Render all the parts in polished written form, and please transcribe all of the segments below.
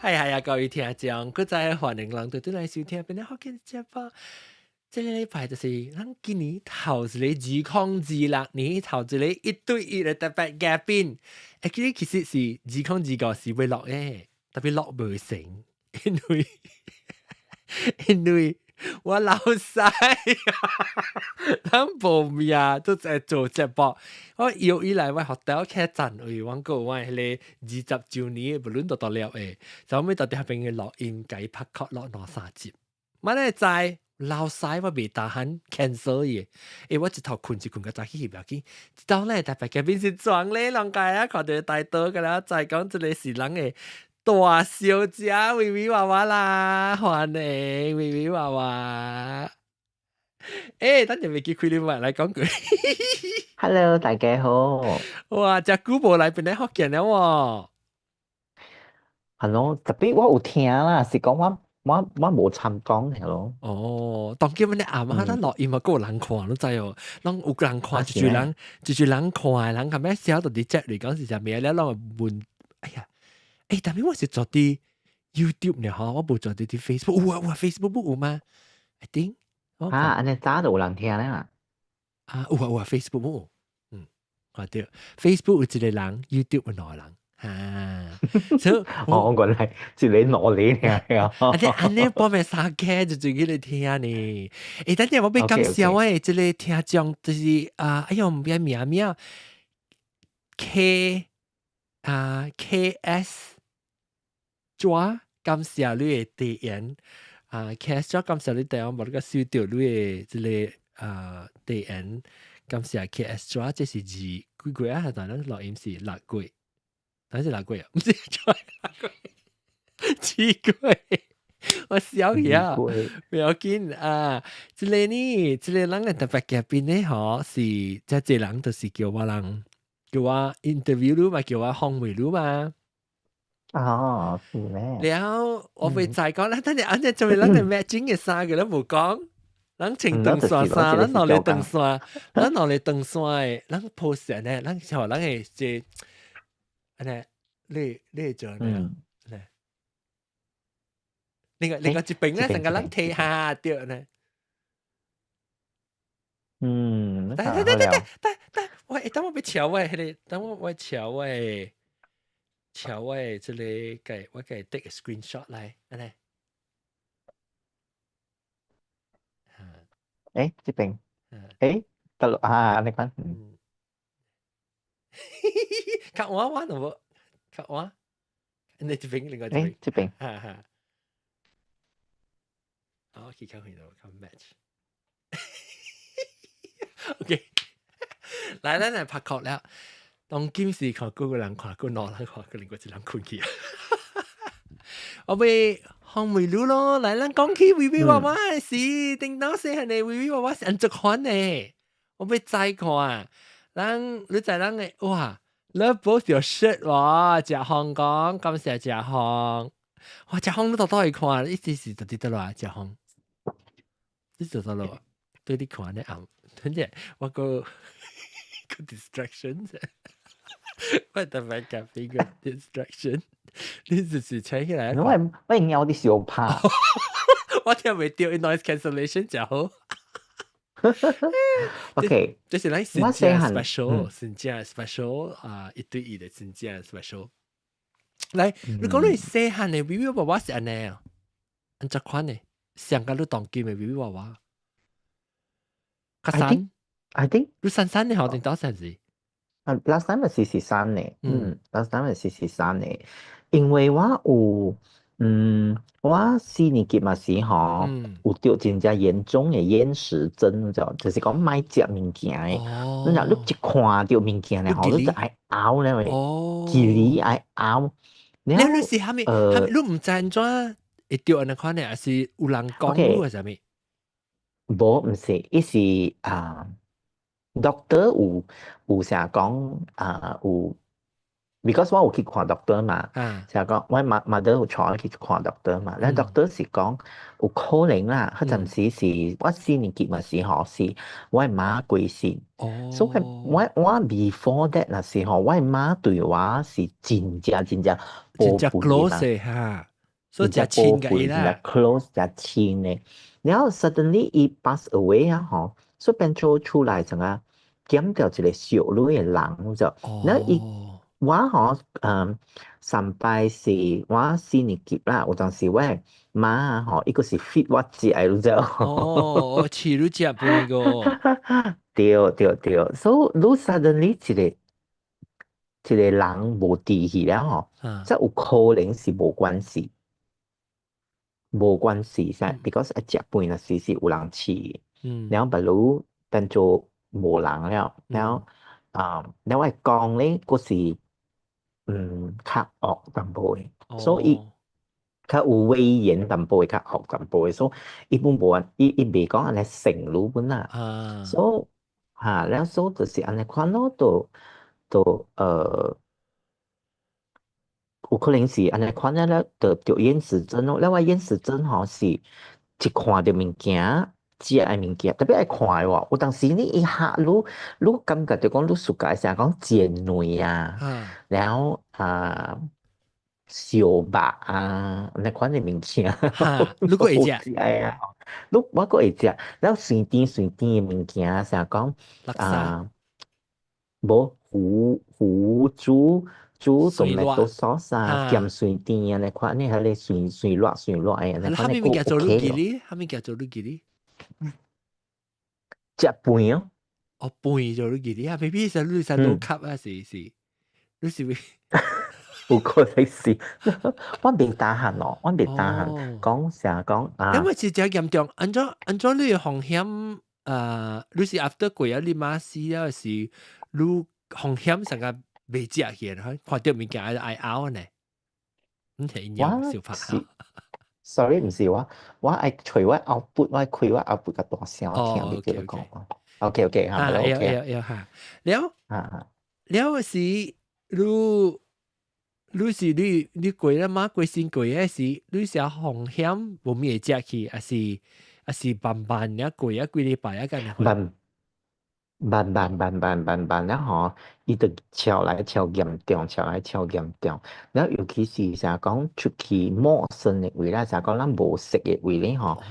係係啊，各位聽眾，閣再歡迎人對對來收聽，邊個福建節目。這個禮拜就是咱今年頭一个2026年頭一個一對一的特別嘉賓。欸，其實是2025是欲錄的，特別錄無成，因為我老細，咱無命都在做節目。我有以來我學到客棧位，阮閣有我彼个20週年的無論都到了的，就尾到佇彼邊的錄音，共伊拍殼錄兩三集。我咧知老細我袂得閒 cancel 伊，欸，我一頭睏一睏較早起去袂要緊，一當咧特別嘉賓是裝咧，人家啊看著大刀，佮了知講這个是人的大小姐微微娃娃啦，歡迎微微娃娃。欸，等陣未記開你麥來講句。 Hello，大家好。哇，遮久無來變來福建了喎。係咯，特別我有聽啦，是講我無參講係咯。哦，當今你暗啊，咱錄音嘛，閣有人看，你知哦？攏有人看，一濟人，一濟人看，人咁樣寫到佇這裡講是啥物了，攏會問，哎呀，欸，但係我是做佇 YouTube 呢，吼，我無做佇 Facebook，有啊有啊，Facebook 有嗎？I think。啊，按呢早就有人聽啦。啊，有啊有啊，Facebook 有，嗯，看著 Facebook 有一個人，YouTube 有兩個人。啊，所以哦，原來一個兩個聽啊。啊，你按呢半暝三更就進去咧聽呢？欸，等陣我欲感謝我的這个聽眾，就是啊，哎喲，毋知名名 K 啊 KS 抓，感謝你的留言啊，KS 抓感謝你留言，無你個收到你的這个啊留言，感謝 KS 抓，這是二幾月啊？但咱錄音是6月。還是六月啊？毋是，六月，7月，我笑去啊！不要緊啊！這个呢，這个人的特別嘉賓呢，吼是這濟人就是叫我人叫我 interview 你嘛，叫我訪問你嘛。哦，是咩？了，我會再講啦，等陣按呢做咩？咱的 matching 的衫個，咱無講，咱穿長線衫，咱兩个長線，咱兩个長線的，咱 post 呢，咱像咱的這。按呢，你做咩啊？來，另外一邊咧，成個人睇下對呢。嗯，等等等等等等，喂，等我欲調喂，彼个，等我調喂，調喂，這个給我給 take screenshot 來，按呢。欸，這邊，欸，得咯，啊，你看。嗯。較我我都無，較我，你這邊另外這邊，欸，這邊，哈哈。好，去看回頭看 match。OK，來，咱來拍殼了。當今是看幾個人看，幾兩人看，閣另外一人睏去。我欲訪問你咯，來，咱講起微微娃娃的事，叮當細漢的微微娃娃是按怎款的？我欲知看。咱你知咱的哇，Love both your shirt 哇，食香港，感謝食香。哇，食香你到倒會看？一直是佇佗落食香，你做佗落？對你看咧暗，等陣我閣個 distraction，我特別咖啡個 distraction，你就是請起來。我會𠢕啲小拍，我聽袂著 noise cancellation 就好。 OK，這是咱真正 special，真正 special 啊，一對一的真正 special。來，你講你細漢的微微娃娃是按呢啊？按怎款的？上甲你當今的微微娃娃？較瘦 I think 你瘦瘦的吼，定倒啥子？啊，last time 是瘦的，嗯，last time 是瘦的，因為我有，我四年級嘛時吼，有著真正嚴重的厭食症，就是講莫食物件的，你若你一看著物件咧吼，你就愛嘔咧，記哩愛嘔。你你是蝦米？蝦米？你毋知按怎會著按呢款的，還是有人講你還是啥物？無，毋是，伊是啊，doctor 有成日講啊，有，because 我有去看 doctor 嘛，成日講我媽 mother 有帶我去看 doctor 嘛，咧 doctor 是講有可能啦，彼陣時是我四年級嘛時吼，是我媽過身，所以我 before that 若是吼，我媽對我是真正真正真正寶貝嘛。 close 的哈。所以真真親寶貴，啦，真 close，真親的。然後 suddenly 伊 pass away 啊吼，所以變做厝內成啊減掉一個小女的人就，然後伊我吼上擺是我四年級啦，有當時我媽吼，伊閣是 feed 我食的，你知無？哦，我飼你食飯個。對對對，所以你 suddenly 一個一個人無佇去了吼，這有可能是無關係，無關係噻，because 食飯若時是有人飼，然後比如變做無人了，然後啊，然後我講咧，閣是較惡淡薄的，所以較有威嚴淡薄的，較惡淡薄的，所以伊本無伊伊袂講按呢成你本啦，所以哈，了所以就是按呢款咯，就就有可能是按呢款咧，就著厭食症咯。了我厭食症吼是一看著物件，食的物件，特別愛看的喎。有當時你一下你你感覺著講你 suka 啥講煎糜啊，然後啊燒肉啊，按呢款的物件，你閣會食？啊，你我閣會食。了酸甜酸甜的物件，啥講啊，無糊糊煮煮 tomato sauce 啊，鹹酸甜按呢款，你彼个酸酸辣酸辣的，按呢款的啥物件做你記哩？啥物件做你記哩？食飯哦。哦，飯做你記哩啊？maybe 是你是 low carb 啊？是是，你是會？有可能是，我袂 tahan 哦，我袂 tahan，講成講啊。因為是真嚴重，按怎按怎你風險啊？你是 after 過啊？你媽死了是你風險成個袂食起來，看著物件愛嘔呢？唔係營養小拍。 Sorry，毋是我，我愛揣我後背，我愛開我後背較大聲，我聽袂著你講。OK OK，嚇，OK，要要嚇。了，了是你。你是你你過了嗎？過身過的是你是風險無物會食去，還是還是慢慢爾過啊？幾禮拜啊？咁慢慢慢慢慢慢慢了吼，伊就超來超嚴重，超來超嚴重。了尤其是啥講出去陌生的位啦，啥講咱無熟的位咧吼。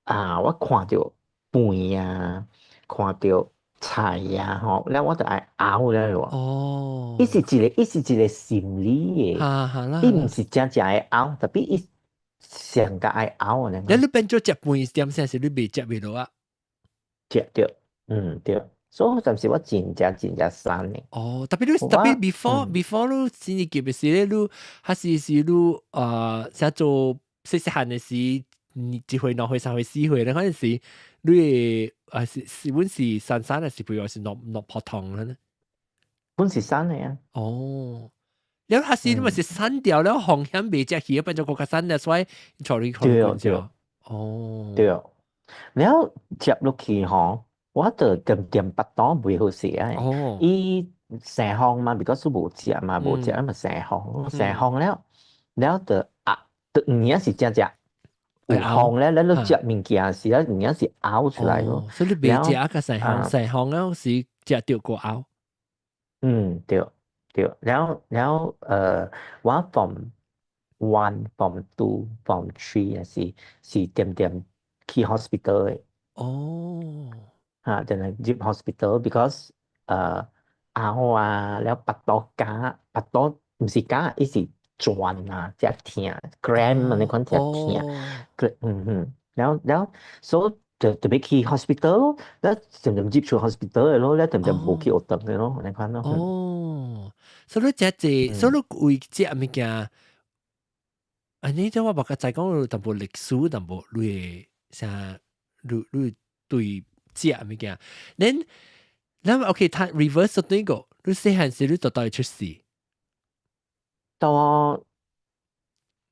啊，我看著飯啊，看著菜啊吼，了我就愛嘔了喎。伊是一個，伊是一個心理的，伊毋是真正會嘔，特別伊上較愛嘔按呢。你變做食飯點先是你袂食袂落啊？食著，嗯對，所以暫時我真正真正瘦的。哦，特別你特別 before 你四年級的時咧，你還是是你啊，寫做細細漢的時，一歲、兩歲、三歲、四歲咧，嗰陣時你會啊是是阮是瘦瘦還是肥還是落落普通咧？阮是瘦的啊。哦，了還是你嘛是瘦掉了，風險袂食去，變做閣較瘦了，所以處理可能對。對，了接落去吼，我就點點腹肚袂好勢啊。伊生風嘛，because 無食嘛，無食嘛生風，生風了，了就啊，就有影是真正有風咧，咱你食物件時啊，有影是嘔出來咯。所以你袂食個生風，生風了是食著閣嘔。嗯，對對，然後然後我 form one、form two、form three 是是點點去 hospital 的。嚇，定係入 hospital，because 嘔啊，了腹肚絞，腹肚毋是絞，伊是轉啊，遮疼，cramp 按呢款遮疼，嗯嗯，然後然後所以就特別去 hospital 咯，了漸漸入去 hospital 的咯，了漸漸無去學堂的咯，按呢款咯。哦，所以你食濟，所以你為食物件，按呢種我無較知講有淡薄歷史，淡薄你會啥，你你對食物件，恁咱 OK，他 reverse 對個，你細漢時你就到會出世？到我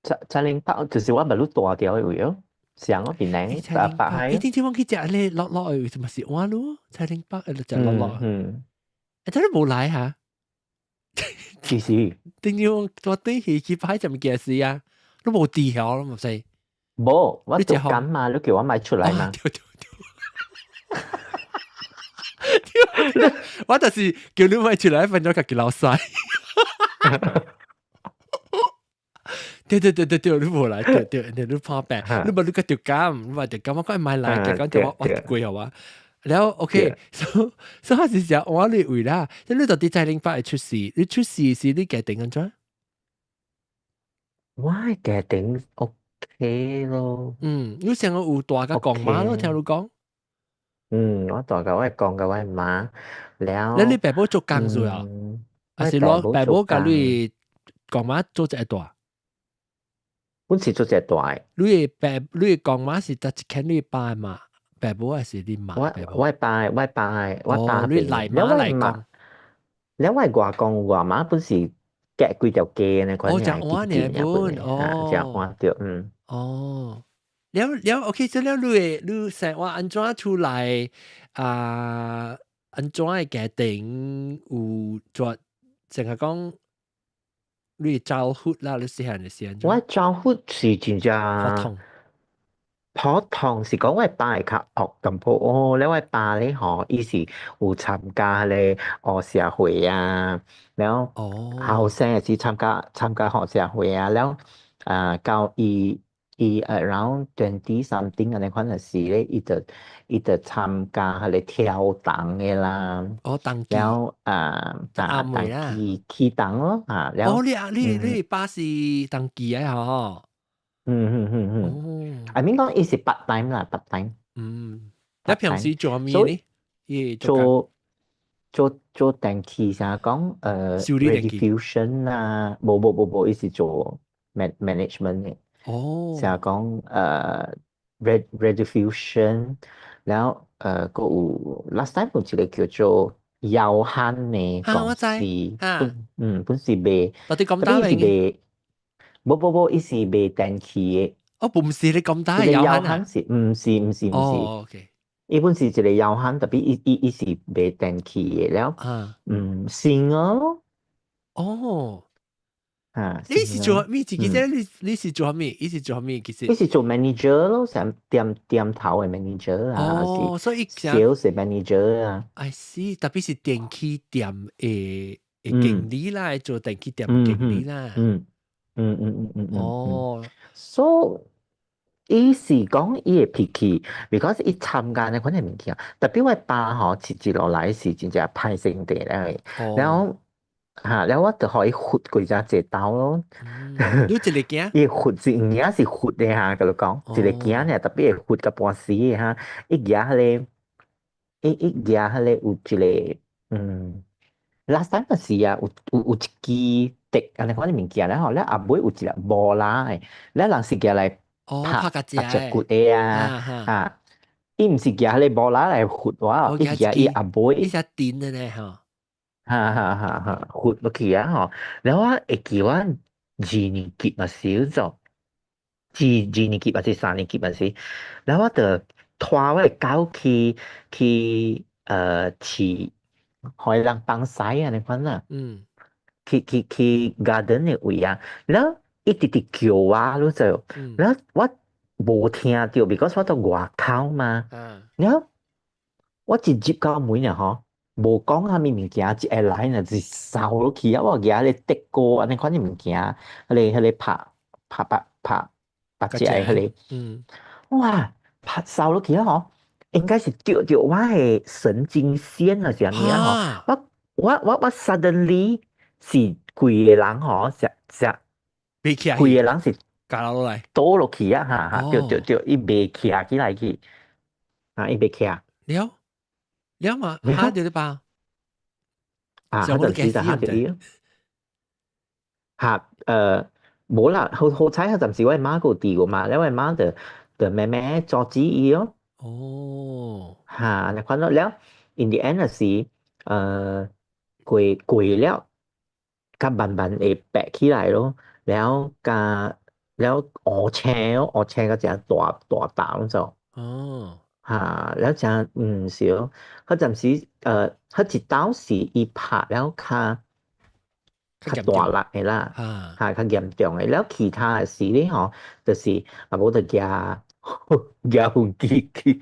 七七零八，就是我咪愈大條的位咯，上嗰邊咧，八八係。一定點講去食咧落落去，嘛是碗咯？七零八誒，食落落。欸，真係無來嚇。其實。定點我對去去擺食物件事啊，都無佇曉咯，唔使。無，我做緊嘛，你叫我買出來嘛。對對對。我就是叫你買出來，分咗家己老細。對對對對對，你無來，對對，你破病，你無你個著感，你話著感，我講唔來，講就我過好啊。然後 OK，所以我是講我你為啦，即你到底在零八會出事，你出事是你家庭按怎？我家庭 OK 咯。嗯，你上個有大個公媽咯，聽你講。嗯，我大個我公佮我媽了。你爸母做工做啊？還是攞爸母佮你公媽做一個大？阮是做一個大。你爸你公媽是佗一間你爸嘛？爸母還是你媽？我爸我爸我爸。你來媽來講。了我外公外媽本是隔幾條街呢，哦，這樣呢本，哦，這樣對，嗯。哦，了了，OK，這了你會你生活按怎出來啊？按怎的家庭有做，淨係講你 childhood 啦，你細漢的時陣。我 childhood 是真正普通。普通是講我爸會較惡淡薄哦，了我爸咧吼，伊是有參加彼個黑社會啊，了後生也是參加黑社會啊，了啊到伊 around 20 something 按呢款的時咧，伊就參加彼個挑燈的啦，哦，燈具，了啊啊燈具起燈咯啊，了哦，你啊你你爸是燈具的吼？嗯嗯嗯嗯，I mean 講伊是 part time 啦，part time。嗯，你平時做咩呢？伊做電器啥講rediffusion 啊，無無無無，伊是做 management 的。哦。啥講rediffusion，然後閣有 last time 有一個叫做耀漢的公司，本是賣，到底講打伊是賣。無無無，伊是賣電器的。哦，唔是你咁大一個耀漢啊？耀漢是，毋是毋是毋是。哦，OK。伊本是一個耀漢，特別伊是賣電器的了。新咯。哦。啊，你是做咩？自己啫？你是做咩？你是做咩？其實伊是做 manager 咯，成店頭的 manager 啊，哦，所以 sales 的 manager 啊。 I see，特別是電器店的經理啦，做電器店經理啦。哦。 So 伊是講伊的脾氣，because 伊參加那款的物件，特別我爸吼，一落來是真正歹性地咧，然後嚇，然後我就予伊罰幾隻濟刀咯。你一個囝？伊罰是有影是罰的哈，佮你講，一個囝爾特別會罰到半死的哈，伊舉彼個，伊舉彼個有一個，last time 是啊，有一支笛按呢款的物件咧吼，了後尾有一粒無拉的，了人是舉來拍拍拍隻骨的啊，啊，伊毋是舉彼個無拉來罰我，伊舉伊後尾，伊只電的呢吼。哈哈哈哈，罰落去啊吼，然後我會記我二年級嘛是做，二年級還是三年級嘛是，然後我就拖我的狗去飼，予人放屎按呢款啦。去 garden 的位啊，然後伊直直叫我，你知，然後我無聽著，because 我佇外口嘛。然後我一入到門啊吼，無講啥物物件，一下來呢就掃落去啊！我舉彼個竹篙按呢款的物件，彼個拍拍拍拍拍隻的彼個，哇！拍掃落去啊吼，應該是著著我的神經線啊，是啥物啊吼？我 suddenly 是規個人吼，是是袂起來，規個人是咬落來，倒落去啊！哈哈，對對對，伊袂徛起來去，啊，伊袂徛。了了嘛，嚇著你吧？啊，彼陣時就嚇著伊咯。嚇，無啦，好好彩彼陣時我媽閣佇過嘛，了我媽就慢慢阻止伊咯。哦。嚇，按呢款咯，了，in the end 是，過了，較慢慢會白起來咯，了佮了烏青咯，烏青到誠大大大攏做。哦。嚇，了誠是哦，彼陣時，彼一道是伊拍了較大力的啦，嚇較嚴重的，了其他的時咧吼，就是啊無就舉舉飛機去。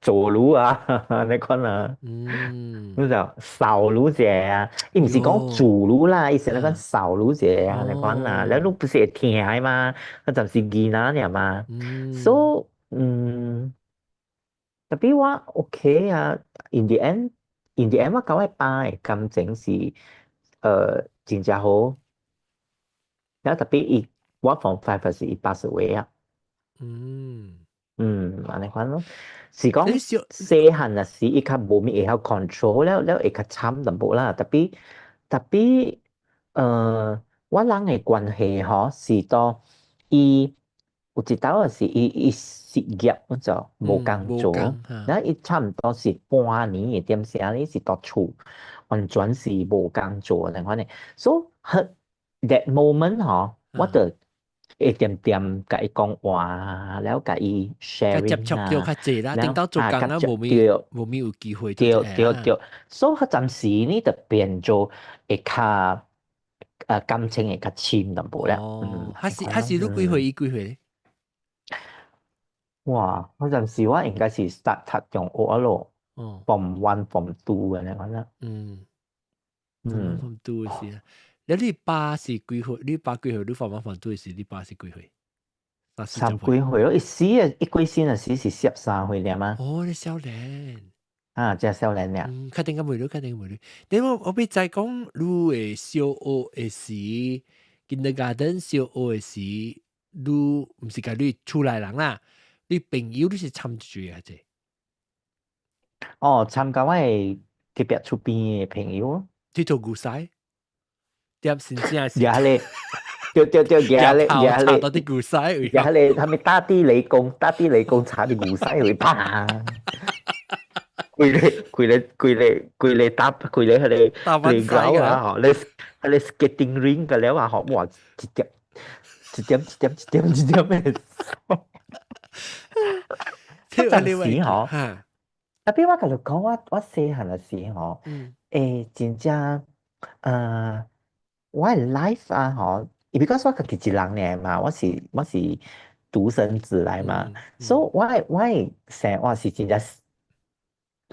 做滷啊，你看啊，你就掃滷者啊，伊毋是講煮滷啦，伊是那個掃滷者啊，你看啊，了你不是會疼的嘛，彼陣是囡仔爾嘛，所以特別我 OK 啊，in the end 我佮我爸的感情是真正好，了特別伊我 form five 時伊 pass away 啊。按呢款咯，是講細漢若時伊較無物會曉 control 了了會較慘淡薄啦，特別特別我人的關係吼是當伊有一道是伊失業就無工做，然後伊差毋多是半年的點聲咧是佇厝，完全是無工做按呢款的，所以 that moment 吼，我就會點點共伊講話，了共伊 sharing 接觸著較濟啦，頂到做工啊，無物有機會。對對對，所以彼陣時呢就變做會較感情會較深淡薄了。哦，還是你幾歲？伊幾歲？哇！彼陣時我應該是 start 讀中學咯，form one、form two 按呢款啦。form two 時啊。你爸是幾歲？你爸幾歲？你 form one、form two 時，你爸是幾歲？三幾歲咯，伊死啊！伊過身時是13歲爾嘛。哦，你少年。啊，真少年爾。嗯，確定個袂咯，確定袂咯。你我欲知講，你會小學的時，kindergarten 小學的時，你毋是共你厝內人啦，你朋友你是參住啊？這？哦，參加我的隔壁厝邊的朋友。佚佗牛屎？點真正是？也咧，對對對，也咧也咧，到啲牛屎，也咧，他們大地雷公，大地雷公插啲牛屎會啪，規個規個規個規個打規個彼個 playground 啊吼，咧彼個 skating rink 個了啊吼，哇，一點一點一點一點一點的。彼陣時吼，特別我共你講，我細漢的時吼，真正我的 life 啊吼，because 我家己一人爾嘛，我是獨生子來嘛，所以我的生活是真正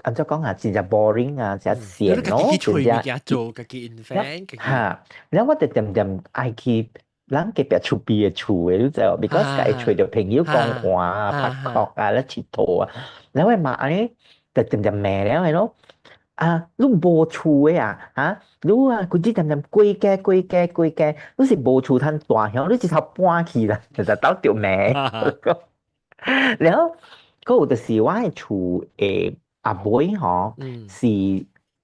按怎講啊，真正 boring 啊，真閒咯，真正做家己 invent，哈，然後我就恬恬愛去人隔壁厝邊的厝的，你知無？because 共伊揣著朋友講話啊、拍殼啊、咧𨑨迌啊，然後我媽按呢就恬恬罵了的咯。啊，你無厝的啊，哈，你啊，規日恬恬過街過街過街，你是無厝通大鄉，你一頭搬去啦，就就鬥著罵。然後，閣有就是我的厝的阿妹吼，是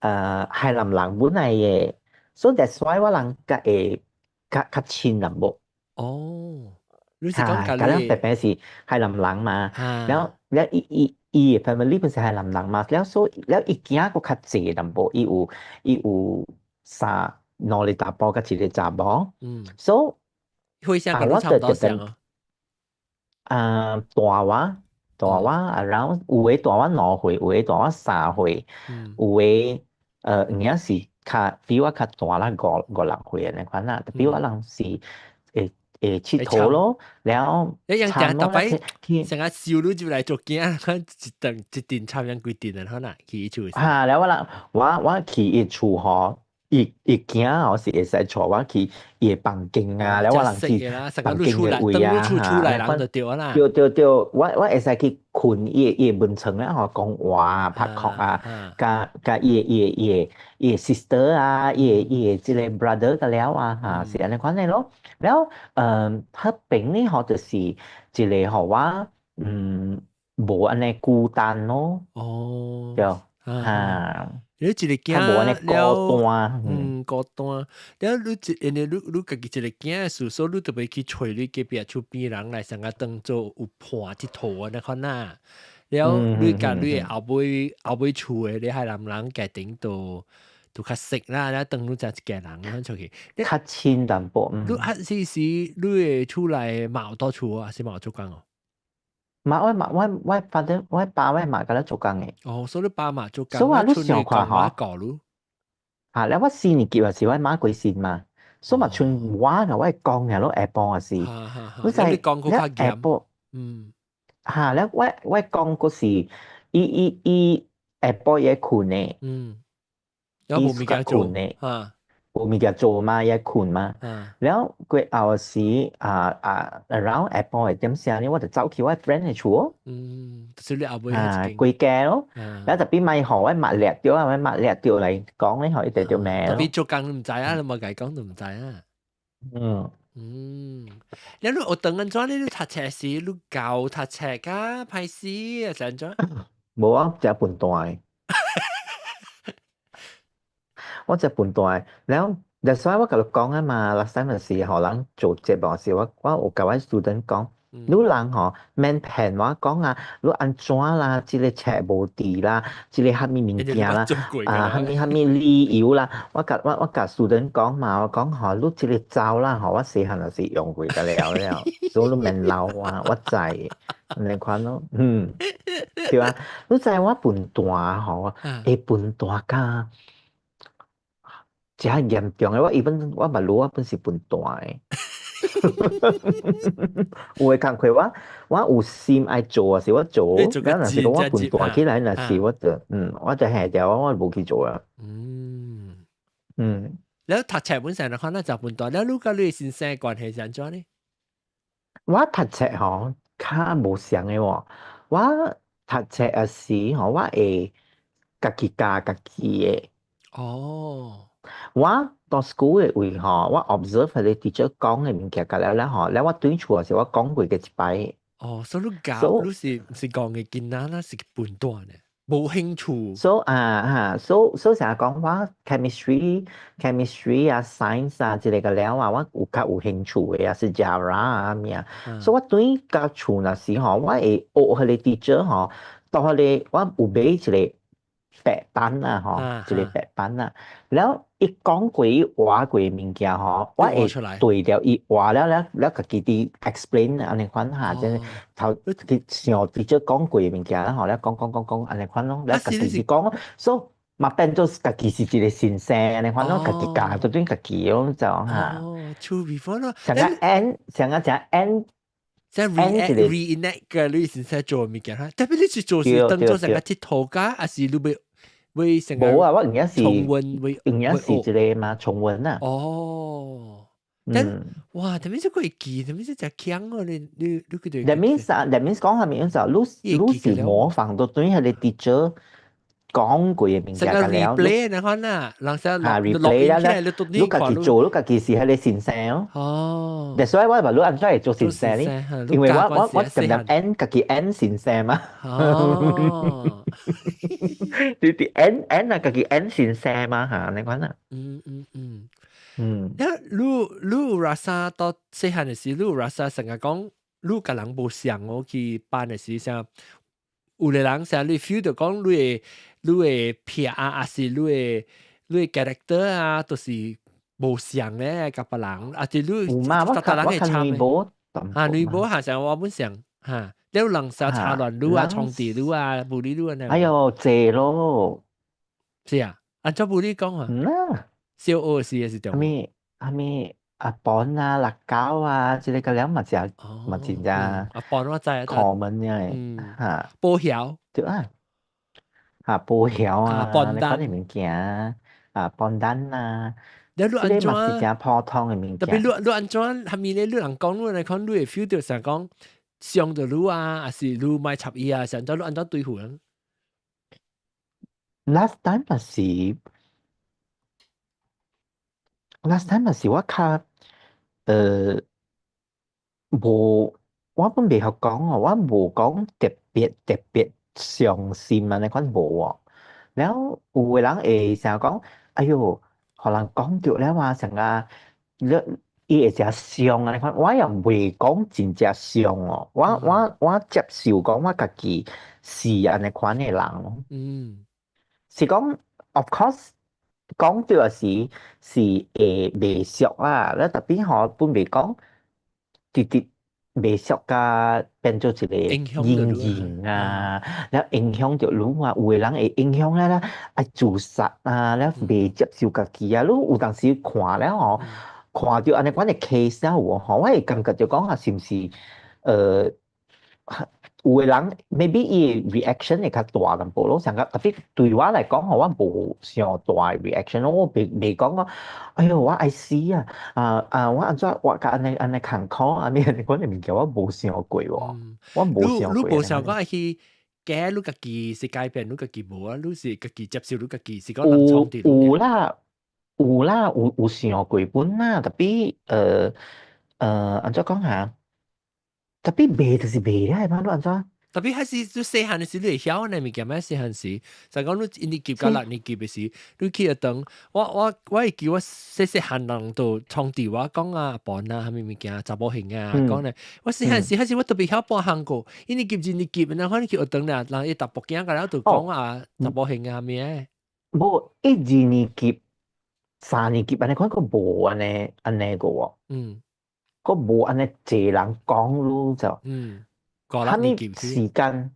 海南人本來的，所以 that's why 我人較會較較親淡薄。哦，你是講哈，佮咱伯伯是海南人嘛，然後了伊伊的 family 本是海南人嘛，了所以了伊囝閣較濟淡薄，伊有兩個查埔佮一個查某，所以歲數佮你差毋多相哦。啊，大我 around 有的大我2歲，有的大我3歲，有的有影是較比我較大啦5、6歲按呢款啦，特別我人是會會𨑨迌咯，了後你樣參咯，逐擺成日笑你就來做囝，一頓一陣參樣幾陣啊，可能去伊厝。哈，了我人我去伊厝吼，伊囝吼是會使帶我去伊的房間啊，了我人去房間的位啊，哈，人就對啦。對對對，我會使去睏伊的門床了吼，講話啊，拍殼啊，佮伊的 sister 啊，伊的這個 brother 個了啊，哈，是按呢款的咯。了，彼邊呢吼，就是一個予我無按呢孤單咯。對，哈。你一個囝無按呢孤單，嗯，孤單。了你一因為你家己一個囝事，所以你特別去揣你隔壁厝邊人來上個當做有伴𨑨迌按呢款啊。了你共你的後尾厝的你海南人家庭都較熟啦，了當你才一家人款出去。較親淡薄。你啊是時你的厝內嘛有佇厝啊，是嘛有做工哦？嘛，我媽我 father 我爸我媽佮咧做工的。哦，所以你爸媽做工，所以話你想看吼，教你。啊，了我四年級時我媽過身嘛，所以嘛像我佮我講嘅咯，下晡也是，你就係講較下晡，哈，了我講嗰時，伊伊伊下晡伊睏的，有無物件做睏的，啊，無物件做嘛，伊睏嘛。了過後時啊啊，around 下晡的點聲呢，我就走去我 friend 的厝。就是你後尾啊，規家咯。了特別咪予我抹掠著啊，我抹掠著來講咧，予伊直著罵特別做工毋知啊，你無共伊講就毋知啊。了你學堂按怎？你讀冊時，你教讀冊甲歹勢啊？是按怎？無啊，誠笨蛋。我誠笨蛋，了，that's why 我共你講啊嘛，last time 時予人做節目時，我有共我 student 講，你人吼免騙我講啊，你按怎啦，這个冊無佇啦，這个啥物物件啦，啊，啥物啥物理由啦，我共 student 講嘛，我講吼，你這个招啦吼，我細漢就是用過個了了，所以你免鬧我，我知，按呢款咯，對啊，你知我笨蛋吼，會笨蛋甲誠嚴重的，我 even 我嘛รู้我本是笨蛋的。有的工課我我有心愛做時我做，了若是講我笨蛋起來，若是我就我就下掉，我無去做啊。了讀冊本身來看，咱就笨蛋。了你佮你先生關係是按怎呢？我讀冊吼較無相的喎，我讀冊的時吼，我會家己教家己的。我到 school 的位吼，我 observe 彼個 teacher 講的物件，甲了了吼，了我轉厝的時我講過個一擺。哦，所以你教，你是毋是講的囡仔啦，是笨蛋呢？無興趣。 So 啊哈，so 成日講我 chemistry 啊，science 啊，這个個了啊，我有較有興趣的啊，是 sejarah 啊物啊。所以我轉到厝那時吼，我會學彼個 teacher 吼，到彼個我有買一個白板啊吼，一個白板啊，了伊講過伊畫過物件吼，我會對著伊畫了了了，家己佇 explain 按呢款哈，這頭去想 teacher 講過物件吼，了講講講講按呢款咯，了家己去講，所以嘛變做家己是一個先生按呢款咯，家己教就轉家己咯就哈。哦，true before 咯，像個 N，像個講 N。即係 reenact 嘅你先生做物件哈，特別你是做是當做成個佚佗家，還是你欲欲成無啊，我而家是重溫，會而家是一個嘛重溫啊。哦，但哇，特別是會記，特別是誠強哦，你佢哋。 That means 啊，that means 講啥物意思？你你是模仿到對彼個 teacher 講過的物件了。 replay 那款啊，人成啊 replay 啦咧，你家己做，你家己是彼個先生哦。所以我話你按怎會做先生呢？因為我常常演家己演先生嘛。你佇演演啊，家己演先生嘛嚇，你講啊？你你有 rasa 到細漢的時，你有 rasa 成日講，你共人無相哦去班的時，像有的人像你 feel 到講你的癖啊，還是你的 character 啊，都是無相咧，共別人，啊是你有嘛？我較我較女無啊，女無下像我本相哈，了人成插亂擼啊，創地擼啊，bully 擼啊。哎喲，濟咯。是啊，按怎 bully 講啊？嗯啊。小學時是啥物啥物阿本啊、辣椒啊，這个個了嘛誠嘛真正阿本我知啊，common 的哈。保曉對啊，哈保曉啊，pandan 你款的物件啊，pandan 啊，你這个嘛是誠普通的物件。特別你你按怎啥物咧？你人講你來看，你會 feel 到想講傷著你啊，還是你莫插伊啊？想怎你按怎對付人？Last time 嘛是。Last time 嘛是我較，無，我本袂曉講哦，我無講特別特別傷心按呢款無哦。了有的人會成日講，哎喲，予人講著了啊，成個你伊會誠傷按呢款，我也袂講真正傷哦。我接受講我家己是按呢款的人咯。是講，of course。講著是是會袂俗啦，了特別吼本袂講，直直袂俗甲變做一個陰影啊，了影響著你啊，有的人會影響了啦，愛自殺啊，了袂接受家己啊，你有當時看了吼，看著按呢款的 case 了有吼，我會感覺著講啊，是毋是有的人 maybe 伊 reaction 會較大淡薄咯，上個 tapi 對我來講，我無上大 reaction，我袂講講，哎喲，我愛死啊！啊啊，我按怎我共按呢按呢艱苦啊？咩款的物件我無想過喎，我無想過。你無想過愛去改你家己是改變你家己無啊？你是家己接受你家己是講人創有有啦，有啦，有想過本啦，tapi 按怎講下？Tapi 袂就是袂了，嘛，你按怎？ Tapi 還是你細漢的時你會曉呢物件咩？細漢時，就講你一年級到六年級的時，你去學堂，我會記我細細漢人都創佇我講啊，笨啊，啥物物件，查某型啊，講咧，我細漢時還是我特別曉半項個，一年級、二年級，然後你去學堂咧，人伊查埔囝個了就講啊，查某型啊，啥物的。無，一二年級、三年級按呢款閣無按呢按呢個喎。閣無按呢濟人講咯就。五六年級時間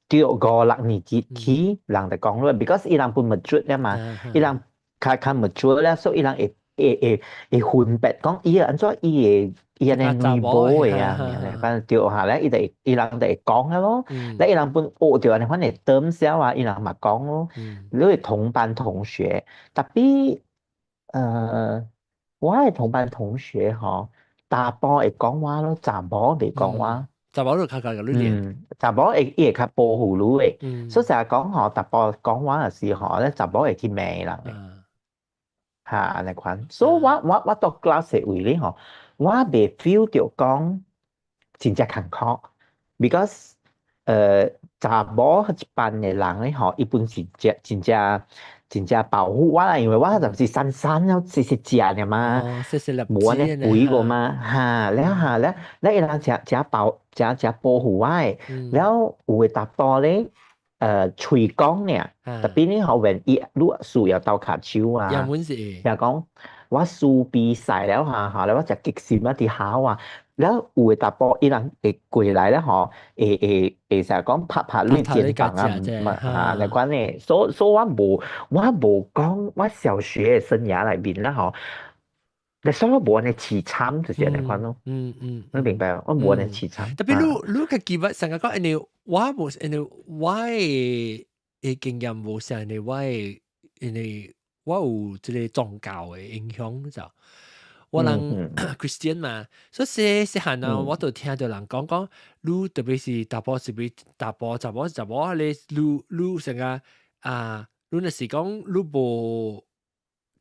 對五六年級起人就講咯，because 伊人本 mature 了嘛，伊人較較 mature 了，所以伊人會會會會分別講伊按怎伊會伊按呢女某的啊，反正對下咧，伊就會伊人就會講啊咯。咧伊人本學著按呢款的 terms 啊，伊人嘛講咯。你會同班同學，tapi 我的同班同學吼，查埔會講話咯，查某袂講話。查某就較較共你練。查某會伊會較保護你的，所以成日講吼，查埔講話的時候咧，查某會去罵人的。嚇，按呢款，所以我到 class 的位咧吼，我袂 feel 著講真正艱苦，because 查某一班的人咧吼，伊本是真真正真正保護我啦，因為我就是瘦瘦了細細隻爾嘛，無按呢肥過嘛，哈，了哈了，了伊人誠誠保誠誠保護我的，了有的查埔咧，喙講爾，tapi 呢吼，when 伊愈需要鬥跤手啊，若講我輸比賽了哈哈，了我誠激心啊，佇校啊，了有的查埔伊人會過來了吼，會會會成日講拍拍你肩膀啊，嘛哈，那款的，所以我無講我小學的生涯內面啦吼，你所以我無按呢凄慘，就是按呢款咯。你明白？我無按呢凄慘。 Tapi 你家己捌成日講，因為我無，因為我的的經驗無像，因為我的，因為我有這個宗教的影響就，我人 Christian 嘛，所以細細漢啊，我都聽著人講講，你特別是查埔是比查埔查某查某，你你你成個啊，你若是講你無。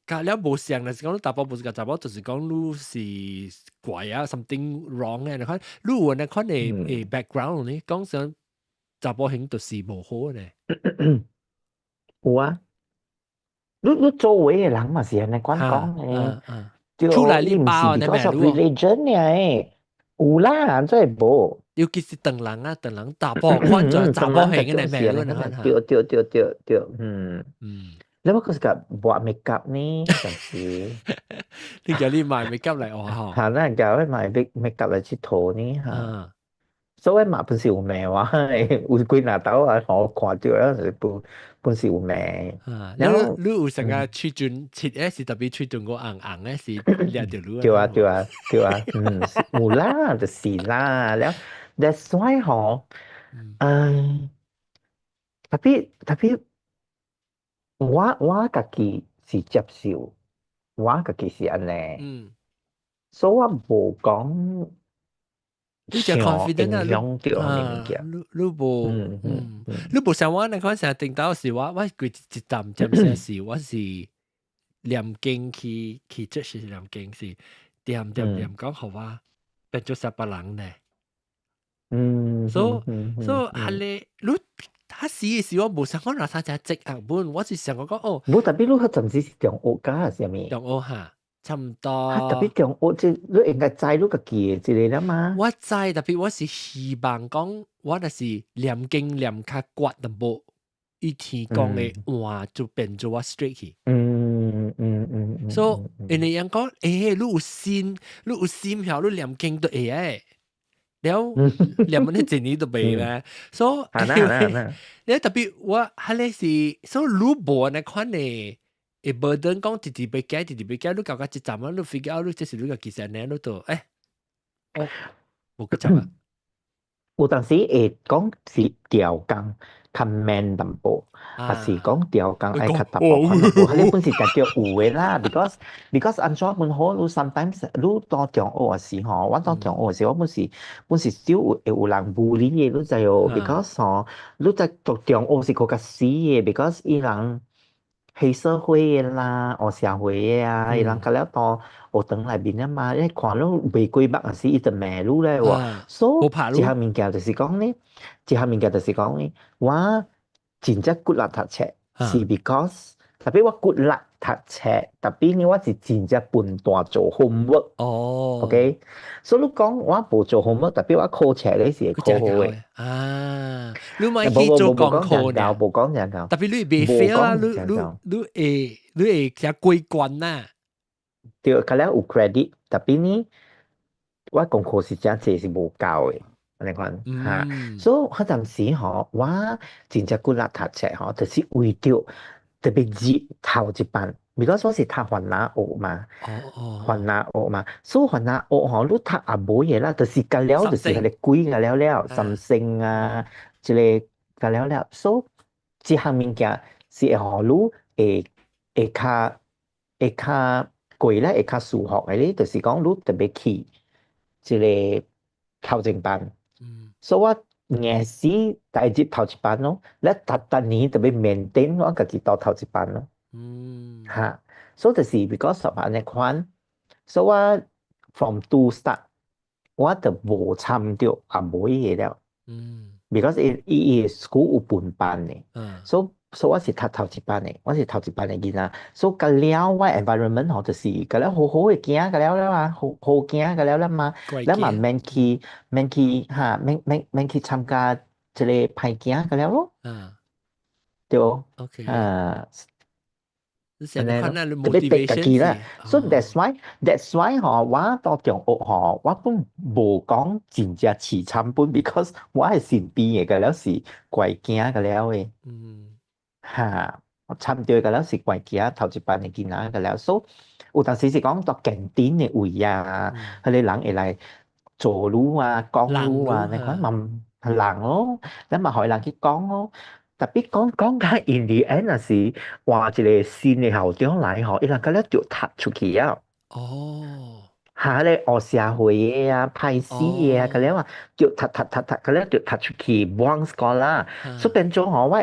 甲了無像，若是講你查埔無是共查某，就是講你是怪啊，something wrong 的，你看你有那款的 background 呢，講啥查埔型就是無好呢。有啊，你周圍的人嘛是按呢款講的，對，出來你包毋是 because of religion 爾，有啦，這會無。尤其是唐人啊，唐人查埔款做查埔型的名，你看。對對對對對，嗯。你我閣是共抹 make up 呢，暫時。你叫你買 make up 來學吼？嚇，咱叫你買 make up 來𨑨迌呢嚇。所以嘛，本是有罵我，有幾若兜啊，我看著啊，是本本是有罵。然後你有成個喙唇切的是特別喙唇個紅紅的是掠著你。對啊對啊對啊，嗯，有啦，就是啦，了，that's why 吼，嗯，tapi tapi。我家己是接受，我家己是按呢，所以我無講你誠 confident 啊，影響著物件。你你無，你無像我那款成日頂到是我規一站占聲是我是念經去去這是念經是恬恬念講予我變做啥別人呢？所以所以係你你他死的時我無想講哪啥只積壓本，我是想講講哦。無 tapi 你彼陣時是中學㗎是啥物？中學哈，差唔多。 Tapi 中學這你應該知你家己的這個了嘛？我知，tapi 我是希望講，我若是念經念較懸淡薄，伊天講的話就變做我 straight 去。所以因為人講，欸，你有心，你有心曉，你念經都會誒。了念乜一年都袂咧，所以你 tapi 我彼个是，所以你無那款的，會無等講直直欲改，直直欲改，你感覺一站啊，你 figure out 你這是你家己是按呢，你就欸，哦，無閣插啊。有當時會講是調工較慢淡薄，還是講調工愛較淡薄款淡薄，彼本是定著有的啦。Because 按怎本好，你 sometimes 你到中學的時吼，我到中學的時，我本是少有會有人 bully 的，你知無？Because 吼，你在讀中學是閣較死的，because 伊人黑社會的啦，黑社會的啊，伊人較了到學堂內面啊嘛，你看你袂過目，也是伊就罵你咧喎。所以一項物件就是講呢，一項物件就是講呢，我真正骨力讀冊，是 because 特別我骨力讀冊，特別呢我是真正笨蛋做 homework。OK，所以你講我無做 homework，特別我考冊咧是會考好的。啊，你莫去做功課呢？無講這樣。特別你袂 fail 啊，你會誠過關呐。對，較了有 credit，特別呢，我功課是真濟是無夠的。按呢款哈，所以彼陣時吼，我真正骨力讀冊吼，就是為著特別入頭一班，because 我是讀番仔學嘛，番仔學嘛，所以番仔學吼，你讀也無嘢啦，就是甲了就是彼个鬼甲了了，三星啊，這个甲了了，所以這項物件是會予你會較過咧，會較舒服的咧，就是講你特別去這个頭前班。所以我硬死第一頭一班咯，你逐逐年特別 maintain 我家己到頭一班咯。哈，所以就是 because of 按呢款，所以我 from two start 我就無參著也無彼個了。Because 伊伊 school 有分班的，所以我是讀頭一班的，我是頭一班的囡仔，所以甲了我 environment 吼，就是甲了好好的行甲了了啊，好好行甲了了嘛，咱嘛免去哈，免去參加這個歹囝甲了咯。對無？ 啊。按呢咯，特別逼家己啦。所以 that's why 吼，我到中學吼，我本無講真正悽慘本，because 我的身邊的甲了是乖囝甲了的。哈，參著甲了是乖囝頭一班的囡仔甲了，所以有當時是講到 canteen 的位啊，彼个人會來做你啊，講你啊，你看嘛人咯，咱嘛予人去講咯。特別講講甲 in the end 若是換一個新的校長來吼，伊人甲了就讀出去啊。哈，彼個黑社會的啊，歹死的啊，甲了啊，就讀讀讀讀，甲了就讀出去 bronze scholar，所以變做吼，我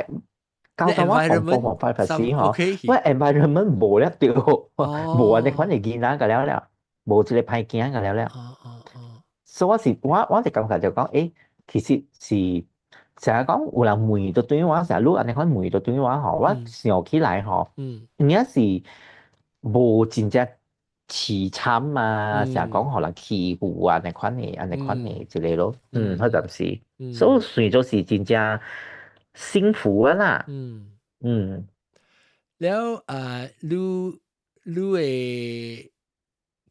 到我 form four form five 時吼，我 environment 無了著，無按呢款的囡仔甲了了，無一個歹囝甲了了。所以我是感覺就講，其實是成日講有人問就對我，成日你按呢款問就對我吼，我想起來吼，有影是無真正悽慘啊，成日講予人欺負啊，按呢款的一個咯，彼陣時，所以算做是真正幸福啊啦。了啊，你會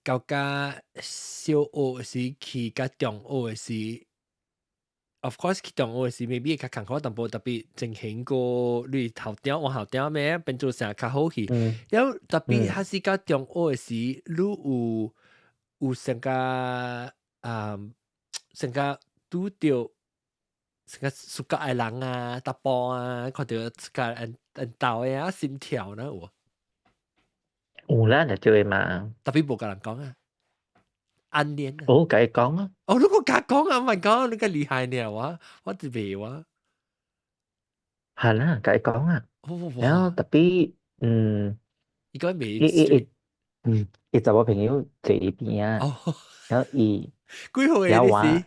到甲小學時去甲中學時，of course 去中學時 maybe 會較艱苦淡薄，特別前行過你頭頂往後頂咩變做成較好去。了特別還是到中學時，你有成個啊成個拄著成個 suka 的人啊，查埔啊，看著 suka 緣緣投的啊，心跳呢有無？有啦，就對嘛。特別無共人講啊，暗戀啊。我共伊講啊。哦，你閣敢講啊？Oh my god，你較厲害呢，我就袂我。係啦，共伊講啊。然後特別，伊講袂。伊查某朋友坐伊邊啊，然後伊，幾歲你是？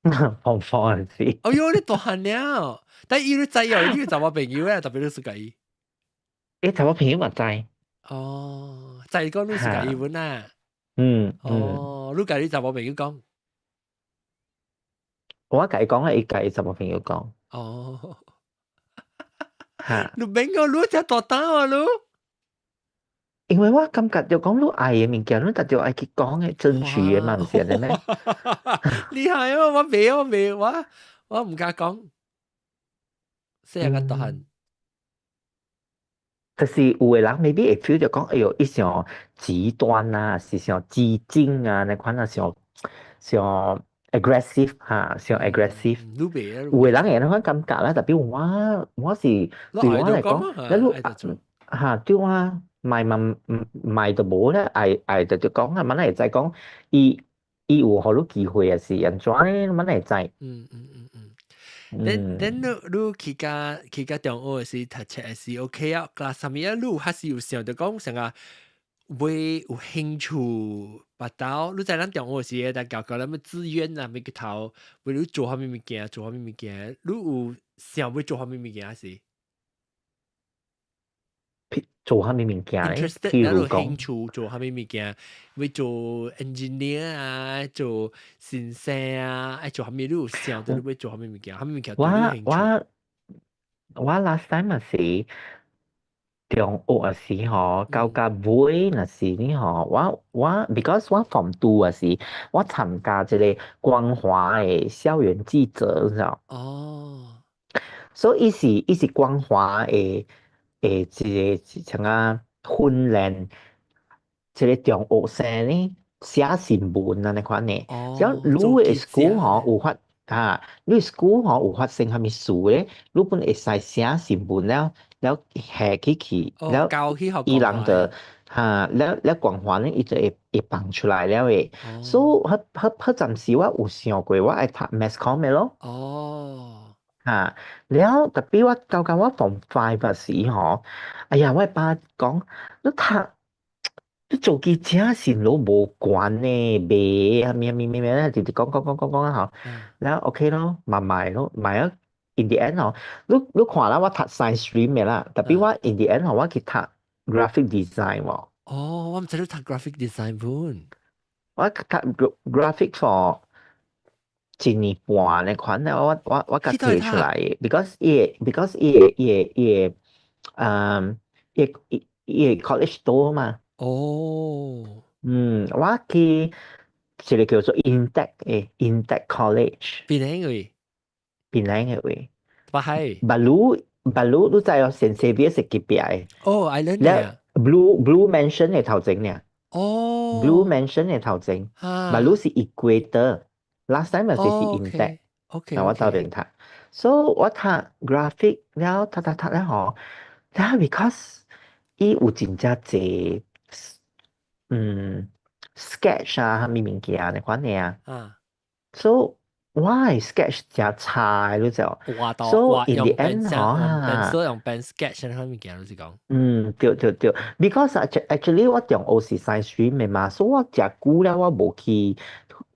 Form four 時。哎喲，你大漢了，但伊都知哦，你有查某朋友啊，特別你 suka 伊。伊查某朋友嘛知。哦，知講你 suka 伊本啊。嗯。哦，你共你查某朋友講。我共伊講啊，伊共伊查某朋友講。哦。哈。你免講，你遮大膽啊，你。因為我感覺就講你愛的物件，你特就愛去講的，爭取的嘛，毋是按呢咩？厲害哦！我袂，我袂，我毋敢講。細漢較大漢。可是有的人 maybe 會 feel 就講，哎喲，伊傷極端啊，是傷激進啊，那款啊，傷傷 aggressive 嚇，傷 aggressive。你袂啊？有的人會那款感覺啦，特別我是對我來講，你嚇對我賣嘛賣就無咧，愛愛就就講啊，嘛會知講，伊伊有予你機會還是按怎咧，嘛會知。Then 你去甲中學時讀冊時 OK 啊，class 啥物啊，你有還是有想著講啥個會有興趣捌到？你知咱中學時會教教咱物志願啊，物個頭，為你做啥物物件，做啥物物件，你有想欲做啥物物件是？做啥物物件咧？ Interested，譬如咱有興趣做啥物物件？欲做 engineer 啊，做先生啊，愛做啥物？你有想著你欲做啥物物件？啥物物件對你有興趣？我 last time 嘛是中學時吼，到到尾若是呢吼，我 because 我 form two 的時，我參加這个光華的校園記者，你知無？哦。所以伊是光華的一個像啊訓練，這个中學生呢寫新聞按呢款的。像你的 school 吼有發啊，你 school 吼有發生啥物事咧，你本會使寫新聞了，了下去去，了伊人就哈，了了光華咧，伊就會放出來了的。所以彼彼彼陣時我有想過，我愛讀 mass comm 的咯。哈，了特別我到到我 form five 時吼，哎呀，我爸講，你讀你做記者是攏無關呢，袂啥物啥物啥物，直直講講講講講啊吼，了 OK 咯，嘛賣咯，賣啊，in the end 吼，你看啦，我讀 science stream 的啦，特別我 in the end 吼，我去讀 graphic design 喎。哦，我毋知你讀 graphic design 本。我讀 graphic for 一年半的款咧，我共提出來的，because 伊個 because 伊個伊個伊個嗯伊伊個 college 多嘛。哦。我去一個叫做 Intech 的 Intech College。檳城位？檳城的位。北海。 Bahru Bahru 你知哦，聖西比是隔壁的。哦，Island 啊。 Blue Mansion 的頭前爾。哦。 Blue Mansion 的頭前。Bahru 是 Equator。Last time 就是 Intech。 我到邊讀。So 我讀 graphic 了，讀讀讀了吼，然後 because 伊有真正濟sketch 啊，啥物物件的款的啊。So 我的 sketch 誠差的，你知無？畫到 So in the end 吼，用用 pen sketch 啥物件，就是講。對對對，because actually 我中學是 science stream 的嘛，所以我誠久了我無去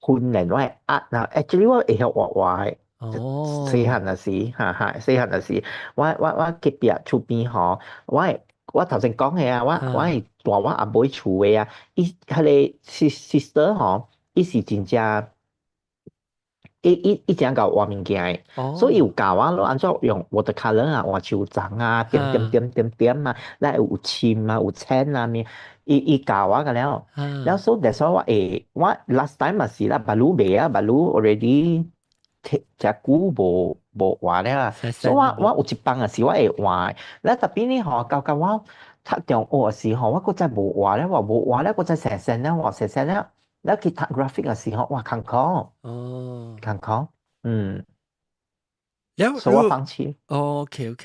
訓練我的 art 啦。Actually 我會曉畫畫的。哦。細漢若時，哈哈，細漢若時，我隔壁厝邊吼，我頭先講的啊，我會住我阿妹厝的啊，伊彼个 sister 吼，伊是真正。伊誠𠢕畫物件的，所以伊有教我咯，按怎用 watercolour 啊，畫樹叢啊，點點點點點啊，咱會有深啊，有淺啊物，伊教我個了，了所以 that's why 我會，我 last time 嘛是啦，Bahru 袂啊，Bahru already 誠久無畫了，所以我有一放也是我會畫，了特別呢吼，到到我讀中學時吼，我閣再無畫了，我無畫了，閣再生生了，畫生生了。了去讀 graphic 的時候，哇，艱苦。艱苦，嗯。了，所以我放棄。 OK，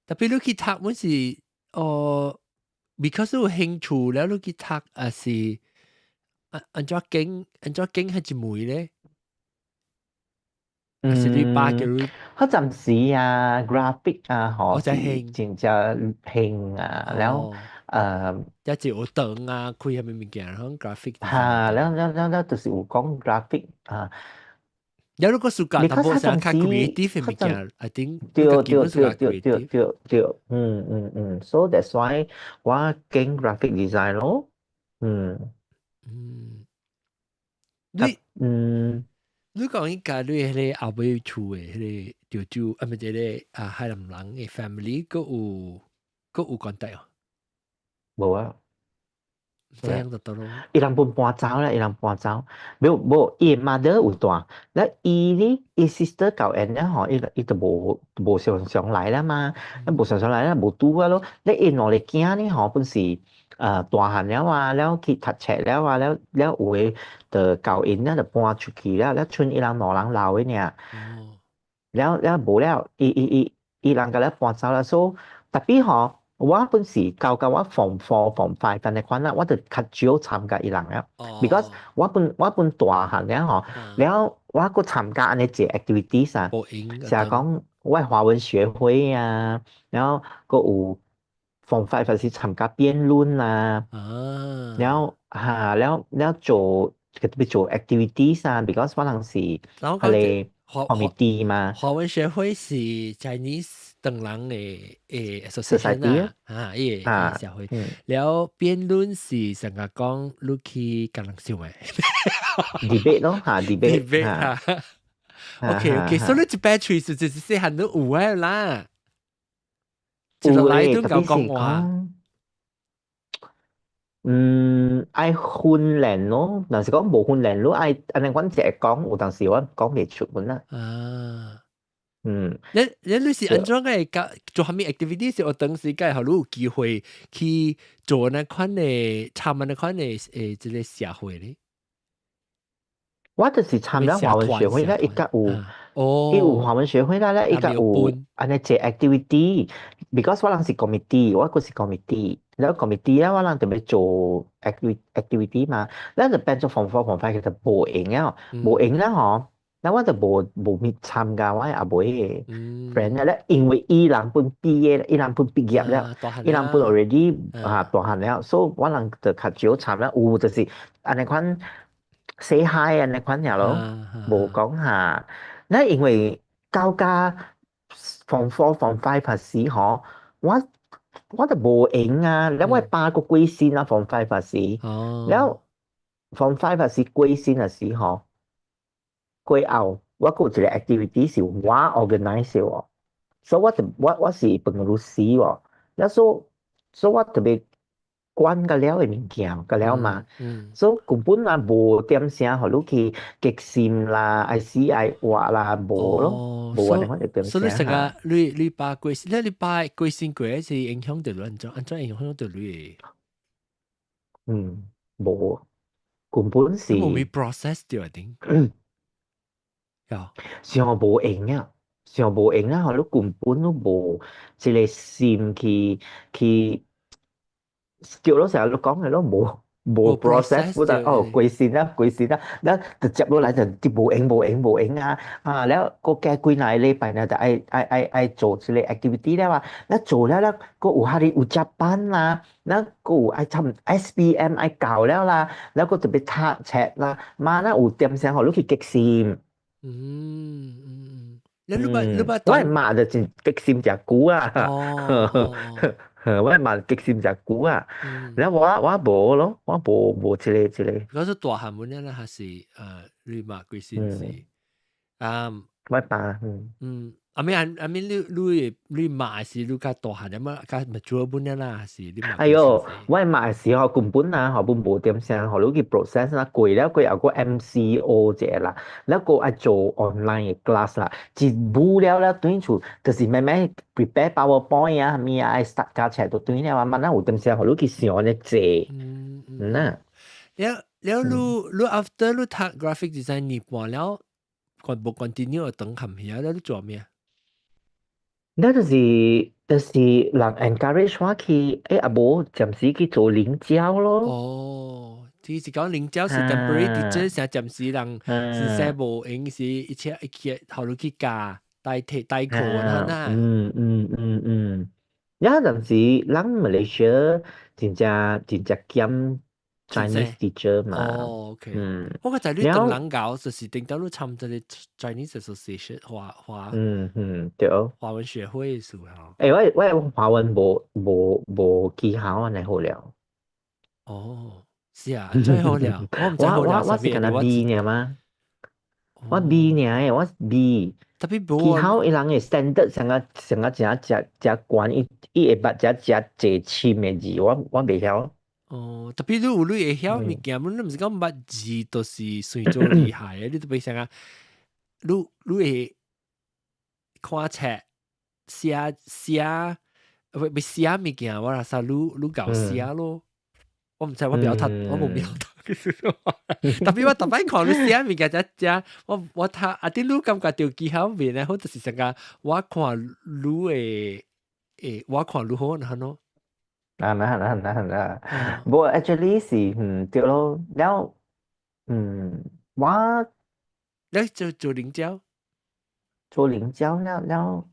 特別你去讀，阮是哦，because 有興趣了，你去讀還是按怎揀彼一門咧？還是你爸叫你？彼陣時啊，graphic 啊，吼是真正興啊，了一直有燈啊，開啥物物件，響 graphic。哈，了了了了，就是有講 graphic 啊。了如果暑假淡薄想較 creative 的物件，I think 對對對對對對對，so that's why 我揀 graphic design 咯，嗯。你你講應該你彼個後尾厝的彼個潮州，啊，毋是個啊海南人的 family，閣有閣有 contact 哦？無啊。這樣就得咯。伊人本搬走啦，伊人搬走，無無，伊 mother 有蹛，了伊呢，伊 sister 夠緣了吼，伊伊就無無常常來啦嘛，無常常來啦，無拄啊咯。了伊兩个囝呢吼，本是大漢了啊，了去讀冊了啊，了了有的就夠緣了，就搬出去了，了賰伊人兩人老的爾。了了無了，伊伊伊伊人共了搬走了，所以 tapi 吼，我本是到到我 form four、form five 按呢款啦，我就較少參加伊人了，because 我本大漢了吼，了我閣參加按呢一個 activities 啊，成日講我華文學會啊，然後閣有 form five 還是參加辯論啦，了哈了了做特別做 activities 啊，because 我人是彼個 committee 嘛。華文學會是 Chinese 唐人的association 啊，啊，伊個社會。了辯論是成日講你去共人笑的。 debate 咯嚇，debate debate 嚇。OK OK，所以你一擺喙是就是細漢都有的啦。有來都夠講話。嗯，愛訓練咯，若是講無訓練，你愛按呢阮一會講，有當時我講袂出本啦。啊。嗯。你你你是按怎個教做啥物 activity 是我當時該予你有機會去做那款的參與那款的這個社會咧？我就是參加華文學會咧，伊較有，伊有華文學會啦咧，伊較有按呢一個 activity，because 我人是 committee，我閣是 committee，了 committee 咧，我人就欲做 activity 嘛，咱就變做 form four form five 就無閒了，無閒了吼，那我就無無去參加我阿妹的 friend 咧，因為伊人本畢業，伊人本畢業了，伊人本 already 啊大漢了，所以我人就較少參了，有就是按呢款 say hi 按呢款爾咯，無講下。那因為到家 form four form five 時吼，我我就無閒啊，了我爸閣過身啊，form five 時，了 form five 時過身的時吼，過後我閣有一個 activity 是我 organize 的哦，所以我就我我是飯律師哦，了所所以我特別管甲了的物件，甲了嘛，所以根本也無點聲予你去激心啦，愛死愛活啦，無咯，無按呢款一點聲。所以成個你你爸過身，你爸過身過是影響著你按怎按怎影響著你的？嗯，無，根本是。無未 process 著一定。有。上無閒啊，上無閒啊！予你根本都無一個心去去。叫咯成日都講嘅咯，無無 process，我就哦過身啦，過身啦，了就接落來就啲無閒無閒無閒啊，啊了閣加幾若個禮拜呢，就愛愛愛愛做一個 activity 了啊，了做了了，閣有哈哩有接班啦，了閣有愛參 SPM 愛交了啦，了閣特別讀冊啦，嘛那有點聲予你去激心。嗯嗯嗯，你你捌你捌我媽就真激心誠久啊。哦。我嘛激心誠久啊，然後我我無咯，我無無這個這個。嗰是大漢本啦，還是你媽過身是？啊，我爸，嗯，I mean I mean 你你你媽是你較大漢，咁啊較 mature 本啦，還是你媽？哎喲，我媽時候根本啊，予本無點聲，予你去 process 啦，過了過後閣 MCO 者啦，了閣愛做 online 的 class 啦，一無了了轉厝，就是慢慢 prepare PowerPoint 啊，啥物啊，愛 start 加起來都對了啊，慢慢有點聲予你去想咧做，嗯啊。了了，你你 after 你讀 graphic design 年半了，個無 continue 等冚遐了，你做咩？那就是就是人 encourage 我去，欸，啊無暫時去做領教咯。哦，就是講領教是 temporary teacher，成暫時人是說無閒時，一切一切予你去教代替代課啦。嗯嗯嗯嗯，有陣時咱馬來西亞真正真正減 Chinese teacher 嘛。哦，OK。我個在你唐人教，就是頂到你參這個 Chinese Association 華華。嗯嗯，對。華文學會的時候。欸，我我華文無無無技巧按呢好了。哦，是啊，最好了。我毋知好了。我我是干焦 B 爾嗎？我 B 爾的，我 B。特別技巧伊人的 standard 上個上個誠誠誠懸，伊伊會捌誠誠濟深的字，我我袂曉。哦，特別你有你會曉物件，你毋是講捌字都是算做厲害嘅，你特別想啊，你會看冊寫寫，欲寫物件，我若啥你𠢕寫咯。我毋知我袂曉讀，我無曉讀。特別我逐擺看你寫物件，才才我讀啊啲你感覺著技巧面咧，好就是成個我看你會會，我看你好按怎？啊，那那那那，無 actually 是對咯，了我你做領教，做領教了了，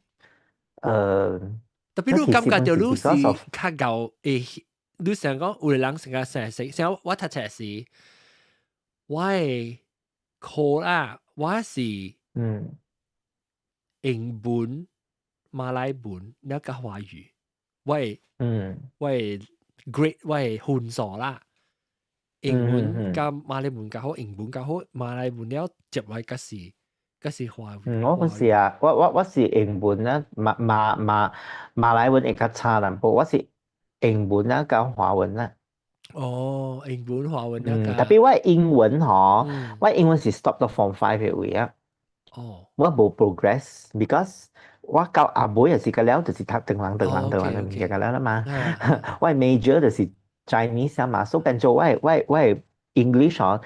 特別你感覺著你是較𠢕會，你想講有个人成個成成，像我讀冊時，我的科啦，我是英文、馬來文，了佮華語，我的我的 grade 我的分數啦，英文佮馬來文較好，英文較好，馬來文了接來閣是華語。嗯，我不是啊，我是英文啊，馬來文會較差淡薄，我是英文啊佮華文啊。哦，英文華文。特別我英文嗬，我英文是 stop 到 form five 的位啊。我無 progress，because 我到後尾也是個了，就是讀唐人唐人唐人的物件個了啦嘛。我 major 就是 Chinese 嘛，所以變做我的 English 嗬，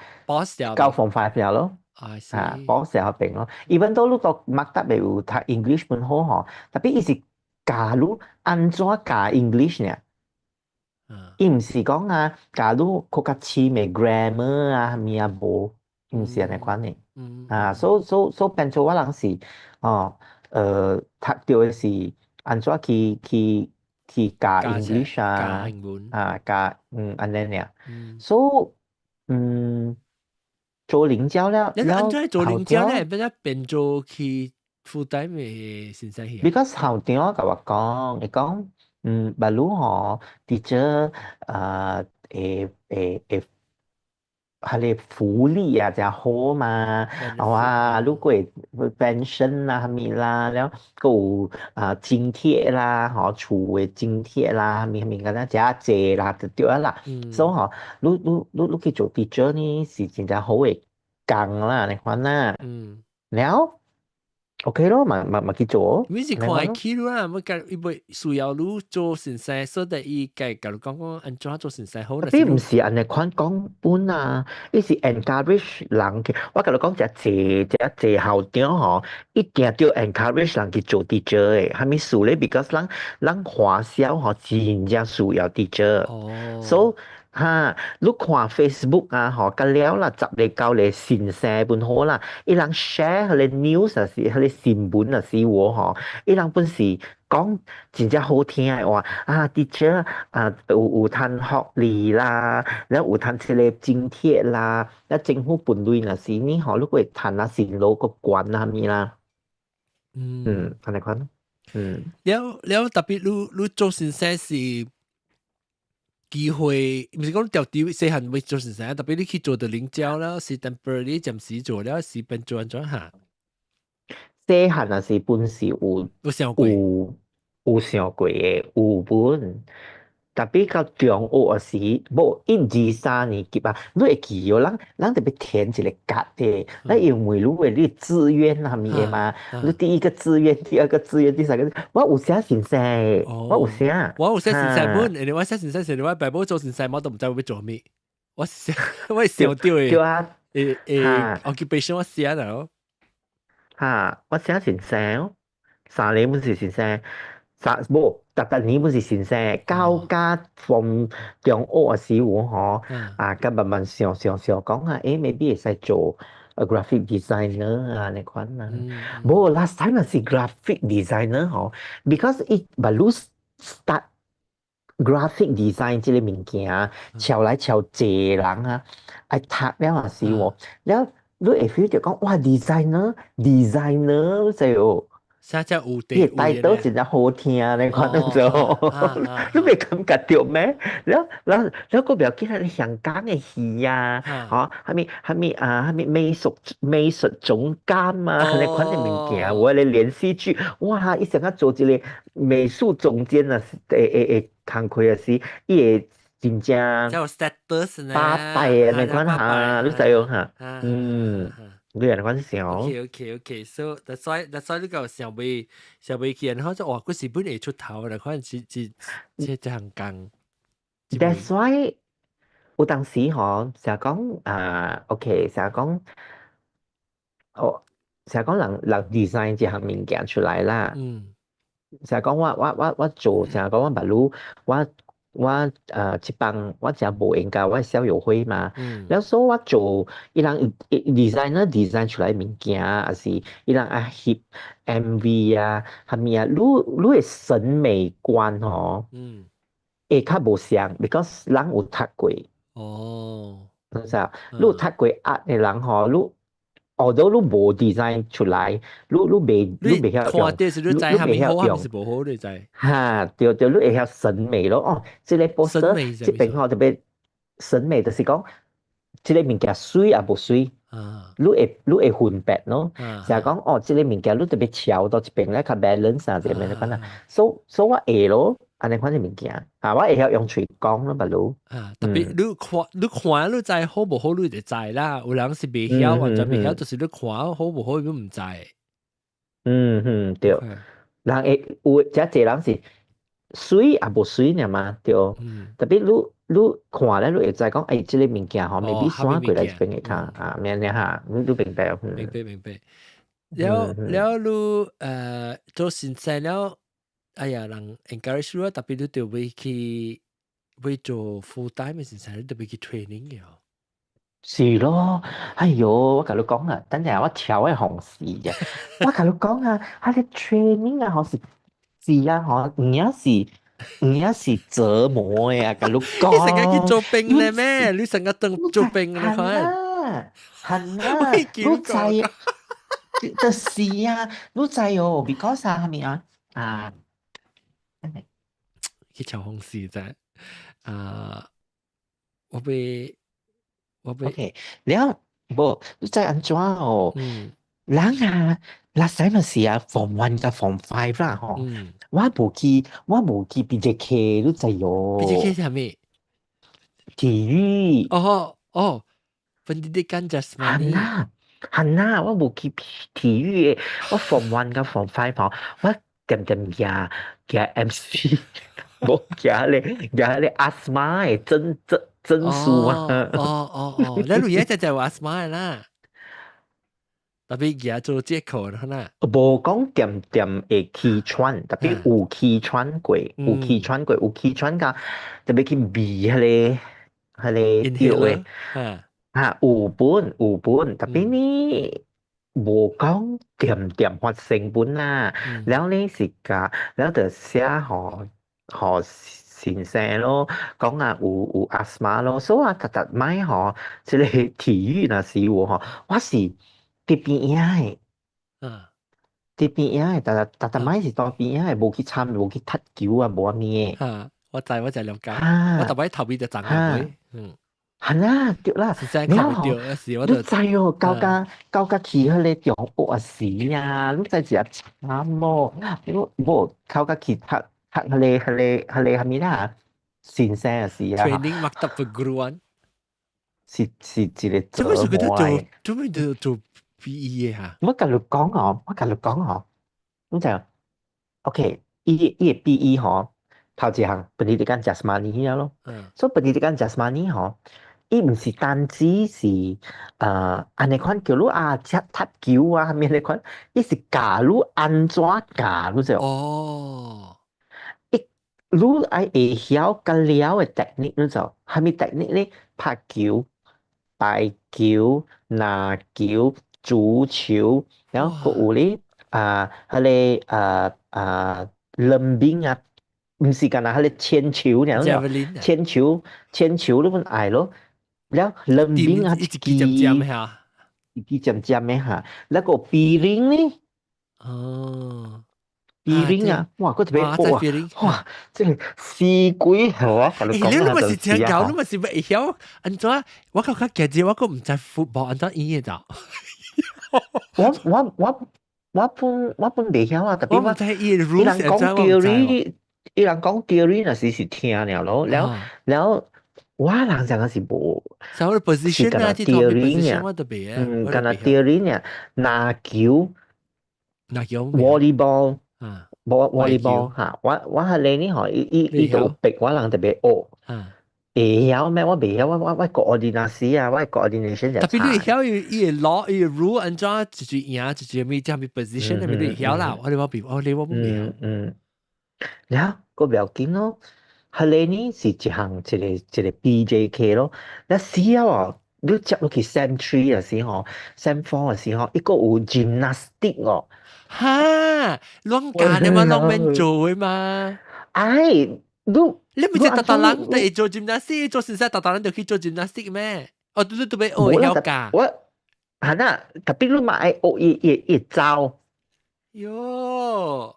到 form five 了咯。啊，保時候變咯。even 到你到 maktab 有讀 English 本好嗬，特別伊是教你按怎教 English 呢？伊毋是講啊，教你較較深的 grammar 啊，啥物啊無，伊毋是按呢款的。啊，所以變做我人是，哦，讀著的是按怎去教 English 啊，啊，教按呢爾。所以做領教了，你按怎做領教咧？變變做去負擔的先生去？Because 校長共我講，伊講，捌你吼，teacher 啊，會會會，彼个福利啊，誠好嘛，哇，你閣會 pension 啦，啥物啦，了閣有啊津貼啦，吼，厝的津貼啦，啥物啥物敢若誠濟啦，就對啊啦。所以吼，你去做 teacher 呢，是真正好的工啦，按呢款啦。了，OK 咯，嘛去做。你是看會起啦，我共伊袂需要你做先生，所以伊共共你講講按怎做先生好。你毋是按呢款講本啊，伊是 encourage 人去。我共你講，誠濟誠濟校長吼，一定著 encourage 人去做 teacher 的。啥物事咧？because 咱華小吼真正需要 teacher。所以哈，你看 Facebook 啊，吼，佮了啦，十个九個先生本好啦，伊人 share 彼个 news 啊是彼个新聞啊是喎吼，伊人本是講真正好聽的話啊，teacher 啊有趁福利啦，了有趁這个津貼啦，了政府分類若是呢吼，你會趁啊辛勞閣懸啊啥物啦，按呢款，了了特別你做先生是機會，毋是講調調細漢欲做先生，特別你去做到領教了，是 temporary 暫時做了，是變做按怎哈？細漢若是本是有有想過，有想過的，有本。特別到中學時，無一二三年級啊，你會記哦，咱特別填一个卡的，咱因為你的你志願啥物的嘛，你第一個志願，第二個志願，第三個，我有寫先生，我有寫，我有寫先生本，因為我寫先生是我爸母做先生，我都毋知欲做啥物，我寫我想著的，對啊，occupation 我寫啦，哈，我寫先生，三年本是先生。三無，逐逐年本是先生，到甲 form 中學時有吼，啊，佮慢慢想想想講啊，maybe 會使做 graphic designer 啊，按呢款啊。無 last time 是 graphic designer 吼，because 伊捌你 start graphic design 這个物件，撨來撨濟人啊，愛讀了也是喎，了你會 feel 著講哇，designer designer 知無？啥叫有伊個態度真正好聽，你看到做，你袂感覺著咩？了了了，閣袂要緊，彼香港的戲啊，吼，啥物啥物啊，啥物美術總監啊，按呢款的物件，有彼个連續劇，哇！伊想欲做一个美術總監啊，會工課啊是，伊會真正有 status 呢，巴閉啊，你看下，你知影哈？嗯，你按呢款想。 OK，so that's why 你個想袂起，然後就哇，佢是本會出頭啦，可能是是這項工。 That's why 有當時吼，成日講啊，OK，成日講，哦，成日講人人 design 這項物件出來啦。成日講我做，成日講我捌汝，我這幫我誠無閒共我校友會嘛。了所以我做，伊人 designer design 出來物件，抑是伊人愛翕 MV 啊，啥物啊，你的審美觀吼，會較無相，because 人有讀過。你知影？你有讀過 art 的人吼，你 although 你無 design 出來，你袂曉用，你你袂曉用，是無好你知。哈，對對，你會曉審美咯。哦，這個 poster 這邊吼特別審美，就是講這個物件媠抑無媠，你會分別咯。就係講哦，這個物件你特別調到這邊咧較 balance 啊，這個物款啊。所以我會咯，按呢款的物件，啊，我會曉用喙講咯，捌汝。啊，特別你看你知好無好，你就知啦。有人是袂曉，或者袂曉，就是你看好無好，你毋知。嗯嗯，對。人會有遮濟人是媠抑無媠爾嘛，對。特別你看咧，你會知講，欸，這個物件吼，maybe 轉過來這邊會較啊，咩呢哈，你明白？明白明白。了了，你做先生了，哎呀，人 encourage 你，特別你就欲去欲做 full time 的先生，你就欲去 training 嘅。是咯，哎喲，我共你講啊，等陣我超會紅事嘅，我共你講啊，啊你 training 啊，吼是是啊，吼，有影是折磨的啊，共你講。你成日去做兵咧咩？你成日當做兵咧看。係啊，你知，就是啊，你知哦，because 啊，係咪啊？啊，去嘲諷事啫，啊，我欲 OK，了無，你知按怎哦？人啊，last time 是啊，form one 佮 form five 啦吼。我無去 PJK，你知哦？PJK 是啥物？體育。哦哦，Pendidikan Jasmani。係啦，係啦，我無去體育的，我 form one 佮 form five 吼，我恬恬舉舉 MC，無舉咧舉咧 asthma 的證書啊。哦哦哦，你而家就就 asthma 啦。特別舉做借口啦，啦。無講恬恬會氣喘，特別有氣喘過，有氣喘過，有氣喘甲特別去鼻彼個藥的，啊有本有本，特別呢無講恬恬發生本啦，了呢是甲了就寫予予先生咯，講啊有 asthma 咯，所以啊逐逐擺吼，這個體育若是有吼，我是佇邊仔的，佇邊仔的，逐逐逐擺是佇邊仔的，無去參，無去踢球啊，無啥物的。哈，我知我就了解，我逐擺頭尾就爭啊，嗯。係啦，對啦，你好，你知哦，到甲去彼個中學啊時啊，你知一慘哦，你無到甲去讀彼個啥物啦，先生啊時啊。 Training maktab perguruan 是一個折磨來。做咩做做 PE 的哈？我共你講哦，我共你講哦，你知 OK，伊的 PE 吼，頭一項 Pendidikan Jasmani 遐咯，所以 Pendidikan Jasmani 吼，伊毋是單止是按呢款叫你啊踢踢球啊，啥物呢款，伊是教你按怎教，你知無？哦，伊你愛會曉較了的 technique，你知無？啥物 technique 咧？拍球、排球、籃球、足球，然後閣有咧啊，彼個啊啊 lembing 啊，毋是干焦彼個鉛球爾，鉛球鉛球你攏愛咯。了 lembing 啊，一支尖尖的哈，一支尖尖的哈，那個 piring 呢？哦， piring 啊，哇，閣特別哇哇，這個死鬼我共你講你嘛是聽講，你嘛是會曉按怎？我感覺其實我閣毋知 football 按怎演的就。我本袂曉啊，特別我伊人講 theory，伊人講 theory 若是是聽爾咯，了了。我人講是無，啥物 position 啊？啲 theory 我特別啊，嗯，敢若 theory 呢，籃球，籃球，volleyball，啊，volleyball 嚇，我係你呢嗬，伊伊伊就逼我人特別學。會曉咩？我袂曉，我 coordination 啊，我 coordination 就特別你會曉伊伊會攞伊 rule 按怎一句贏一句咩這樣 position 係咪你會曉啦？我你我比我你我唔曉。嗯，然後個不要緊咯，係你呢是一項一個一個 PJK 咯，你死啊！你接落去 Sem 3 嘅時候，Sem 4 嘅時候，一個有 gymnastic 哦。哈，攏教你嘛，攏免做嘅嘛。哎，你你唔是逐逐人都會做 gymnastic，做先生逐逐人就去做 gymnastic 咩？哦，對對對，學會曉教。我係啦，特別你嘛愛學伊伊伊招。喲，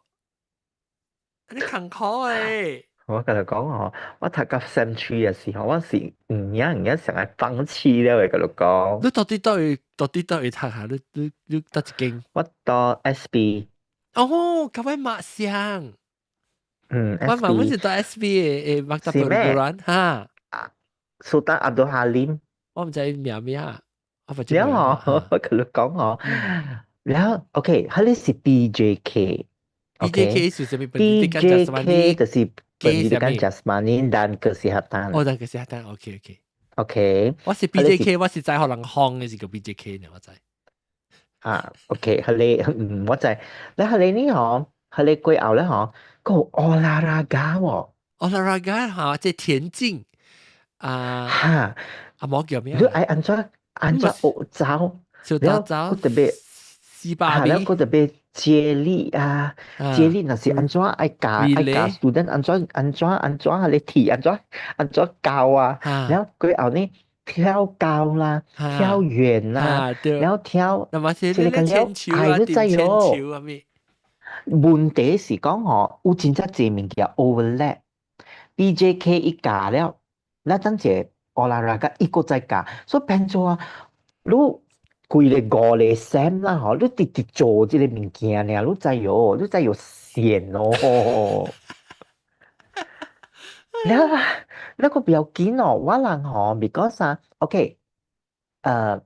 你艱苦誒！我共你講吼，我讀到 Sem 3 嘅時候，我是毋影毋影想愛放棄了嘅，共你講。你到底倒位讀下？你佗一間？我到 SP。哦，佮我嘛像。嗯，我嘛，我是讀 SP 嘅 Maktab Perguruan 哈。啊，Sultan Abdul Halim。我毋知名咩啊，我唔知。了吼，我共你講吼，了 OK，彼個是 PJK。 PJK 是啥物？PJK 就是 Pendidikan Jasmani dan Kesihatan。哦，dan Kesihatan，OK OK。 OK。我是 PJK，我是知予人放嘅是叫 PJK 呢，我知。啊，OK，彼個嗯，我知。你彼個呢吼，彼個過後咧吼，閣有 olahraga 喎。 Olahraga 嚇，即係田徑啊。哈，阿毛叫咩？你愛按怎按怎學走？小打走。閣特別。四百米。了閣特別接力啊，接力若是按怎愛教愛教 student 按怎按怎按怎彼個鐵按怎按怎教啊，然後過後呢跳高啦，跳遠啦，然後跳，這個鉛球啊，擲鉛球啊咩？問題是講吼，有真正濟物件 overlap，PJK 伊教了，咱等者 olahraga 伊閣再教，所以變做啊，你規個五個 sem 啦吼，你直直做這個物件爾，你知喲，你知有線哦。了啦，那個不要緊哦，我人吼，because 啊，OK，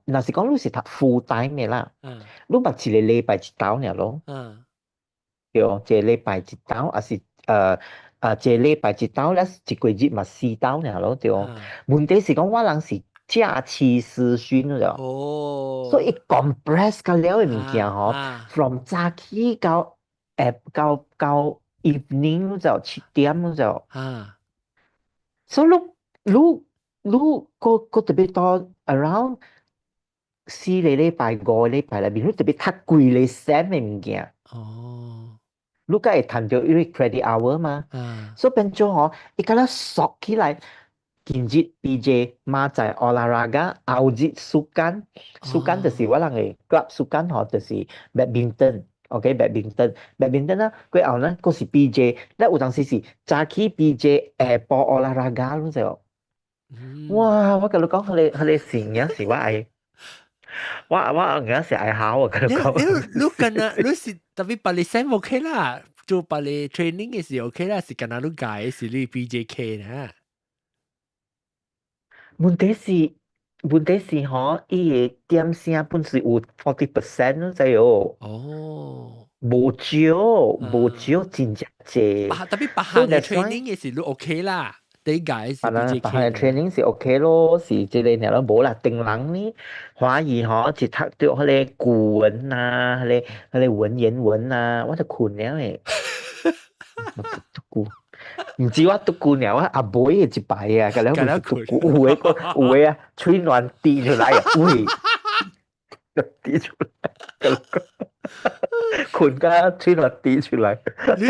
若是講你是讀 full time 的啦，你捌一個禮拜一晝爾咯，對，一個禮拜一晝，抑是一個禮拜一晝咧，一個月嘛四晝爾咯，對。問題是講我人是假期師訓了，所以 compress 到了的物件吼，from 早起到下到 evening 就7點就，所以你你你閣閣特別到 around 4個禮拜5個禮拜內面，你特別讀規個 sem 的物件。你才會趁著伊個 credit hour 嘛，所以變做吼，伊敢若縮起來。今日 PJ，明仔 olahraga，後日 sukan，sukan 就是我人的 club sukan 吼，就是 badminton，OK，badminton，badminton 啦，過後呢，閣是 PJ，咱有當時是早起 PJ，下晡 olahraga 你知無？哇！我共你講，彼個是影是我愛，我有影是愛考啊！共你講。你敢若你是特別別個 sem OK 啦，做別個 training 嘅是 OK 啦，是敢若你教的是你 PJK 呢？問題是吼，伊個點聲本是有 40% 你知無？哦，無少，無少，真正濟。特別別項嘅 training 嘅是你 OK 啦，你教的是 PJK。別項嘅 training 是 OK 咯，是這個爾咯，無啦。頂人呢，華語吼，一讀著彼個古文啊，彼個文言文啊，我就睏了的。讀毋止我讀久爾，我阿妹的一擺啊，共了毋是讀久，有的閣有的啊，喙軟滴出來啊，喂，滴出來，睏甲喙軟滴出來。你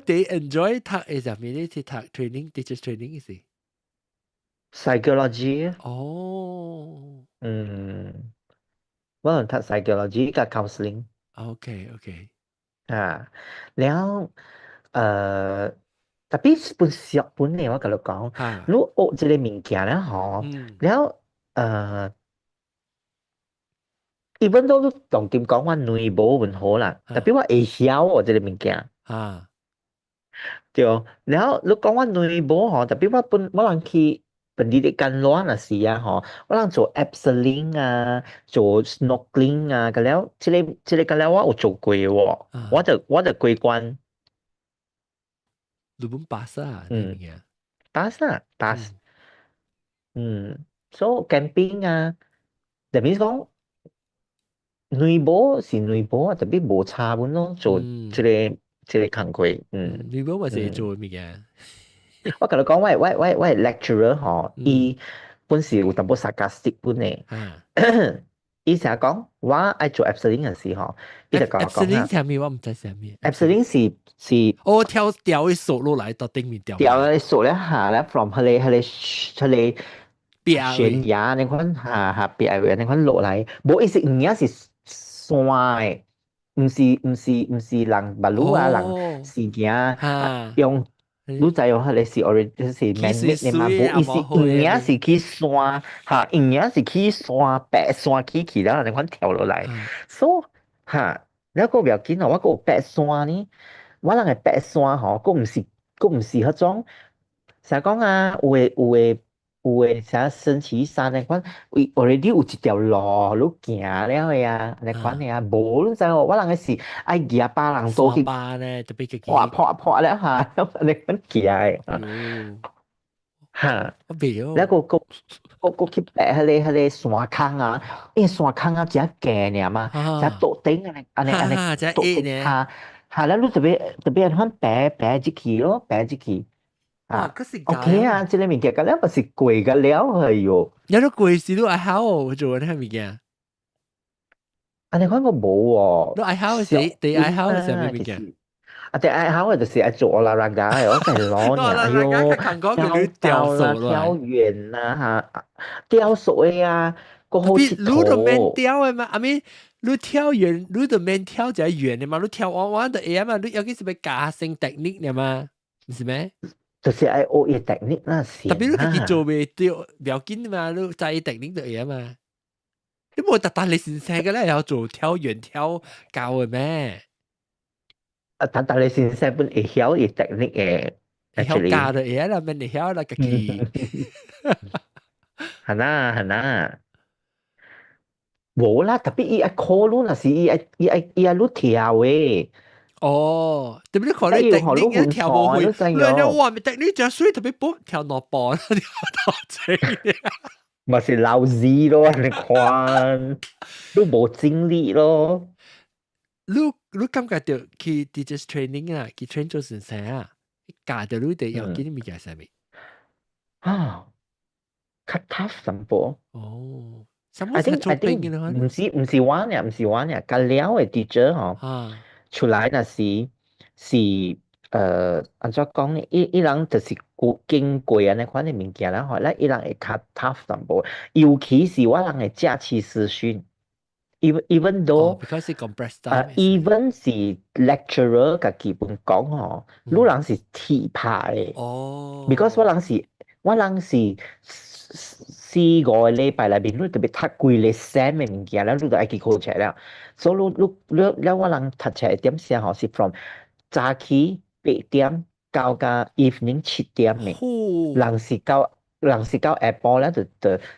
你 enjoy 讀的啥物？你去讀 training teacher training 是？Psychology。哦。嗯，我有讀 psychology 佮 counseling。 OK。啊，了，特別本小本呢，我共你講，你學這個物件了吼，了，even though 你當今講我內無文好啦，特別我會曉學這個物件。對，然後你講我內無吼，特別我本我人去 Pendidikan luar 若是啊吼，我人做 abseiling 啊，做 snorkeling 啊，個了，這個個了我有做過喎，我就過關。你本 pass 啊？嗯，pass 啊，pass。嗯，so camping 啊，就變講女某是女某啊，特別無差本咯，做這個工課，嗯。女某嘛是做物件？我共你講，我 lecturer 吼，伊本是有淡薄 sarcastic 本的。伊成日講我愛做 abseiling 嘅時候，伊就共我講 abseiling 啥物？我毋知啥物。 Abseiling 是哦，跳吊去索落來到頂面吊。吊去索咧下咧，from 彼個懸崖那款下下壁位那款落來，無伊是毋影是山的，毋是人馬路啊，人是行用。你知哦，彼個是 already 是 man made 的嘛，無伊是毋影是去山，哈，毋影是去山白山起去了，那款跳落來，so 哈，了閣不要緊哦，我閣有爬山呢，我人的爬山吼，閣毋是彼種，啥講啊，有的啥升旗山那款，伊 already 有一條路你行了的啊，那款的啊，無你知無？我人的是愛舉別人倒去咧，特別破破破了下，那款行的。哈，我袂曉。了閣去爬彼個山坑啊，因為山坑啊誠低爾嘛，誠桌頂按呢按呢按呢桌頂下，下了你特別特別按款爬爬入去咯，爬入去。啊，OK 啊，這個物件，個了嘛是過個了，哎喲。有你過時你愛曉做那物件？按呢款我無喎。你愛曉是第愛曉是啥物物件？啊，第愛曉的就是愛做 olahraga 的，我係攞呢，哎喲，跳高啦，跳遠啦，哈，吊索的啊，閣好𨑨 你都免吊的嘛？I mean，你跳遠，你都免跳就係遠的嘛？你跳彎彎就會啊嘛？你尤其是欲加深 technique 的嘛？毋是咩？就是愛學伊 technique 啦，特別你家己做袂著，不要緊嘛，你知伊 technique 就會啊嘛。你無特特你先生個咧，要做跳遠跳高的咩？啊，但但你先生本會曉伊 technique 的，會曉教就會啦，免會曉啦，家己。係啦係啦，無啦，特別伊愛考你，若是伊愛你跳的。哦，特別你看你 technique 跳無會，你你哇，technique 真媠，特別不跳兩步，跳到這。嘛是老子咯，你看，你無精力咯。你感覺著去 teachers training 啊，去 train 做先生啊，教著你哋要緊物件啥物？啊，較 tough 淡薄。哦，I think 毋是我爾，毋是我爾，較了的 teacher 吼，出來若是是按怎講呢？伊人就是過經過按呢款的物件啦吼，咱伊人會較 tough 淡薄，尤其是我人的假期師訓。Even though because 是 compressed 啊 time ，even 是 lecturer 家己本講吼，你人是鐵拍的。Because 我人是四五個禮拜內面，你特別讀幾个 sem 的物件，了你就愛去考冊了。所以你你了我人讀冊的點時吼是 from 早起8點到甲 evening 7點的。人是到下晡咧就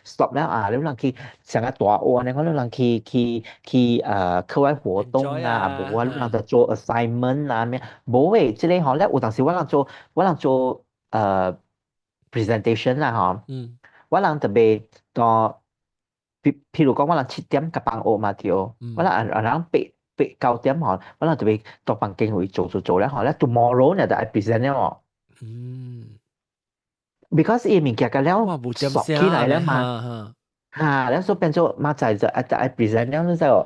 stop 了啊！你人去上個大學按呢，可能人去課外活動啊，無啊，你人就做 assignment 啊咩？無誒，這个吼咧有當時我人做presentation 啦吼，我人特別到，譬如講我人7點甲放學嘛對，我人啊人8、9點吼，我人特別到房間位做做做了吼，咧 tomorrow 呢就愛 present 了哦。Because 伊物件甲了索起來了嘛，哈，了所以變做明仔就愛 present 了，你知無？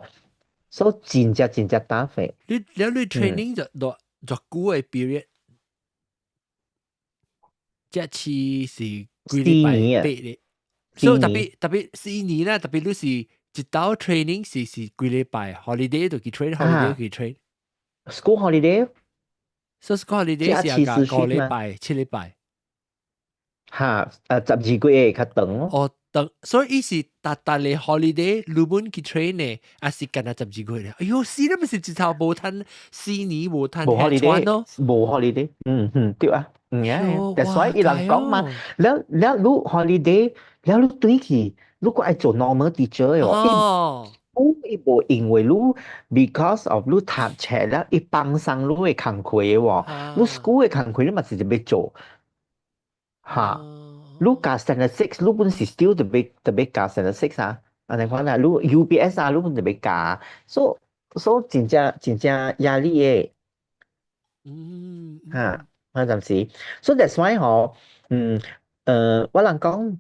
所以真正真正打費。你了你 training 就偌偌久的 period？這次是幾禮拜八日？所以特別特別四年啦，特別你是一道 training 是幾禮拜 holiday 就去 train，holiday 去 train。 School holiday。所以 school holiday 是啊，5禮拜、7禮拜。哈，12個月較長咯。哦，長，所以伊是逐逐個 holiday 你本去 train 呢，還是干焦十二個月？哎喲，死啦，毋是一頭無趁四年無趁無 holiday 咯？無 holiday，嗯嗯，對啊，嗯，that's why 伊人講嘛，了了你 holiday，了你轉去，你閣愛做 normal teacher 哦。伊無因為你 because of 你讀冊了，伊放鬆你的工課喎，你 school 的工課你嘛是欲做，哈，你教 standard six，你本是 still 特別教 standard six 啊，按呢款啦，你 UPS 啊，你本特別教，所以真正真正壓力的，哈，嗰陣時，so that's why 嗬，我人講，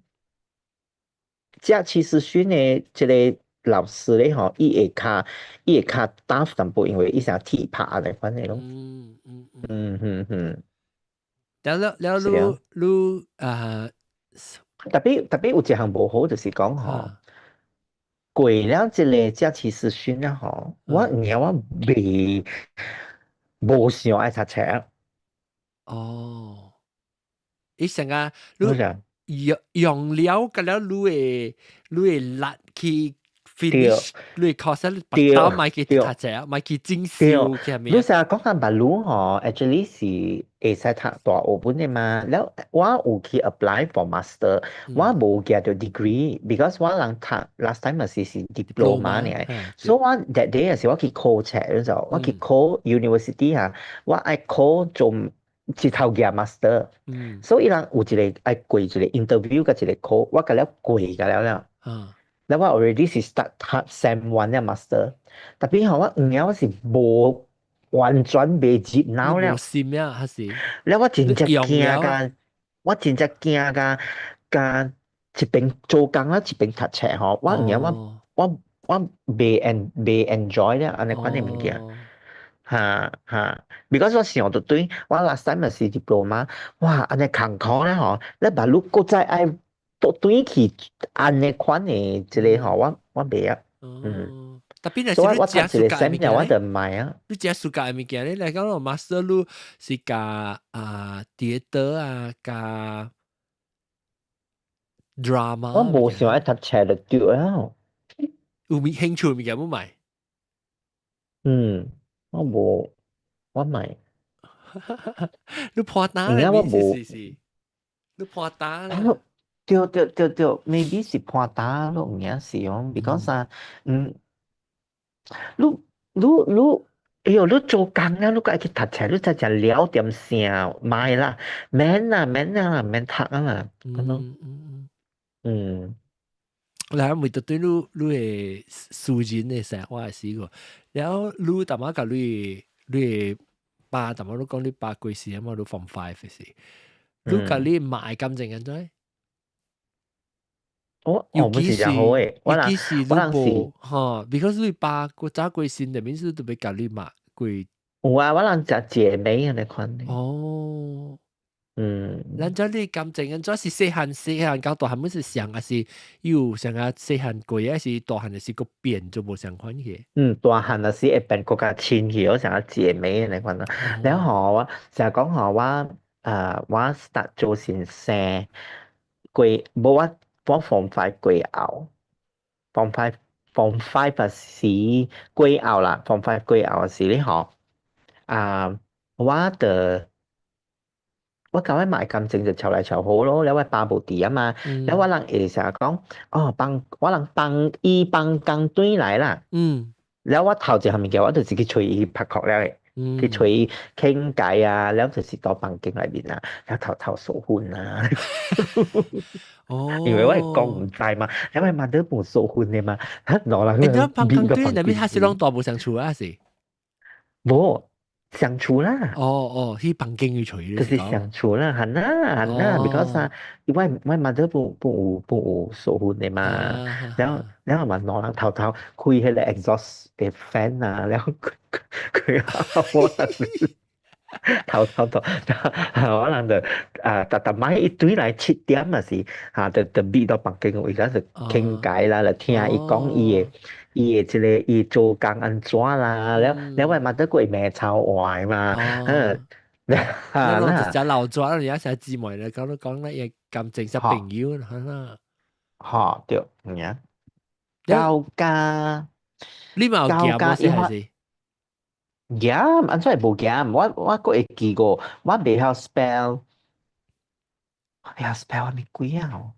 這其實訓的這个老師咧吼，伊會較 tough 淡薄，因為伊成鐵拍按呢款的咯。了了了，你你啊，特別有一項無好，就是講吼，過了這个假期實訓了吼，我有影我袂無想愛讀冊。哦，伊成個你用用了個了，你會力去 finish 你 course 你拔刀莫去讀冊，莫去進修嘅你成日講緊白魯吼，actually 是會使讀大學本的嘛？了我有去 apply for master，我無寄著 degree，because 我人讀 last time 是 diploma 呢。所以我 that day 時我去考冊嗰陣，我去考 university 哈，我愛考做一頭寄 master。所以伊人有一个愛過一個 interview 佮一個考，我共了過共了了。了我 already 是 start 讀 sem one 的 master，tapi 吼我有影我是無完全袂入腦了。無心啊，還是？了我真正驚共，我真正驚共，共一邊做工啦，一邊讀冊吼，我有影我袂 enjoy 了，按呢款的物件。哈哈，because 我想著對，我 last time 是 diploma，哇，按呢艱苦咧吼，你把你閣再愛倒轉去按呢款的這个吼，我袂啊。 Tapi 若所以是你食我讀一個暑假的 sem 物件咧，我就莫啊。你食暑假的物件咧，來講咯，master 你是教啊 theatre 啊，教 drama 我無想愛讀冊就對了。有物興趣的物件欲買？嗯，我無，我莫。你破單而家我無是是，你破單咧。對對對對，maybe 是破單咯，有影是哦，because 啊，你你你，哎喲，你做工啊，你閣愛去讀冊，你才誠了點聲，莫啦，免啦免啦，免讀啊啦，咁咯。來，為著對你你的私人的生活的試過，然後你淡仔共你你的爸，淡仔你講你爸過世啊嘛，你 form five 時，你共你媽的感情按怎？我我們是誠好的，我尤其是你我人是無吼，because 你爸過早過身，就免說特別共你媽過。有啊，我人誠姐妹按呢款的。哦。咱這你感情按怎是細漢細漢到大漢，阮是像，還是有像啊細漢過，還是大漢就是閣變就無相款去？嗯，大漢就是會變閣較親去，好像啊姐妹按呢款咯。然後我成日講吼，我啊我 start 做先生過，無我我 form five 過後，form five 時過後啦，form five 過後時咧吼，啊我就我共我媽的感情就吵來吵去咯，了我爸無佇啊嘛，了我人會成日講，哦放我人放伊放工轉來啦，了我頭一項物件我就是去揣伊拍殼了的，去揣伊傾偈啊，了就是到房間內面啊，了偷偷掃粉啊，因為我會講毋知嘛，因為媽都無掃粉的嘛，兩人欸，你放工轉內面還是攏蹛無相厝啊是？無相處啦。哦哦，去房間去揣。就是相處啦，係啦係啦，because 啊，我媽都不有掃粉的嘛，然後嘛兩人偷偷開彼個 exhaust 的 fan 啊，然後佢我偷偷偷，我人就啊，逐逐擺伊轉來7點嘛是，哈，就覕到房間，為咗就傾偈啦，就聽伊講伊的這个伊做工按怎啦，了了我媽都過罵臭話嘛，嗯，啊，那就老抓，人家成姊妹咧，講都講咧，感情是朋友啦。吼對，嗯，交加，你嘛有行無是還是？行，按怎會無行？我閣會記過，我袂曉 spell。袂曉 spell 啥物鬼啊！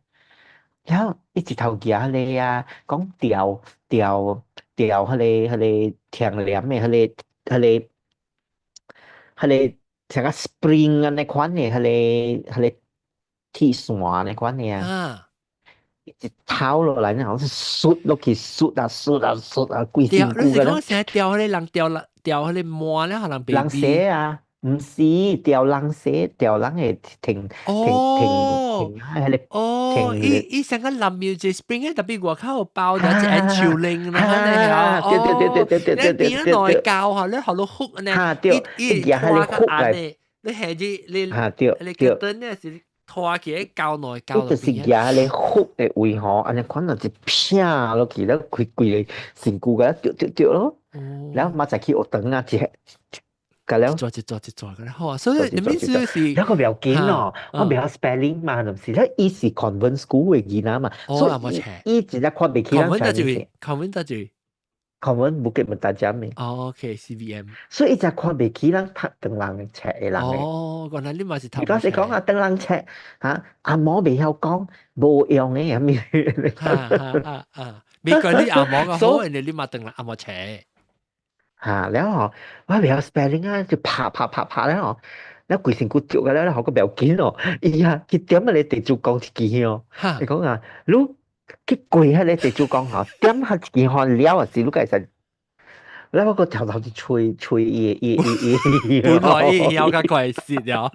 然後一直頭舉咧啊，講調調調，彼個聽念的，彼個像個 spring 按呢款的，彼個鐵線按呢款的啊，一頭落來，然後是摔落去，摔啊摔啊摔啊，規身軀個。你是講成吊彼個人吊啦，吊彼個滿了，可能人寫啊，毋是吊人寫，吊人會停停停停，彼個哦，伊伊成個南廟一 spring 特別外口有包咗一個樹林啦，對對對對對對對對，你變咗內膠吼，你學到哭呢，對，伊伊拖較按呢，你下子你你個燈呢是拖起膠內膠。伊就是舉彼個哭的位吼，按呢款就一撇落去，了規規个身軀共著著著咯，然後嘛再去學堂啊，一個了，一抓一抓一抓個好啊，所以你意思是，一個袂要緊哦，我袂曉 spelling 嘛，就是咧，伊是 convent school 的囡仔嘛，所以伊真正看袂起咱 convent 就 convent 就 convent Bukit Mertajam 的。哦，OK，CBM。所以伊才看袂起咱讀唐人冊的人的。哦，原來你嘛是讀。伊講是講啊，唐人冊嚇，紅毛袂曉講，無用的啥物。哈哈啊啊！美國你紅毛個好，人哋你嘛唐人紅毛冊。嚇，了後我袂曉 spelling 啊，就拍拍拍拍了吼，了規身軀著個了，了後閣袂要緊哦。伊啊，去點彼個地主公一支哦，伊講啊，你去跪彼個地主公吼，點彼一支番了啊，是你會使。了我閣頭頭去吹吹伊伊伊伊，本來伊曉較快死了。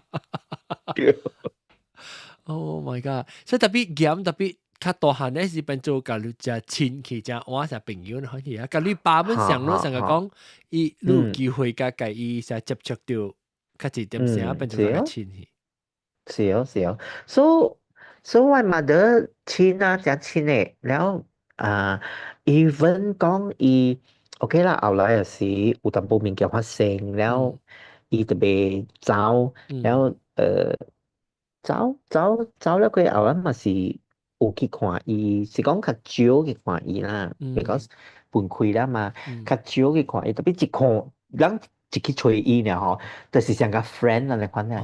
Oh my god！所以特別嚴，特別較大漢咧是變做共你誠親去，誠換成朋友可以啊。共你爸本上攏成日講，伊你有機會共共伊成接觸到較濟點聲，變做較親去。是哦是哦，所以我 mother 親啊，誠親的，了啊，even 講伊 OK 啦，後來也是有淡薄物件發生，了伊特別走，了走走走了過後，咱嘛是有去看伊，是講較少去看伊啦，because 分開了嘛，較少去看伊，特別一看，咱一去揣伊爾吼，就是像個 friend 按呢款啊。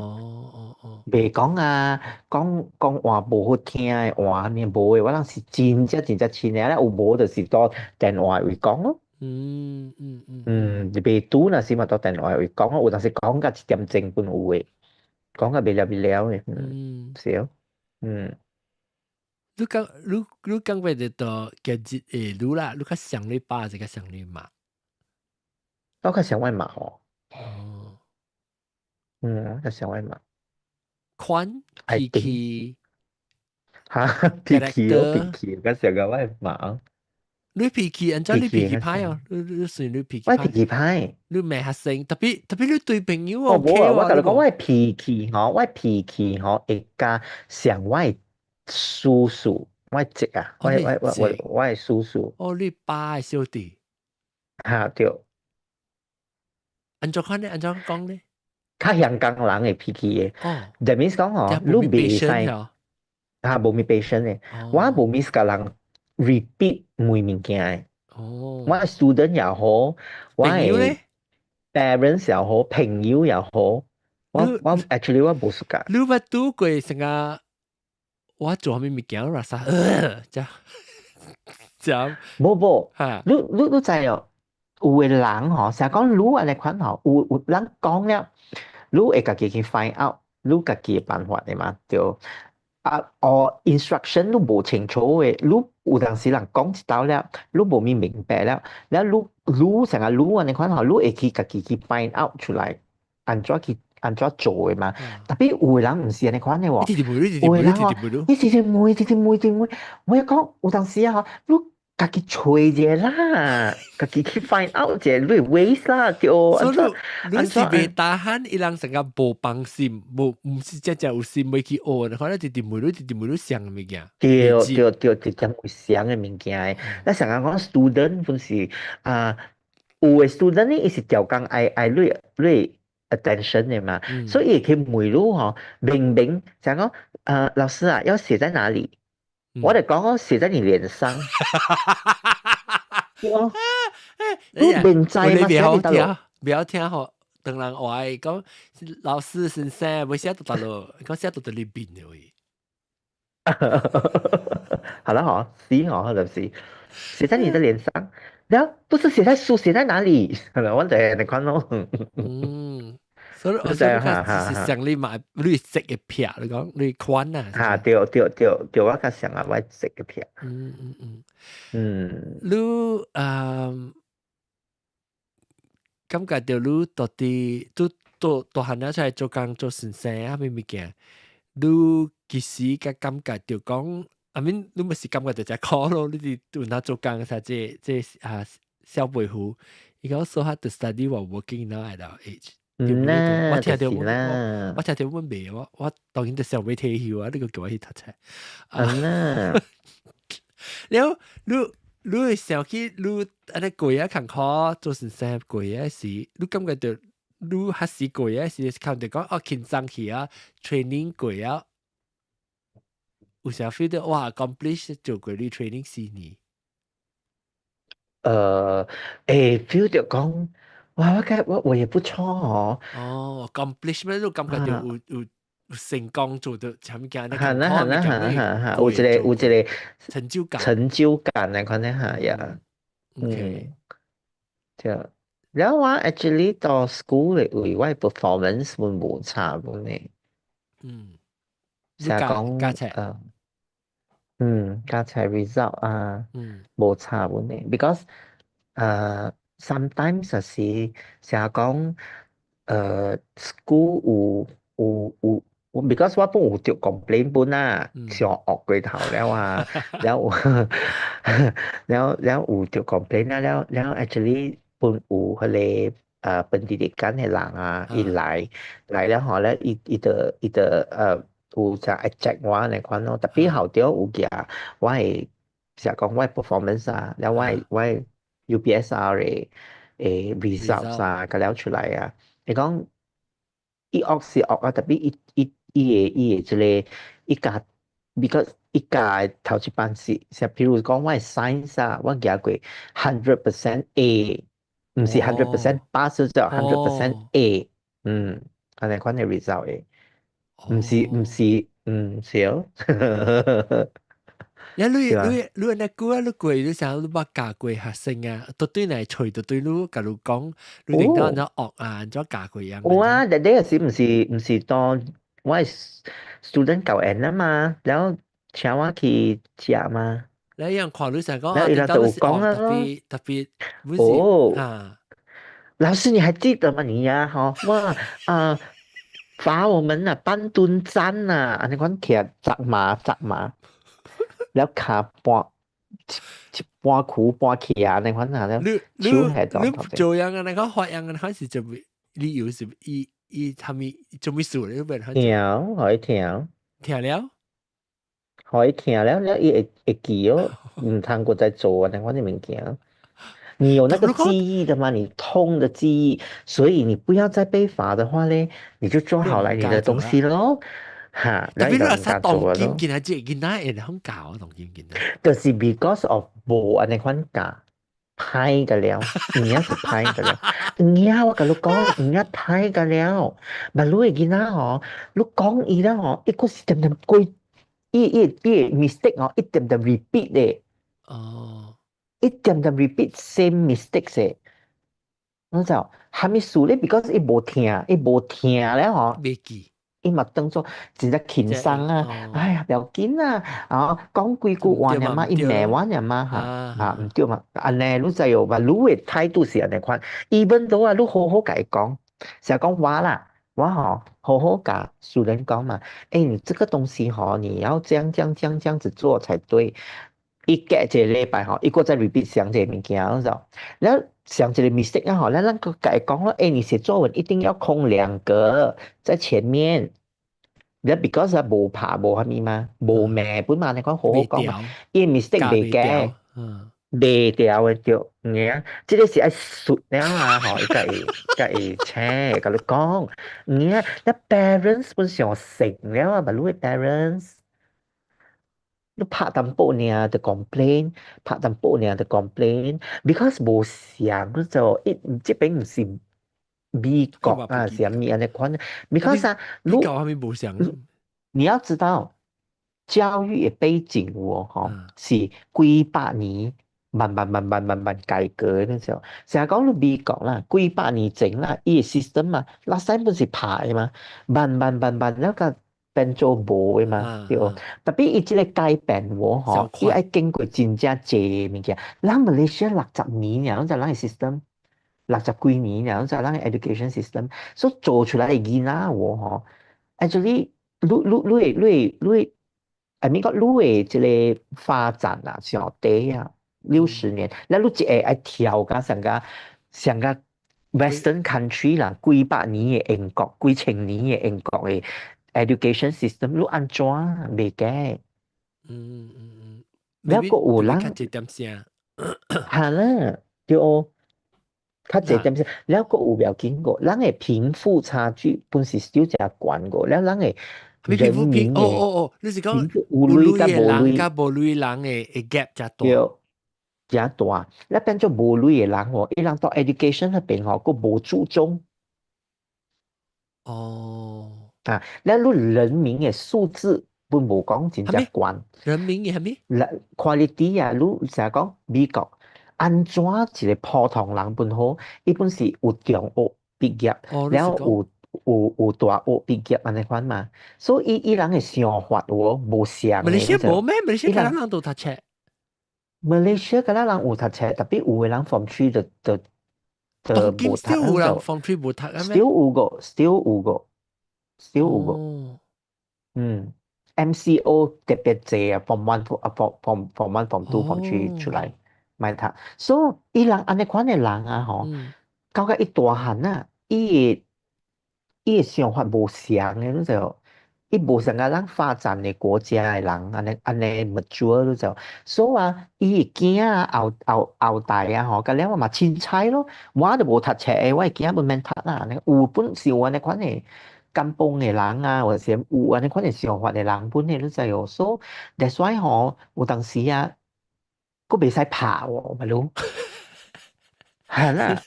袂講啊，講講話無好聽的話，爾無的，我人是真正真正親的，有無就是透電話會講咯。嗯，袂拄若是嘛透電話會講咯，有當時講甲一點鐘本有的，講甲袂了袂了的，是哦，嗯。你講你你感覺得到今日會你啦，你較像你爸，還是較像你媽？我較像我媽哦。哦。嗯，較像我媽。款脾氣。哈，脾氣哦，脾氣，較像個我媽。你脾氣，按怎你脾氣歹哦？你算你脾氣？我脾氣歹。你袂較生，特別特別你對朋友哦，無啊，我共你講，我脾氣吼，我脾氣吼會較像我叔叔，我侄啊，我我我我叔叔。哦，你爸的小弟。哈對。按怎看呢？按怎講呢？較香港人的脾氣的。哦。 That means 講吼，你袂使啊，無咪 patient 的。我無咪共人 repeat 問物件的。哦。我 student 也好，我的 parents 也好，朋友也好，我 actually 我無 suka。你捌拄過成個我做啥物物件，垃圾，這這無無，你你知哦？有的人吼，成日講你按呢款吼，有有人講了，你會家己去 find out，你家己的辦法的嘛，對。啊，哦，instruction 你無清楚的，你有當時人講一道了，你無咪明白了，了你你成個你按呢款吼，你會去家己去 find out 出來，按怎去按怎做的嘛。特別有的人毋是按呢款的喎，有的人吼，伊直直問，直直問，直問，我講有當時啊，你家己揣一下啦，家己去 find out 一下，你會 waste 啦，對。所以你是袂 tahan，伊人成個無放心，無毋是真正有心欲去學，可能直直問你，直直問你啥物件。對對對，直接會想的物件的。咱成日講 student 本是啊，有的 student 呢，伊是調工愛愛你你 attention 的嘛，所以伊會去問你吼，明明想講，老師啊，要寫在哪裡？我就講我寫在你臉上。對你明知嘛？你袂曉聽，袂曉聽吼，當人話講老師先生，欲寫佇佗落，講寫佇佇你面的位。好了好，死我就是寫在你的臉上，然後不是寫在書，寫在哪裡？係咪？我就係你看咯。嗯，所以我所以你是想你買你識嘅片，你講你款啊？嚇，對對對對，我較想啊，我識嘅片。你感覺到你到底都都大漢了出來做工做先生啊，咩物件？你其實較感覺到講，I mean 你毋是感覺到這苦咯，你佇有哪做工啥這這啊小輩夫，伊講 so hard to study while working now at our age。嗯啦，我聽到就是啦。我聽到阮袂，我當然就想欲退休啊！你閣叫我去讀冊。嗯啦。了，你你會想起你按呢過啊艱苦做先生過啊時，你感覺到你還是過啊時，看到講哦輕鬆去啊，training 過啊，有時 feel 到哇 accomplish 做過你 training 4年。欸，feel 到講，哇，我感我我也不錯哦。哦，accomplishment 你感覺到有有成功做到啥物件？係啦係啦係啦係係，有一個成就感，成就感來看咧嚇呀。對。然後我 actually 到 school 的位，我 performance 本無差本呢。成日講加冊，加冊 result 啊，無差本呢。Because sometimes 就是成日講school 有有有。because 我本有著 complain 本啊，上惡過頭了啊，了了了有著 complain 啊，了了 actually 本有彼個本地的間的人啊，伊來來了後咧，伊伊就伊就有就愛 check 我按呢款咯，特別校長有寄我的成日講我的 performance 啊，了我的 UPSR 的 results 啊，佮了出來啊，伊講伊惡是惡啊，特別伊伊伊的伊的這個伊教，because 伊教的頭一班是，像譬如講我的 science 啊，我寄過 100% A，毋是 100% pass 就 100% A，按呢款的 result 的，毋是毋是，是哦。呀，你你你按呢久啊，你過你想你捌教過學生啊，都對來揣都對你共你講，你領導按怎學啊，按怎教過樣？有啊，那個時毋是當我 student 教員啊嘛，然後請我去食嘛。你樣看你想講，然後伊拉就有講啊特別特別，哦，啊，老師你還記得嗎？你呀，吼，哇啊，罰我們啊，半蹲站啊，按呢款徛紮馬紮馬，了跤半一半屈半徛按呢款啊，了你你手係你做樣啊？那個發樣啊？還是做理由是伊伊他們做咩事？你問聽，可以聽，聽了，可以聽了了，伊會會記哦，毋通閣再做按呢款的物件。你有那個記憶的嗎？你痛的記憶，所以你不要再被罰的話咧，你就做好來你的東西咯。哈，特別你話當今見下這囡仔會通教啊，當今囡仔。就是 because of 無按呢款教，歹個了，有影是歹個了。有影我共你講，有影歹個了。但你的囡仔吼，你講伊了吼，伊閣是點點過，伊伊伊 mistake 吼，一點點 repeat 的。一點點 repeat same mistakes 的。我就蝦米事咧？because 伊無聽，伊無聽了吼。袂記。伊嘛當做真正輕鬆啊！哎呀，不要緊啊！啊，講幾句話爾嘛，伊罵我爾嘛哈，啊，毋對嘛，按呢你知哦，嘛你的態度是按呢款，even though 啊，你好好共伊講，成日講我啦，我吼好好共 student 講嘛，欸，你這個東西吼，你要這樣這樣這樣這樣子做才對。伊隔一個禮拜吼，伊閣再 repeat 相這個物件，你知道？了上一個 mistake 啊吼，咱咱閣共伊講咯，欸，你寫作文一定要空兩格在前面。了 because 啊無拍無啥物嘛，無罵本嘛，你講好好講嘛，伊 mistake 袂改，袂掉的對，爾，這個是愛術了啊吼，伊才會才會請共你講，爾，那 parents 本上成了啊，嘛你的 parents。你拍淡薄爾就 complain，拍淡薄爾就 complain，because 無像你就一這邊毋是美國啊，是啥物按呢款？because 啊，你搞啥物無像？你要知道，教育的背景喎，吼，是幾百年慢慢慢慢慢慢改革的時候，成日講你美國啦，幾百年前啦，伊的 system 嘛，last time 本是拍的嘛，慢慢慢慢了個變做無的嘛，對。特別伊這個改變喎，吼，伊愛經過真正濟物件。咱馬來西亞60年爾，咱的 system 60幾年爾，咱的 education system 所做出來的囡仔喎，吼，actually 你你你會你會你會，I mean 講你的這個發展啊，上低啊，60年，咱你一下愛跳甲上個上個 Western country 啦，幾百年的英國，幾千年的英國的 education system，你按怎袂改？了閣有人較濟點聲，係啦，對哦，較濟點聲，了閣有無要緊個，人的貧富差距本是 still 誠懸個，了人的人民哦哦哦，你是講有鐳佮無鐳佮無鐳人的 gap 誠大，對，誠大，了變做無鐳的人哦，伊人到 education 彼邊吼，閣無注重。啊，了你人民的素質本無講真正懸。人民的啥物？ quality 啊，你成日講美國按怎一個普通人本好，伊本是有中學畢業，了有大學畢業按呢款嘛，所以伊人的想法有無相的。馬來西亞無咩？馬來西亞人都讀冊。馬來西亞敢若人有讀冊，特別有的人 form three 就無讀。有人 form three 無讀啊咩？ still 有個，still 有個，still 有個。嗯，MCO 特別濟啊，form one 啊，form one form two form three 出來莫讀。所以伊人按呢款的人啊，吼，到甲伊大漢啊，伊的想法無相的，你知無？伊無像甲咱發展的國家的人按呢按呢 mature 你知無？所以啊，伊的囝啊後後後代啊吼，甲了嘛凊彩咯。我都無讀冊的，我的囝本免讀啦。有本是有按呢款的甘榜的人啊，或者是有按呢款的想法的人本的，你知無？所以 that's why 吼，有當時啊，閣袂使拍喎，咪咯。係啦，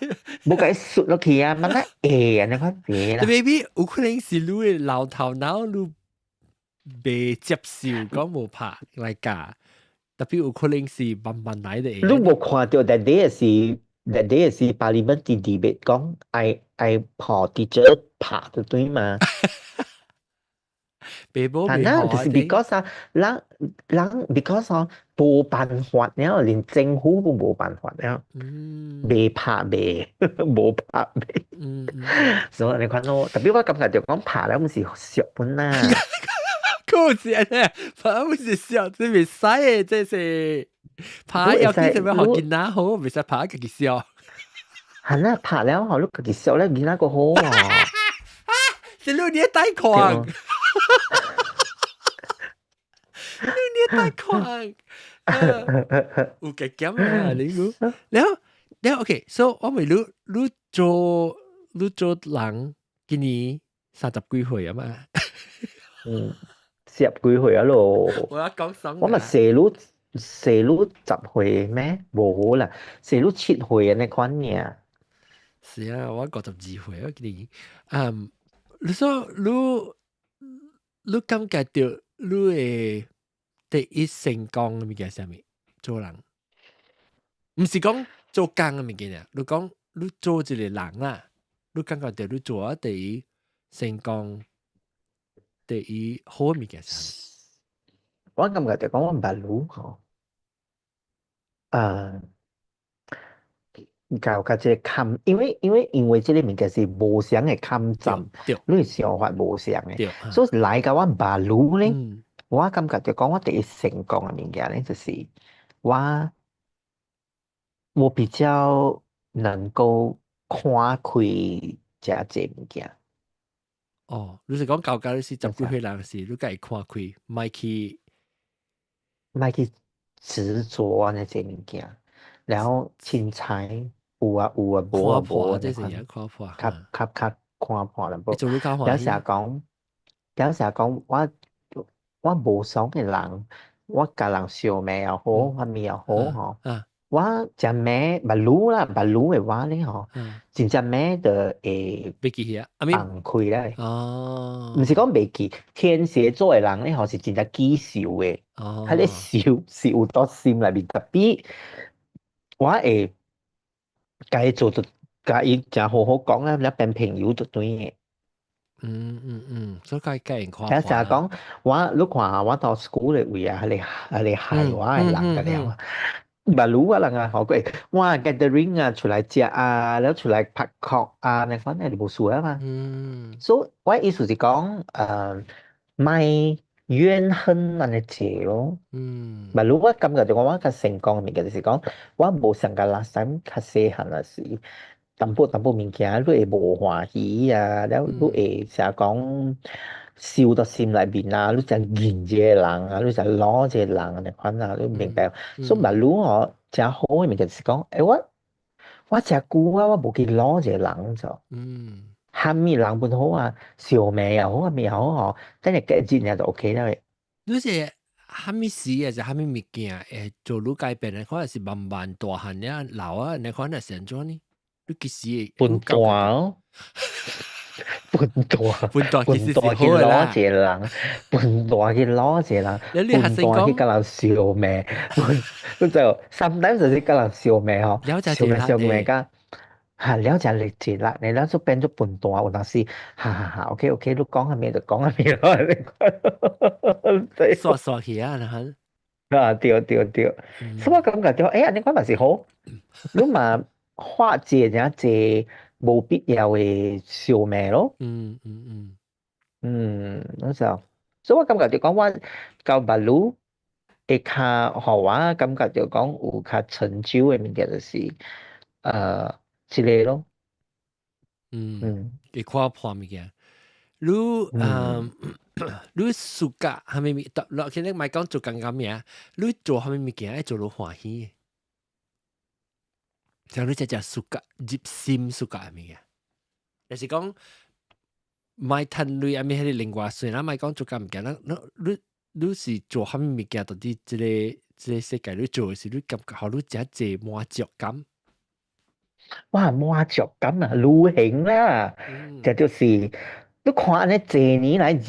無共伊摔落去啊，慢慢會按呢款別啦。 maybe 有可能是你的老頭腦你袂接受講無拍來教，特別有可能是慢慢來的。你無看著 that day 是 parliament 佇 debate 講愛愛予 teacher 拍就對嘛？爸母係啦，就是 because 啊，人人 because 吼無辦法了，連政府都無辦法了，袂拍袂，無拍袂。所以你看咯，特別我感覺就講拍了，毋是俗本啦。可是呢，拍毋是俗，這袂使的，這是拍要去啥物予囡仔好，袂使拍家己俗。係啦，拍了予你家己俗咧，囡仔閣好啊。是你你貸款。你你貸款，有加減啊！你講，了了 OK，so 我問你，你做人今年30幾歲啊嘛？嗯，40幾歲啊咯。我要講什？我嘛細路細路10歲咩？無啦，細路7歲按呢款爾。是啊，我52歲啊，今年。嗯，你說你感覺著你會第一成功的物件啥物？做人，毋是講做工的物件啊，你講你做一個人啊，你感覺著你做啊第一成功，第一好的物件啥物？我感覺就講我捌愈吼，搞較這個坎，因為這個物件是無相的坎站，你的想法無相的，所以來到我捌愈咧，我感覺就講我第一成功的物件咧，就是我比較能夠看開這濟物件。哦，你是講舊舊你是十幾歲人時，你會看開，莫去莫去執著按呢濟物件，然後凊彩有啊有啊，無啊無啊，這是也看破，較較較看破淡薄。有時講，有時講我無爽的人，我共人相罵也好，啥物也好吼，我食咩目滷啦，目滷的話咧吼，真正咩就會袂記啊，阿咪放開咧。毋是講袂記，天蠍座的人咧吼是真正記仇的，彼个仇是有到心內面，特別我會共伊做做，共伊誠好好講啦，了變朋友就對的。嗯嗯嗯，所以該人看成日講我，你看我到 school 的位啊，彼個害我的人個了啊。目滷我人啊，好過我 gathering 啊，出來食啊，了出來拍殼啊，那款就無事啊嘛。所以我意思是講，莫怨恨按呢濟咯。目滷我感覺就講我較成功的物件，就是講我無像甲 last time 較細漢的時，淡薄淡薄物件你會無歡喜啊，了你會成日講受到心內面啊，你誠恨這個人啊，你誠惱這個人按呢款啊，你明白？所以目滷吼，誠好的物件就是講，欸我誠久啊，我無去惱這個人就。啥物人本好啊，相罵也好，啥物也好吼，等下過一日就 OK 了。你是啥物事啊？是啥物物件會做你改變的？可能是慢慢大漢了老啊，你可能是按怎呢？你幾時笨蛋哦，笨蛋，笨蛋其實是笨蛋去好的啦。惱一個人，笨蛋去惱一個人，你學笨生講蛋去共人相罵，笨，你就 sometimes 就是共人相罵吼，了解相罵相罵一甲。哈，了誠力一力，你咱就變做笨蛋，有當時，哈哈哈，OK OK，你講啥物就講啥物咯，對，刷刷去啊，然啊，對對對，所以我感覺就，欸，按呢款嘛是好，你嘛化解誠濟無必要的相罵咯。嗯，那時候，所以我感覺就講我交目滷會較予我感覺就講有較成就的物件就是，這個咯。會看破物件。你你 suka 啥物物，落其實莫講做工工物，你做啥物物件愛做予歡喜。像你這隻 suka 入心 suka 的物件，就是講莫趁鐳啊，物彼個另外算啦，莫講做工物件，咱你是做啥物物件，到底這個世界你做的時，你感覺予你誠濟滿足感。哇，滿足感啊，旅行啦，這就是你看按呢濟年來二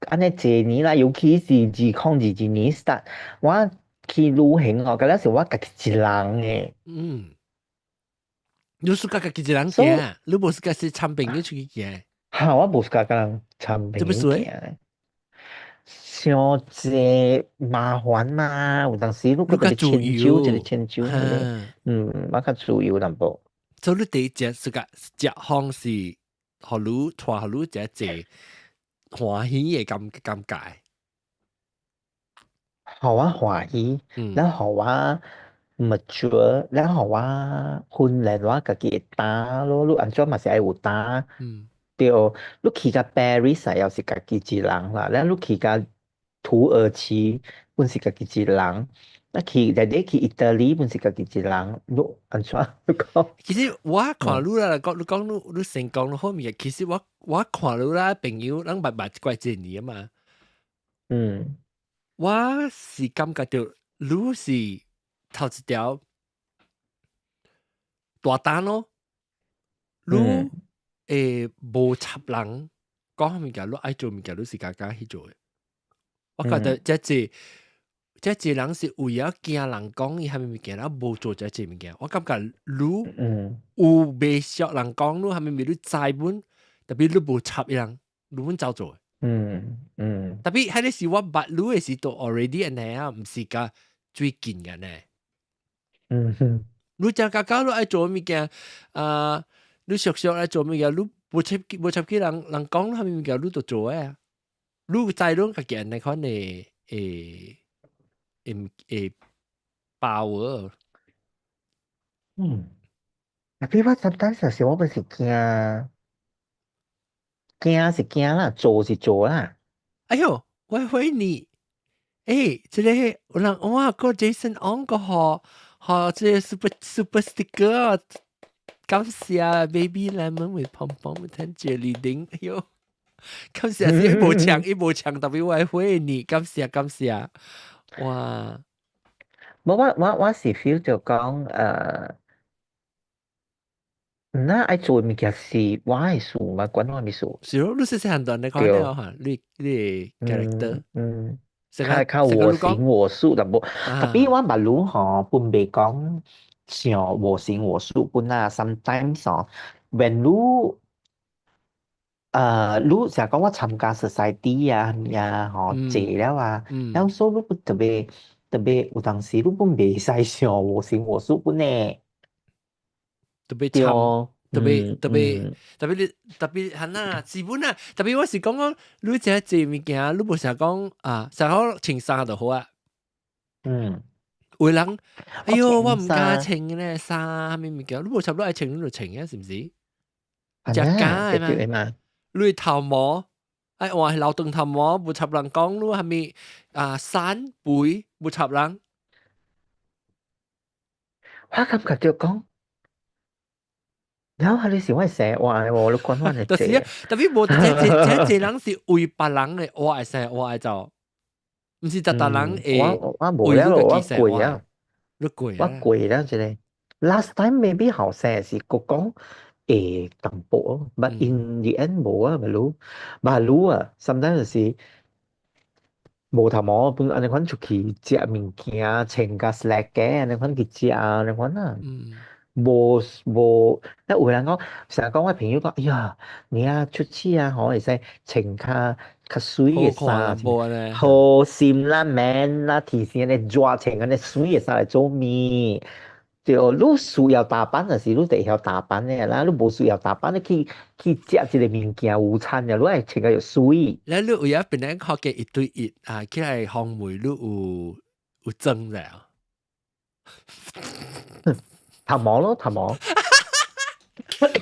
按呢濟年來，尤其是2022年 start，我去旅行哦，敢若是我家己一人的。嗯，你 suka 家己一人行，你無 suka 是參朋友出去行？哈，我無 suka 共人參朋友行。傷濟麻煩嘛，有當時你閣特別遷就一個遷就，嗯，我較自由淡薄。所以你第一隻 suka 食方是，予你帶予你誠濟歡喜的感覺。予我歡喜，然後予我 mature，然後予我訓練我家己的膽咯。你按怎嘛是愛有膽。對，你去到 Paris 啊，猶是家己一人啦。了你去到土耳其，本是家己一人。啊去，內底去意大利，本是家己一人。你按怎你講？其實我看你啦，講你講你成功好物件，其實我看你啦朋友，咱捌捌怪這年啊嘛。我是感覺到你是頭一條大膽咯，你會無插人講物件，你愛做物件，你是家家去做的。我覺得這這人是為了驚人講伊啥物物件，然後無做這這物件。我感覺你有袂俗人講你啥物物，你知本，特別你無插伊人，你本走做。特別彼个是我捌你的時都 already 按呢啊，毋是甲最近的呢。你誠家家你愛做物件，啊，你熟熟愛做物件，你無插去人講啥物物件，你就做啊。你知你家己按呢款的會 power。嗯，特別我 sometimes 時我本是驚，驚是驚啦，做是做啦。哎喲，我回你，欸，這個有人哇，個 Jason Ong 個予予這個 super sticker，感謝 Baby Lemon with 胖胖 with jelly 丁，哎喲，感謝是伊無搶，伊無搶，特別我會回你，感謝感謝，哇！無我是 feel 就講那愛做物件是我的事嘛，關我咩事？是咯，你細細漢段你講了嚇，你 character，較較我行我素淡薄，tapi 我捌攏吼，本袂講像我行我素本啊，sometimes 吼，when 你你成日講我參加 society 啊，呀吼，濟了啊，然後所以你不特別特別有當時你本袂使像我行我素本呢，特別參。特別特別特別你特別係啦，基本啊，特別我是講講你這濟物件，你無成講啊，成講穿衫就好啊。有人，哎喲，我毋敢穿咧衫，啥物件，你無差不多愛穿，你就穿啊，是毋是？食假的嘛？你頭毛，愛換留長頭毛，無插人講你係咪啊？衫肥無插人。我感覺就講。然後你是我生活的喎，你管我的就是啊，特別無這人是為別人的，我愛生我愛做，毋是逐逐人會。我無了，我攰啊，你攰啊？我攰啦，這個。Last time maybe 後生是閣講會淡薄，but in the end 無啊，咪攏，咪攏啊，sometimes 是無頭毛，本按呢款出去食物件，穿較 slack 嘅，按呢款去食，按呢款啊。無無，那有人講，成日講我朋友講，哎呀，你啊出去啊，吼會使穿較較媠的衫，好心啦，免啦，提醒你抓穿按呢媠的衫來做咩？對，你需要打扮，就是你得曉打扮的啦，你無需要打扮，你去食一個物件午餐嘅，你愛穿個又媠。你有影本來學嘅一對一啊，起來訪問你有裝者啊？頭毛咯，頭毛。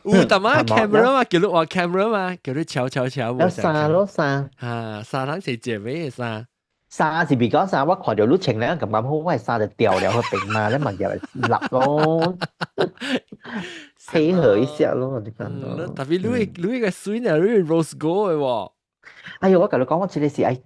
有淡仔 camera 嘛，叫你換 camera 嘛，叫你敲敲敲。有衫咯衫。啊，衫人是借咩衫？衫是比較衫，我看到你穿咧感覺好，我的衫就掉了去邊嘛，你咪入來立咯，配合一下咯，你講咯。特別你個水呢，你 rose gold 的喎。哎喲，我共你講，我這個是愛，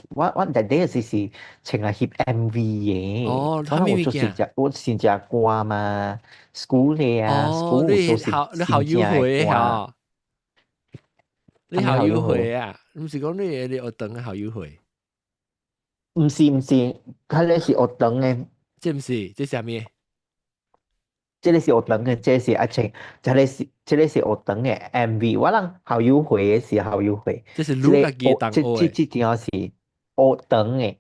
我那底是穿來翕 MV 的。哦，我做新隻，我新隻歌嘛，school 的啊，school 做新你校友會嚇？你校友會啊？毋是講你學堂的校友會？毋是毋是，彼个是學堂的。這毋是，這啥物？這個是學堂的，這是愛穿，這個是學堂的 MV。我人校友會的是校友會。這是你家己同學這這這是學堂的。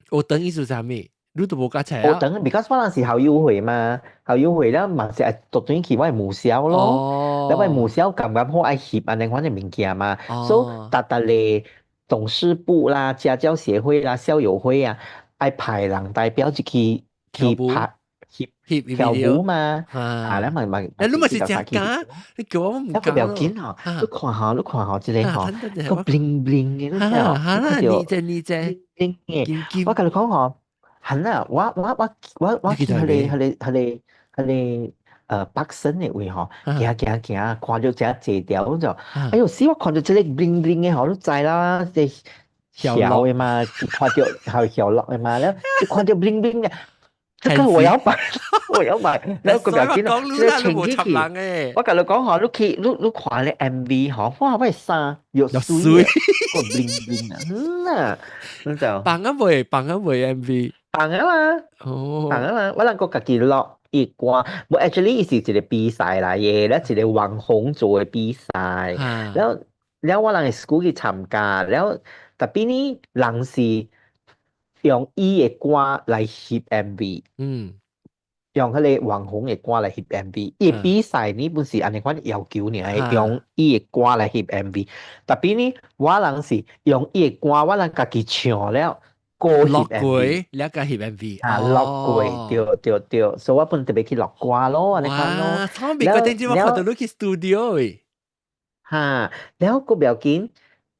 學堂意思啥物？你都無加齊啊？學堂，because 我人是校友會嘛，校友會了嘛是愛讀轉去我的母校咯。了我的母校感覺好愛翕按呢款的物件嘛，所以逐逐個董事部啦、家教協會啦、校友會啊，愛派人代表去拍。翕跳舞嘛，啊，你咪咪，你咪是食假，你叫我毋敢。一個不要緊吼，你看下，你看下這個吼，個 bling bling 的，你知無？哈，你這你這 bling 的，我共你講吼，係啦，我去彼個北森的位吼，行行行，看到這濟條，就，哎喲，死我看到這個 bling bling 的吼，你知啦，這曉的嘛，看到係曉落的嘛，了就看到 bling bling 的。這個我要買，我要買。然後個表情，這個穿起去，我共你講吼，你去你看咧 MV 吼，哇，我衫又媠，個 bling bling 啊，嗯啊，你就放啊未，放啊未 MV，放啊嘛，放啊嘛，我人閣家己錄伊歌，無 actually 伊是一個比賽來的，了一個網紅做的比賽，了了我人的 school 去參加，了 tapi 呢人是用伊的歌來翕 MV，用彼個網紅的歌來翕 MV。伊比賽呢本是按呢款要求爾，用伊的歌來翕 MV。Tapi 呢，我人是用伊的歌，我人家己唱了，閣錄翕過， MV。了個翕 MV。啊，錄過，對對對，所以我本特別去錄歌咯，按呢款咯。哇，錯未決定這我看到你去 studio 誒。哈，了閣不要緊，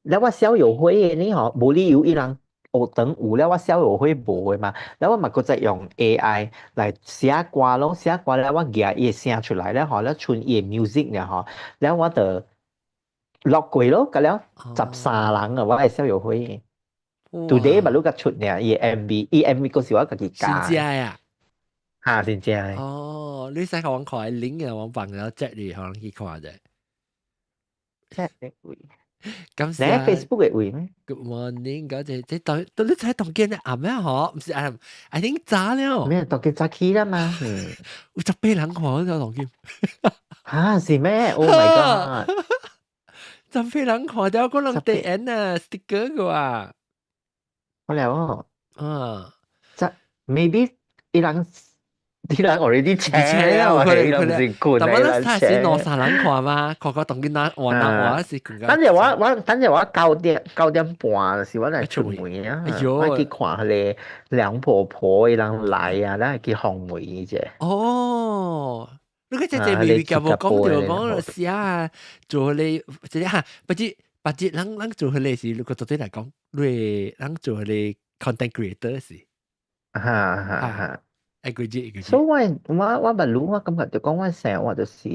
了我校友會的呢吼，無理由伊人學堂有了，我校友會無的嘛，了我嘛閣再用 AI 來寫歌咯，寫歌了我夾伊的聲出來了吼，了剩伊的 music 了吼，了我就錄過咯，甲了13人啊，我的校友會。Today 嘛，你個出呢？伊 MV，伊 MV 嗰時我家己加。新正啊？嚇，新正。哦，你使我看 link 嘅，我放咗 chat 你，可能去看者。 chat 嘅位。感謝。你喺 Facebook 嘅位咩？Good morning，嗰隻這當到你睇當見咧暗咩嗬？毋是暗，I think 早了。咩？當見早起啦嘛。有18人看咗當見。嚇，是咩？Oh my god！十八人看到，可能第 N 啊，sticker 個啊。好了哦。啊，這 maybe 伊人伊人 already 請了，可能可能困。但我那是兩三人看嘛，看看當見那換那換是更加。等陣我等陣我9點9點半時我來出門啊，我去看彼個梁婆婆伊人來啊，咱去訪問者。哦，你個這這明明無講到講寫啊，做彼個這個哈，不知不知咱咱做彼個是，如果做對來講，你咱做彼個 content creator 是。哈哈哈。一個字一個字。所以我我我捌擼，我感覺就講我生活就是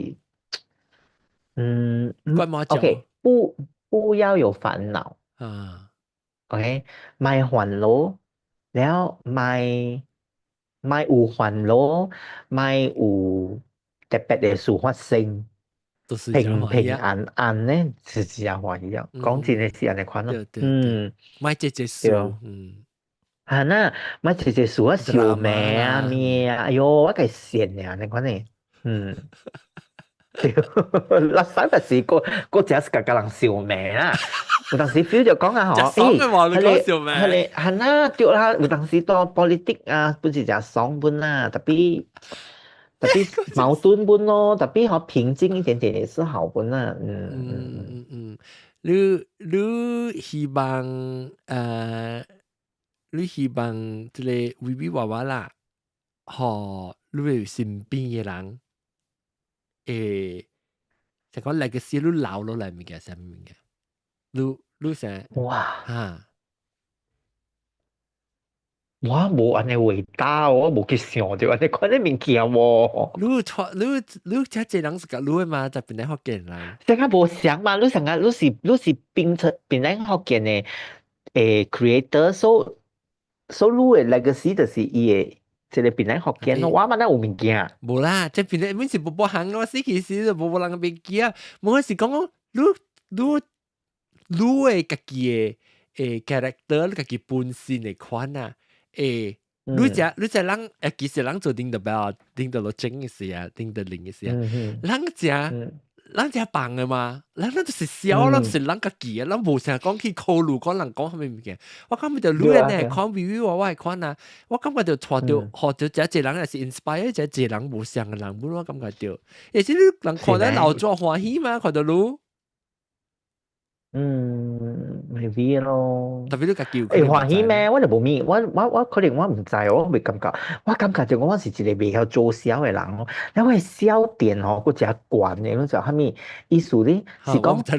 ，OK，不要有煩惱啊，OK，莫煩惱，了莫莫有煩惱，莫有特別的事發生，平平安安呢，是真歡喜啊！講真的是按呢款咯，莫這這事，嗯。啊那，莫這這事啊，相罵啊咩啊，哎喲，我共羨啊，按呢款呢，嗯，對，垃圾就是個個只是共共人相罵啦。有當時 feel 就講啊，嗬，欸，彼個彼個係啦，對啦，有當時當 politic 啊，本是誠爽本啦，tapi tapi 矛盾本咯，tapi 嗬平靜一點點也是好本啦，嗯嗯嗯嗯，你你希望你希望這個微微娃娃啦，予你身邊的人，會就講 legacy 你留落來物件，啥物物件？你你想哇哈？我無按呢偉大，我無去想著按呢款的物件喎。你錯你你遮濟人是共你的嘛？在檳城福建人。這個無相嘛？你想啊，你是你是檳城檳城福建的creator，所以你的 legacy 就是伊的這個檳城福建咯。我嘛哪有物件？無啦，這檳城本是無無行咯，死其實就無無人袂記啊。無是講你你你的家己的character，你家己本身的款啊。你只你只人其實人做頂到表，頂到落整嘅事啊，頂到零嘅事啊，人只人只棒嘅嘛，人咱就是笑，咱就是人家己啊，咱無成講去考慮講人講啥物物件。我感覺就你呢，看微微娃娃的款啊，我感覺就帶著，予著這一個人也是 inspire 這一個人無相的人，我感覺著，而且你人看得老做歡喜嘛，看到你。嗯，maybe 咯。特別你家己有歡喜咩？我就無咪，我我我可能我毋知，我未感覺。我感覺就我是一個袂曉做痟的人咯。你我的笑點吼，閣誠懸的，你知啥物意思咧？是講我看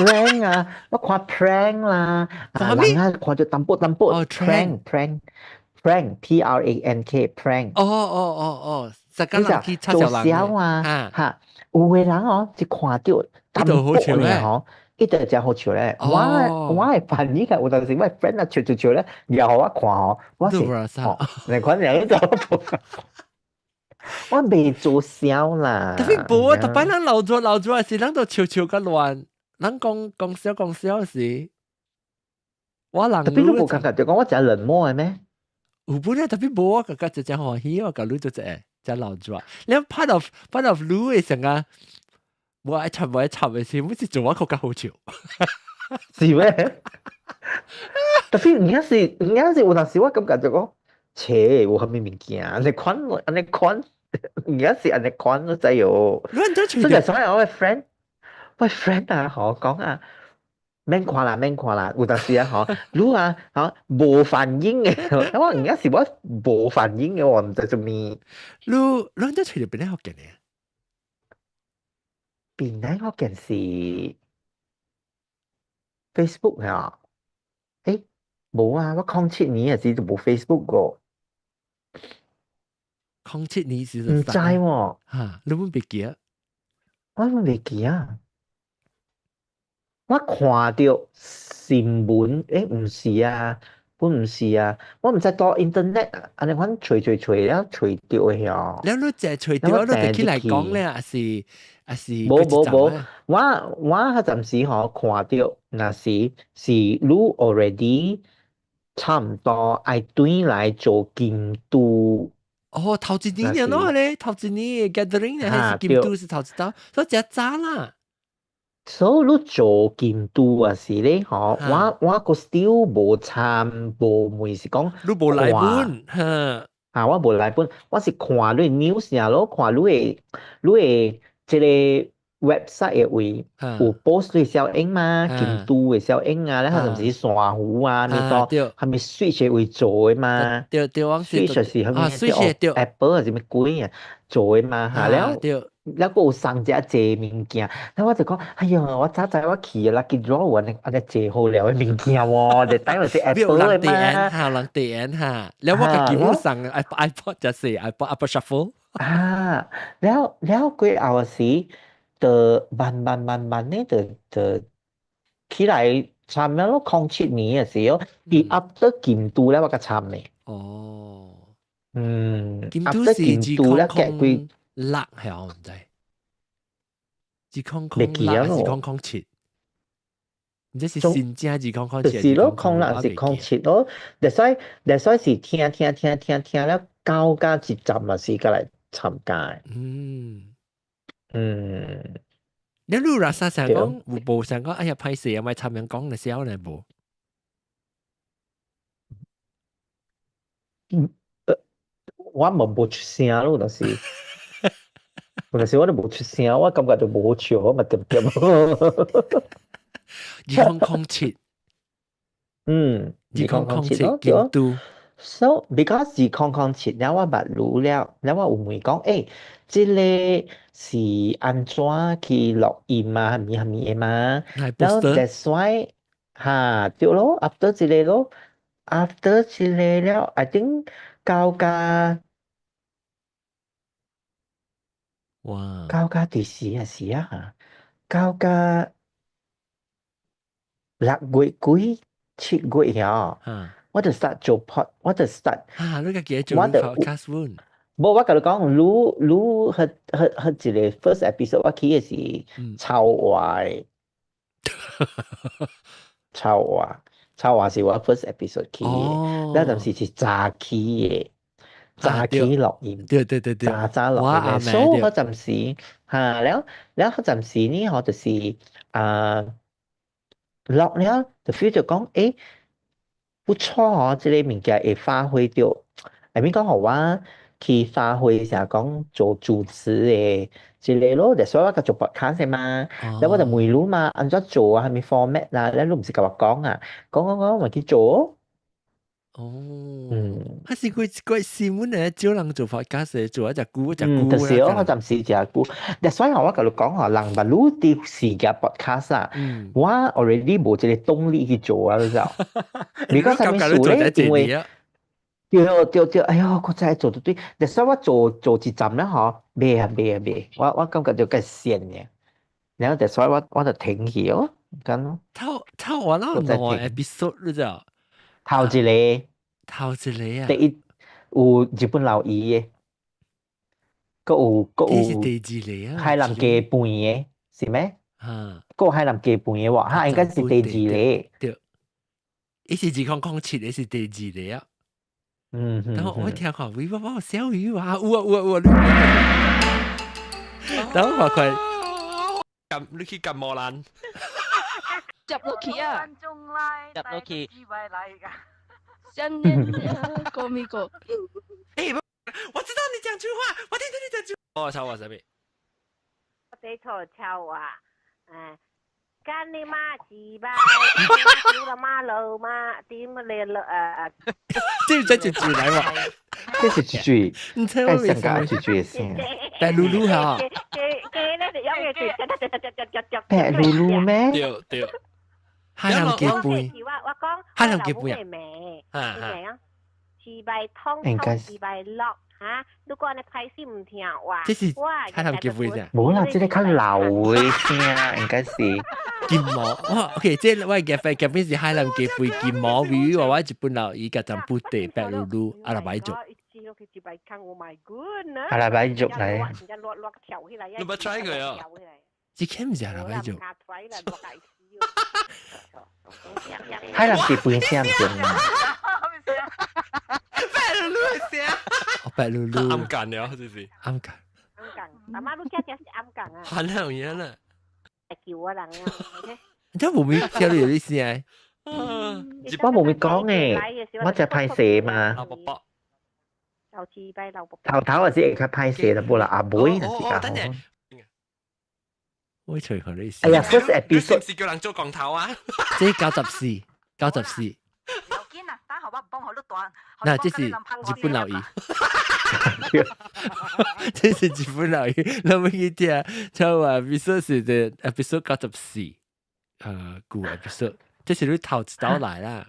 prank 啊，我看 prank 啦，啊人啊看著淡薄淡薄 prank prank prank P R A N K prank。哦哦哦哦，實間人去做痟啊，哈，有的人哦，一看著淡薄爾吼。伊就誠好笑咧，我我會反應嘅，有當時我 friend 啊笑笑笑咧，然後我看吼，我是哦，你看人就我未做痟啦。 Tapi 無啊，逐擺人老做老做是人都笑笑較亂，人講講笑講笑時，我人 Tapi 你無感覺就講我誠冷漠的咩？有本啊，tapi 無我感覺就誠歡喜，我共你做一個誠老做。你 part of 你的成啊。無愛插無愛插的時，每次做我較較好笑。是咩？Tapi 有影是有影是有當時我感覺就講，切，有啥物物件，按呢款按呢款，有影是按呢款，你知喲。所以所以我的 friend，我的 friend 啊，予我講啊，免看啦，免看啦，有當時啊，吼，你啊，吼，無反應的，我有影是我無反應的，我毋知做物。你你這揣著檳城福建的？檳城福建是 Facebook 啊？欸，無啊，我07年的時就無 Facebook 個。 07年時毋知喎。哈，你攏袂記啊？我攏袂記啊。我看著新聞，毋是啊，本毋是啊，我毋知到 internet 按呢款揣揣揣了揣著的遐。了你這揣著，你就起來講咧，還是還是？無無無，我彼陣時吼看著，若是是你 already 差毋多愛轉來做金都。哦，頭一年咯咧，頭一年 gathering 咧，還是金都是頭一道，所以誠早啦。所以你做金都啊是咧，吼，我個 still 無參無問是講，你無來本，哈，啊，我無來本，我是看你 news 爾咯，看你的這個 website 的位有 post 你小影嘛，金都的小影啊，咧彼陣時珊瑚啊，你到係咪 switch 的位做的嘛？對對，我 switch 是係咪 switch 對 Apple 還是啥物鬼啊做的嘛？哈了。了閣有送遮濟物件，了我就講，哎喲，我早知我去 lucky draw 按呢按呢濟好料的物件喎，就等於是 Apple 的嘛。哈，人地緣哈，了我家己冇送 iPod 就是 iPod Apple Shuffle。啊，了了過後時，就慢慢慢慢呢，就就起來參了咯，07年的時候，伊 after 金都了我才參的。哦。嗯，金都是2006係我毋知，2006還是007？唔知是新正2007。就是咯，06是07咯。that's why 是聽聽聽聽聽了，到甲一站嘛是才來參加。你你若啥想講，有無想講？哎呀，歹勢啊，莫參人講的時候呢無？嗯，我嘛無出聲咯，就是。有陣時我都無出聲，我感覺就無好笑，我嘛點點。2007。2007 咯，京都。 So because 2007了，我捌錄了，了我有問講，這個是按怎去錄音啊，啥物啥物的嘛？係了 booster。 that's why 哈對咯，after 這個咯，after 這個了，I think 到甲到甲幾時啊時啊，到甲6月幾7月遐，我就 start 做 pod，我就 start。啊，你家己做我就 podcast 本？無，我共你講，你你彼彼彼一個 first episode 我去的是超話的，超話超話是我 first episode 去的，那陣時是早起的，早起錄音，早早錄音的，所以彼陣時哈了了彼陣時呢，我就是啊錄了就 feel 著講，不錯哦，這個物件會發揮著，I mean 講予我去發揮啥講做主持的這個咯，所以我較做 podcast 嘛，了我就問你嘛，按怎做啊，啥物 format 啦，了你毋是共我講啊，講講講，咪去做。哦，還是佢佢新聞咧，少人做 podcast 做一隻久一隻久。就是哦，我暫時誠久。但所以我共你講吼，人捌你佇時間 podcast 啊，我 already 無這個動力去做啊，你知道？你講啥物事咧？因為對對對，哎喲，我真係做得對。但所以我做做一站了吼，袂啊袂啊袂，我感覺就較閒嘅。然後所以我就停去哦，咁咯。頭頭完了兩 episode 你知道？頭一個。頭一個啊！第一有日本老姨的，閣有閣有這是第二個啊！海南雞飯的，是咩？啊，閣有海南雞飯的喎，哈，應該是第二個。對，伊是2007，伊是第二個啊。然後我聽看，喂，我我小魚啊，有啊有啊有啊！等我看，撳你去撳摩蘭，入落去啊！入落去。想念過咪過。我知道你講句話，我聽到你講句。哦，抄我這邊。我這錯抄啊，幹你媽雞巴，丟了馬路嘛，點嚟了啊？這這一句來嘛？這是一句，唔知我該上個一句的聲。白嚕嚕哈。白嚕嚕咩？對對。海南雞飯。我講海南雞飯啊。一擺通通一擺落，嚇，如果你歹勢毋聽話，這是海南雞飛啫。無啦，這個較老的聲，應該是金毛。哇，OK，這我嘅飛夾邊是海南雞飛金毛，魚娃娃日本佬伊個占布地白嚕嚕阿拉伯族。阿拉伯族嚟。你捌 try 過啊？這個毋是阿拉伯族。海南雞飛聲唔對嘛？白嚕嚕聲。哦，白嚕嚕。暗間了，這是。暗間。暗間，阿媽你食食是暗間啊？很有嘢啦。叫我人啊！這無咪聽你有啲聲。我無咪講誒，我就歹勢嘛。老伯伯。頭頭也是會較歹勢啦，無啦阿妹若是較好。我隨佢你。哎呀，first episode 是叫人做光頭啊？這94，94。嗱，這是日本老爺。這是日本老爺，咱們去聽，就話 episode 是的 episode 94，舊 episode，這是你頭一道來啦。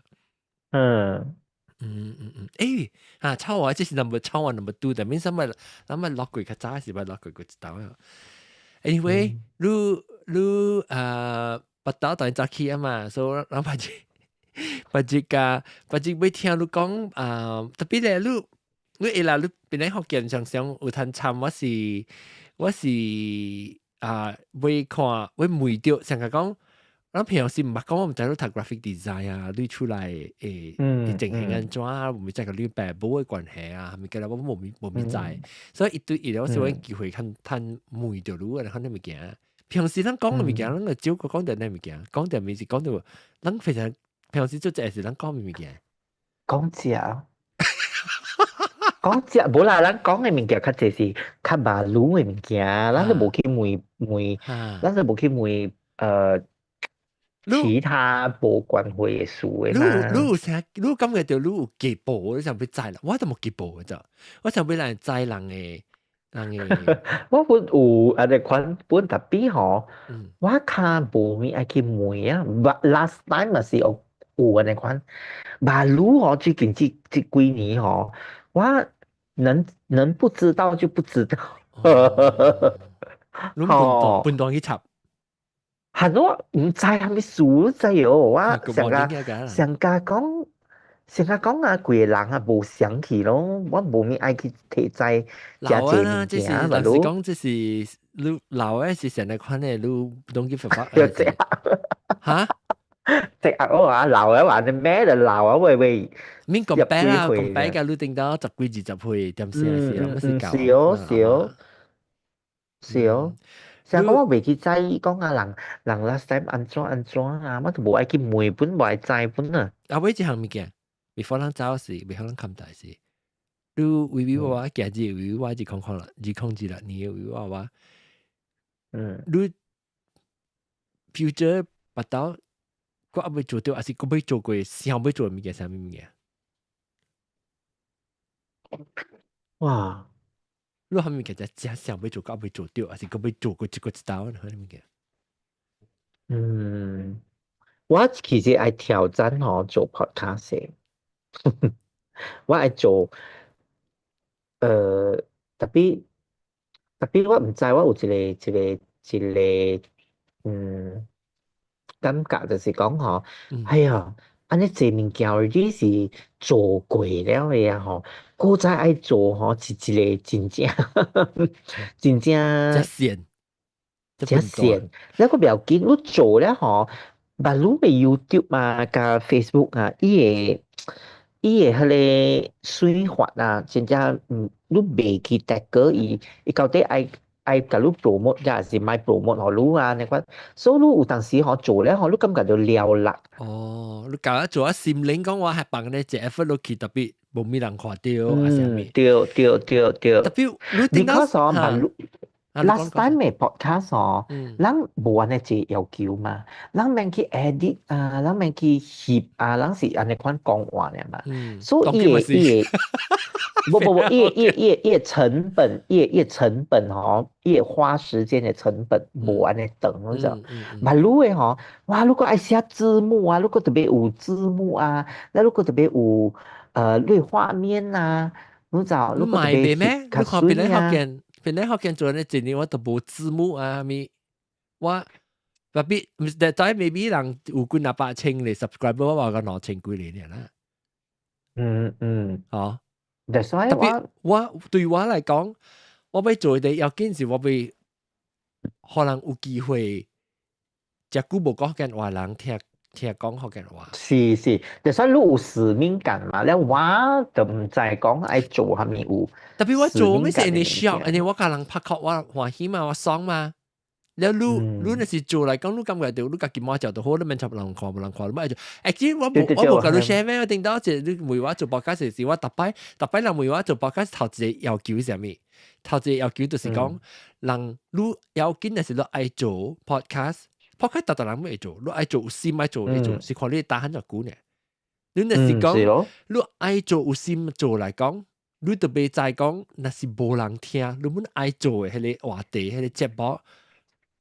欸，啊，臭話這是 number 臭話 number two，但免什麼，咱們落過較早是捌落過過一道啊。Anyway，你腹肚當然早起啊嘛，所以咱別日別日甲別日欲聽你講啊，特別咧，你會啦，你本來福建常常有通參，我是啊，欲看欲問著，上個講，咱平常時毋捌講，我毋知你讀 graphic design 啊，你出來會情形按怎啊，毋知佮你爸母的關係啊，物件我無物知，所以一對一我是揾機會通通問著你啊，看啲物件。平時咱講的物件，咱就少個講著那物件，講著物是講著，咱非常平時做這是咱講的物件。講食，講食，無啦，咱講的物件較濟是較馬路的物件，咱都無去問問，咱都無去問其他無關係的事的嘛。你有啥？你感覺著你有進步，你想欲知啦？我都無進步的咋？我想欲來知人的人的。我本有按呢款本特別吼，我較無物愛去問啊。But last time 嘛是有按呢款，馬路吼最近這幾年吼，我能不知道就不知道。你分段去插。係我毋知啥物事，知哦。我上加上加講，上加講啊，規个人啊無想去咯，我無物愛去提知老啊，這是老實講，這是你老的是成日款的，你 don't give a fuck。嚇？即係我話老的話，你咩就老啊喂喂。免咁白啦，咁白嘅你頂到十幾二十歲，點先是啊？是是哦，是哦，是哦。成日講我袂去知講啊，人人 last time 按怎按怎啊，我都無愛去問本，無愛知本啊。啊，尾一項物件，before 咱走時，before 咱冚大時，你微微娃娃行字，微微娃2006，2026年微微娃娃，你 future 腹肚，我猶未做著，還是閣欲做過，想欲做的物件，啥物物件？哇！你啥物件才真想欲做，閣猶未做著，還是閣欲做過一個一道？啥物件？我其實愛挑戰吼做 podcast，我愛做，特別特別我毋知我有一個感覺就是講吼，哎呀，按呢濟物件你是做過了的啊吼，閣再愛做吼是一個真正真正真險，真險。你閣袂要緊，你做了吼，but 你的 YouTube 啊，佮 Facebook 啊，伊的彼个算法啊，真正你袂去達過伊，伊到底愛共你 promote，抑是莫 promote 予你啊？呢款，所以你有當時吼做了吼，你感覺著了力。哦，你搞做啊心靈講話係放咧一 effort 落去，特別無物人看著啊啥物。對對對對。特別你頂到嚇。Last time 的 podcast 哦，咱無按呢濟要求嘛，咱免去 edit 啊，咱免去翕啊，咱是按呢款講話爾嘛。所以伊個無無無，伊個成本，伊個成本吼，伊個花時間的成本無按呢長，你知？嘛你的吼，哇，如果愛寫字幕啊，如果特別有字幕啊，那如果特別有你畫面啊。你就你賣袂咩？你看別人福建，別人福建做呢一年我都無字幕啊，咪我特別毋是，但係 maybe 人有幾若百千咧 subscriber，我話個2000幾年啦。哦，所以特別我對我來講，我欲做的要緊是我欲可能有機會，遮久無講福建話，人聽聽講福建話。是是，就所以你有使命感嘛？了我就毋知講愛做啥物有。特別我做咩是因為想，因為我共人拍殼，我歡喜嘛，我爽嘛。了你你若是做來講，你感覺著你家己滿做就好，你免插人看，無人看，你愛做。欸，其實我無共你 share 咩？我頂到一你問我做 podcast 時，我逐擺逐擺人問我做 podcast 頭一個要求是啥物？頭一個要求就是講，人你要緊若是你愛做 podcast，podcast 逐逐人會做，你愛做有心愛做，你做是看你打很偌久呢。你若是講，你愛做有心做來講，你就袂知講，若是無人聽，你本愛做的彼個話題，彼個節目。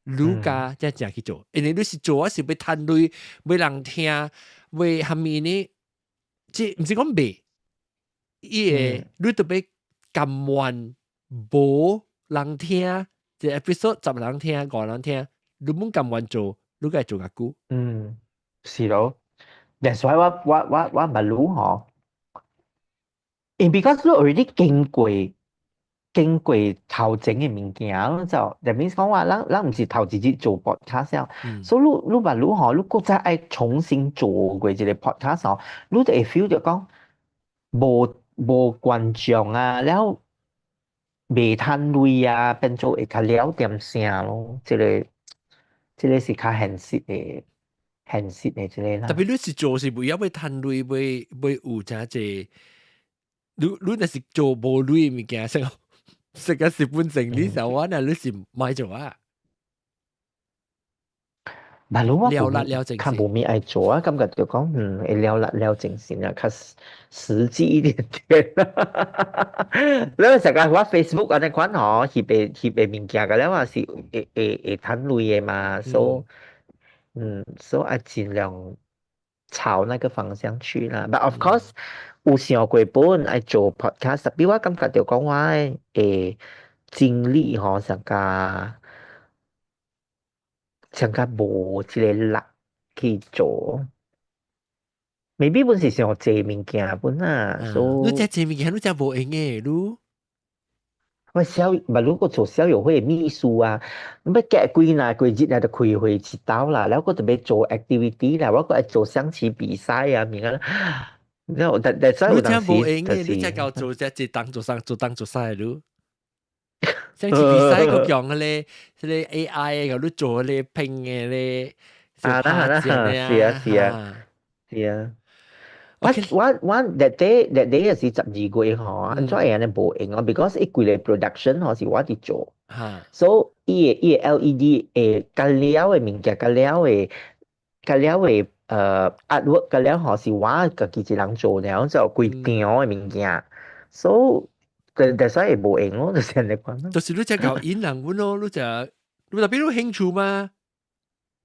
你家才正去做，因為你是做我是欲趁鐳，欲人聽，欲蝦米呢？這毋是講袂，伊會你著欲甘願無人聽，這 episode 10人聽，五人聽，你毋甘願做，你該做較久。嗯，是咯。That's why 我捌你吼，因 because 你 already 經過頭前的物件，就 that means 講話，咱毋是頭一日做 podcast 了，所以你捌你吼，你閣再愛重新做過一個 podcast 吼，你就會 feel 著講無觀眾啊，了袂趁鐳啊，變做會較了點聲咯，這個是較現實的這個啦。特別你是做是為了欲趁鐳，欲有誠濟，你若是做無鐳的物件，成食個蝕本生意時候，我若你是莫做啊。但係我了力了精較無物愛做啊，感覺就講會了力了精神啊，較實際一點點。你成日我 Facebook 按呢款吼，翕的物件個了啊是會趁鐳的嘛，所以愛盡量朝那個方向去啦。But of course 有想過本愛做 podcast，特別我感覺就講我的精力吼，上較無這個力去做。maybe 本是想濟物件本啊，所你這濟物件，你這無閒的，你。我校，嘛如果做校友會秘書啊，欲隔幾若幾日啊，就開會一道啦，了閣著欲做 activity 啦，我閣愛做象棋比賽啊，物件。然後但所以有當時你這無閒的，你這夠做這一當做三做當做三的你。象棋比賽閣強個咧，這個 AI 個你做咧拼的咧，啊啦啦，是啊是啊是啊。我 that day 是12月吼，按怎會按呢無閒哦？Because 伊規個 production 吼是我佇做，所以伊的 LED 會甲了的物件，甲了的artwork 甲了吼是我家己一人做了，就規場的物件，所以但所以會無閒咯，就是按呢款咯。就是你這𠢕引人阮咯，你這你特別有興趣嗎？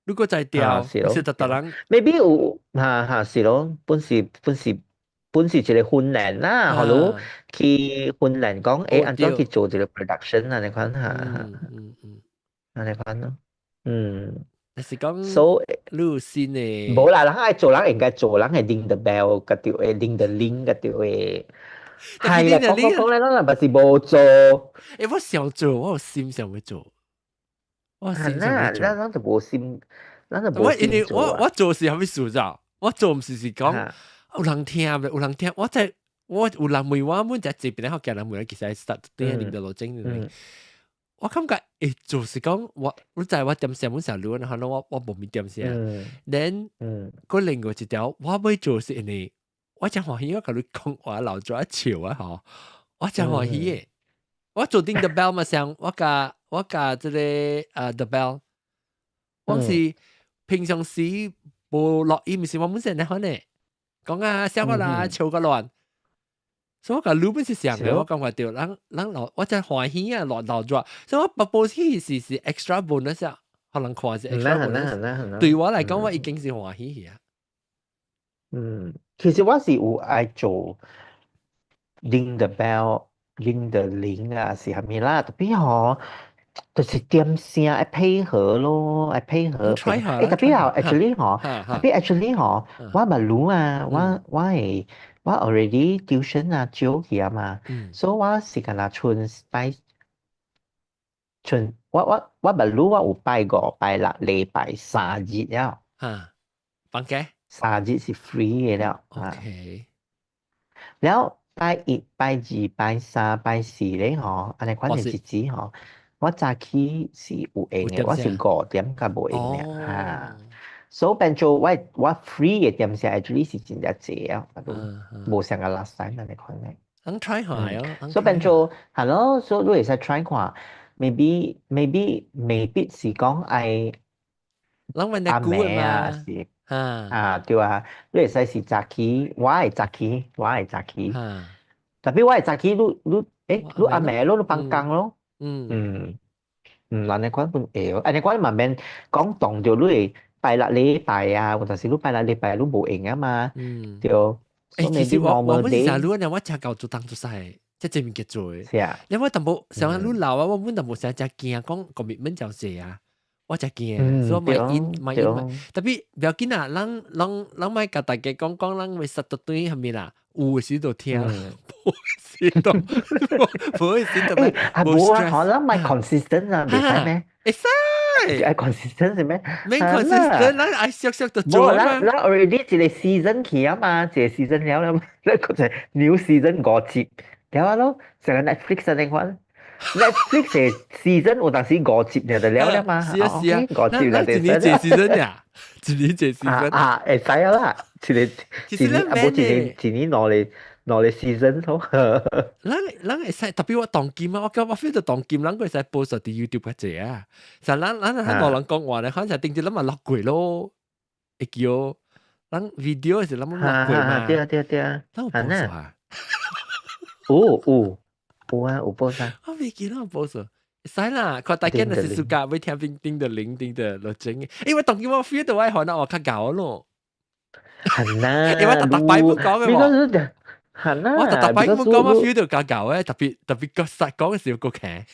如果在調，是逐逐人。 maybe 有，哈哈是咯，本是一個訓練啦，予你去訓練講，按怎去做一個 production 按呢款哈哈。按呢款咯，嗯。就是講，所以你有新的。無啦，人愛做人應該做，人會 ring the bell，個著會 ring the 鈴，個著會。係啊，講講講咧，咱若是無做。我想做，我有心想欲做。我心想欲做。咱就無心，咱就無我因為我做是啥物事咋？我做毋是講有人聽，有人聽。我在我有人問我，阮在這邊學見人問，其實 start 對領導路整。我感覺就是講我，你知我點聲本成路，可能我無咪點聲。then 閣另外一條，我欲做是因為我真歡喜，我共你講話留咗一笑啊！吼，我真歡喜的。我做 ding the bell 嘛，像我共這個the bell，我是平常時無錄音，是我本身咧可能講啊笑個啦，笑個亂。所以我共你本是像的，我感覺著人老我真歡喜啊，落留咗，所以我北部去是 extra bonus 啊，可能看是 extra bonus。對我來講，我已經是歡喜啊。嗯，其實我是有愛做， ring the bell，ring the 鈴啊，是啥物啦？特別嗬，就是點聲愛配合咯，愛配合。 try 下。欸，特別啊，actually 嗬，特別 actually 嗬，我嘛女啊，我會我 already tuition 啊，少去啊嘛，所以我是敢若賰拜賰，我捌女我有拜五、拜六、禮拜三日了。嚇，放假？三日是 free 的了。 OK。了拜一、拜二、拜三、拜四咧吼，按呢款的日子吼，我早起是有閒的，我是5點較無閒的哈。所以變做我 free 的點聲 actually 是真正濟啊，無像個 last time 按呢款的。通 try 看哦。所以變做係咯，所以你會使 try 看，maybe 未必是講愛攏問你估啊是啊對啊，你會使是早起，我會早起，我會早起。特別我會早起，你你暗暝咯，你放工咯。按呢款本會，按呢款嘛免講當著你會拜六禮拜啊，有陣時你拜六禮拜你無閒啊嘛。對。欸，其實我本是啥你呢？我真夠做當做晒，即係物件做的。是啊。因為淡薄像你老啊，我本淡薄成真驚講 commitment 就濟啊，我真驚，所以莫應莫應莫。特別不要緊啊，咱莫共大家講講，咱會實到對係咪啦？有時就聽，無時就無時就咩？啊無啊，可能莫 consistent 啊，袂使咩？會使。愛 consistent 是咩？免 consistent，咱愛小小就做嘛。咱 already 一個 season 去啊嘛，一個 season 了了，咱個就 new season 五集，了啊咯，成個 Netflix 按呢款。Netflix 的 season 有當時五集就了了嘛。是啊是啊，五集就一年一 season 呀，一年一 season。啊，會使啊啦，一個一年啊，無一年一年兩個 season 好。咱會使特別我當今啊，我感覺我 feel 到當今，咱會使 post 佇 YouTube 較濟啊。像咱很多人講話咧，可能頂日咱嘛錄過咯，會記哦。咱 video 是咱嘛錄過嘛。對啊對啊對啊。咱有 post 啊？有有有啊，有 post 啊。我未記得有 post。使啦，看大家若是暑假欲聽邊頂的鈴頂的落整嘅，因為當今我 feel 到我可能我較𠢕咯。係啦，因為逐逐擺不講嘅喎。係啦，我逐逐擺不講，我 feel 到較𠢕嘅，特別特別個實講嘅時候個強。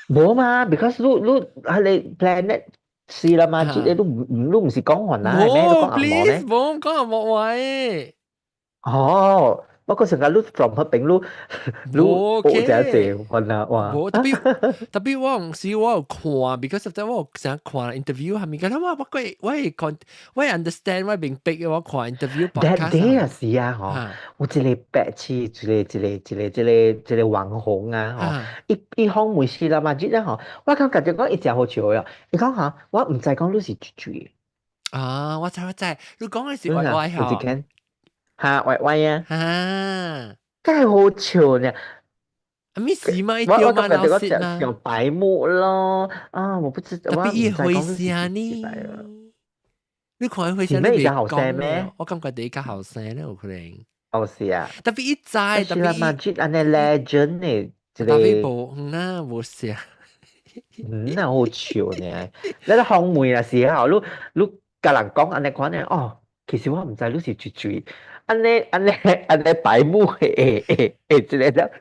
無嘛，because 你係你 planet 是啦嘛，這個你唔是講雲啦，係咩？你講紅毛咩？無，please，無講紅毛話。哦，不過成日你 from 彼邊你你學這濟雲啊，哇！無特別特別我有時我有看，because 實在我有成日看 interview 係咪？咁我我會我會看，我 understand 我明白嘅，我看 interview That podcast。 day 啊是啊，嗬，有一個白痴，一個一個一個一個一個網紅啊，嗬，伊伊訪問是啦嘛，這咧嗬，我感覺就講伊誠好笑嘅，伊講嗬，我毋知講你是水水。啊，我知我知，你講嘅是歪歪嗬。嚇，歪歪啊！啊，真係好笑呢！啊，咩事嘛？我我感覺這個像白目咯，啊，我不知道，特別伊會聲呢？你看伊會聲，你袂講咩？我感覺你較後生咧，有可能。哦，是啊。特別伊知，特別伊。嘛，按呢 legend 呢，特別無，那無聲。嗯，那好笑呢。你咧訪問啊時候，你共人講按呢款呢，哦，其實我毋知你是水水。按呢按呢按呢白目誒誒誒，這個了，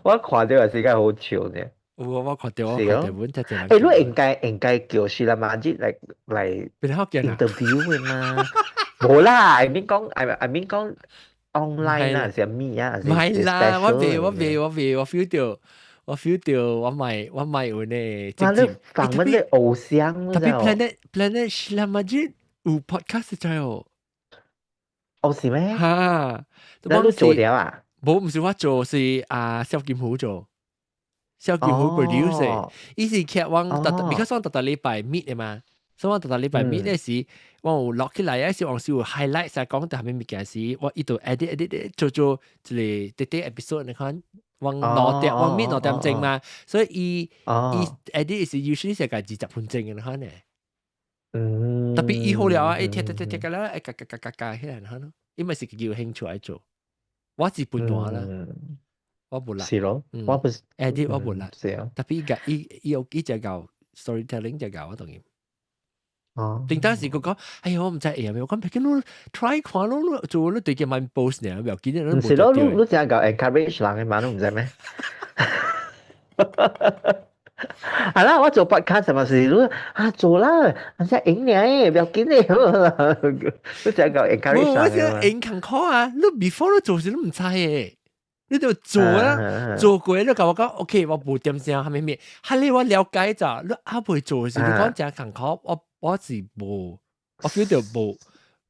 我看著也是較好笑呢。有我看著我看著，阮才欸，你應該叫是啦嘛，這來 interview 的嘛？無啦，I mean 講，I mean 講 online 啦，是咩啊？唔係啦，我未我未我未我 feel 到，我 feel 到我咪有呢。啊，你訪問你偶像，特別 Planet Sheila Majid 有 podcast 在哦。哦，是咩？哈，你都做了啊？無，毋是我做，是啊，蕭金虎做。蕭金虎 produce，伊是劇我逐，because 我逐逐禮拜 meet 的嘛，所以我逐逐禮拜 meet 的時，我有錄起來，時往時有 highlight 晒講著啥物物件時，我伊就 edit edit 做做一個短短 episode 你看，我2點我 meet 2點鐘嘛，所以伊伊 edit 是 usually 是個20分鐘的你看呢。特別伊好了啊，伊聽聽聽聽個了，會加加加加加起來，你看咯，伊咪是有興趣來做，我是笨蛋啦。我無力。是咯，我不是 edit 我無力。是啊。特別伊個伊伊有伊只搞 storytelling 只搞我當然。哦。頂當時佢講，哎呀，我毋知會咩，我講別緊你 try 看咯，你做你對佢蠻 post 呢，唔要緊，毋是咯，你你正夠 encourage 人嘅嘛，你毋知咩？係啦，我做 podcast 嘛是你啊做啦，人家贏你，唔要緊嘅，你正夠 encourage 我人嘅嘛。我贏艱苦啊，你 before 你做時你毋知嘅。你就做啦，做過你共我講，OK，我無點聲，啥物物，哈你我了解咋，你還未做時，你講誠艱苦，我是無，我 feel 到無，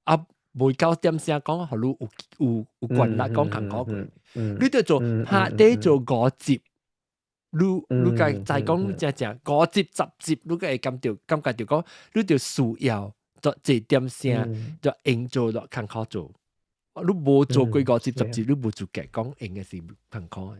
啊，未夠點聲講，予你有權力講艱苦過，你就做拍底做五集，你該再講正正五集十集，你該會感覺到講，你就需要做這點聲，就用做落艱苦做。你無做過五集十集，你無資格講用嘅是艱苦。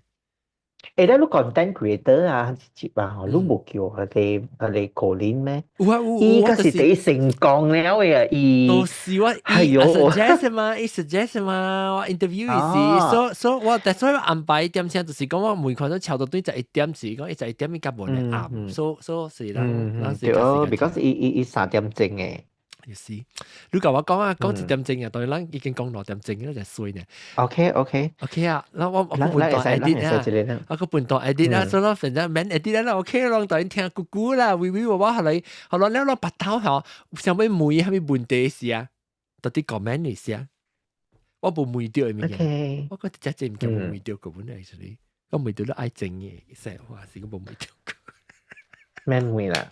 欸，你 content creator 啊，接啊，你無叫佢哋 Colin 咩？有啊有，伊個是第一成功了嘅，伊都是我，係喲，suggest 嘛，伊 suggest 嘛，我 interview 伊時，所以我但所以我安排點聲，就是講我每看都超到對11點時，講伊十一點應該無咧暗，所以是人對哦，because 伊3點鐘嘅。就是，你共我講啊，講1點鐘啊，當然咱已經講2點鐘啦，就衰呢。 OK。 OK 啊，那我半段 edit 啊，我個半段 edit 啊，所以反正免 edit 啦，OK 咯，當然聽咕咕啦，微微娃娃後來後來了了白頭吼，想欲問啥物問題時啊，到底 comment 你時啊，我無問著的物件，我覺得這這物件無問著個本來是你，我問著你愛整嘅，說話是個無問著個。免問啦。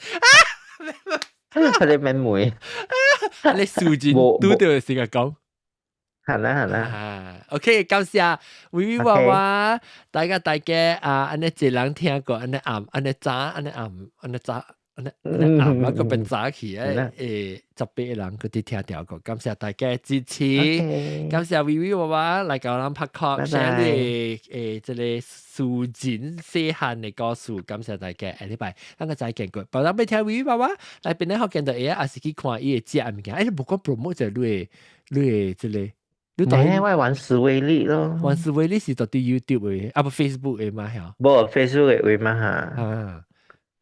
佢哋免問。你數字拄著時間講。係啦係啦。啊，OK，感謝微微娃娃，大家啊，按呢一人聽過，按呢暗，按呢早，按呢暗，按呢早，按呢按呢暗，啊個變早去誒，18個人佢哋聽著過，感謝大家支持，感謝微微娃娃來共咱拍 call，寫你這个書前細漢的故事，感謝大家，下禮拜咱閣再見過，別人欲聽微微娃娃來邊咧好見到會啊，抑是去看伊會食的物件，欸，你無講 promote 者你的這个。你當我玩思維力咯，玩思維力是到底 YouTube 的，啊不 Facebook 的嘛嚇？無 Facebook 的話嘛嚇。啊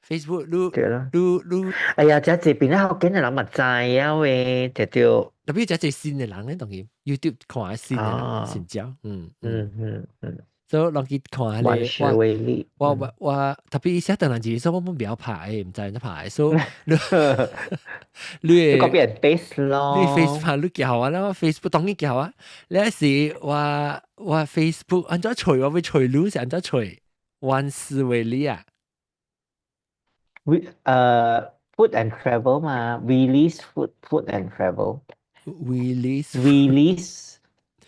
，Facebook 你對咯，你你，哎呀，這這邊咧好見的人嘛知啊喂，對對。特別這這新的人咧，當然 YouTube 看新的人新招，嗯所以人去看咧，玩思維力，我特別寫當人字，所以我毋曉拍的，毋知按怎拍，所以你你 copy and paste 咯，你 Facebook 你叫我啦，我 Facebook 當然叫我，你是我 Facebook 按怎揣我欲揣你是按怎揣？萬事為力啊？We food and travel 嘛，release food and travel。 Release release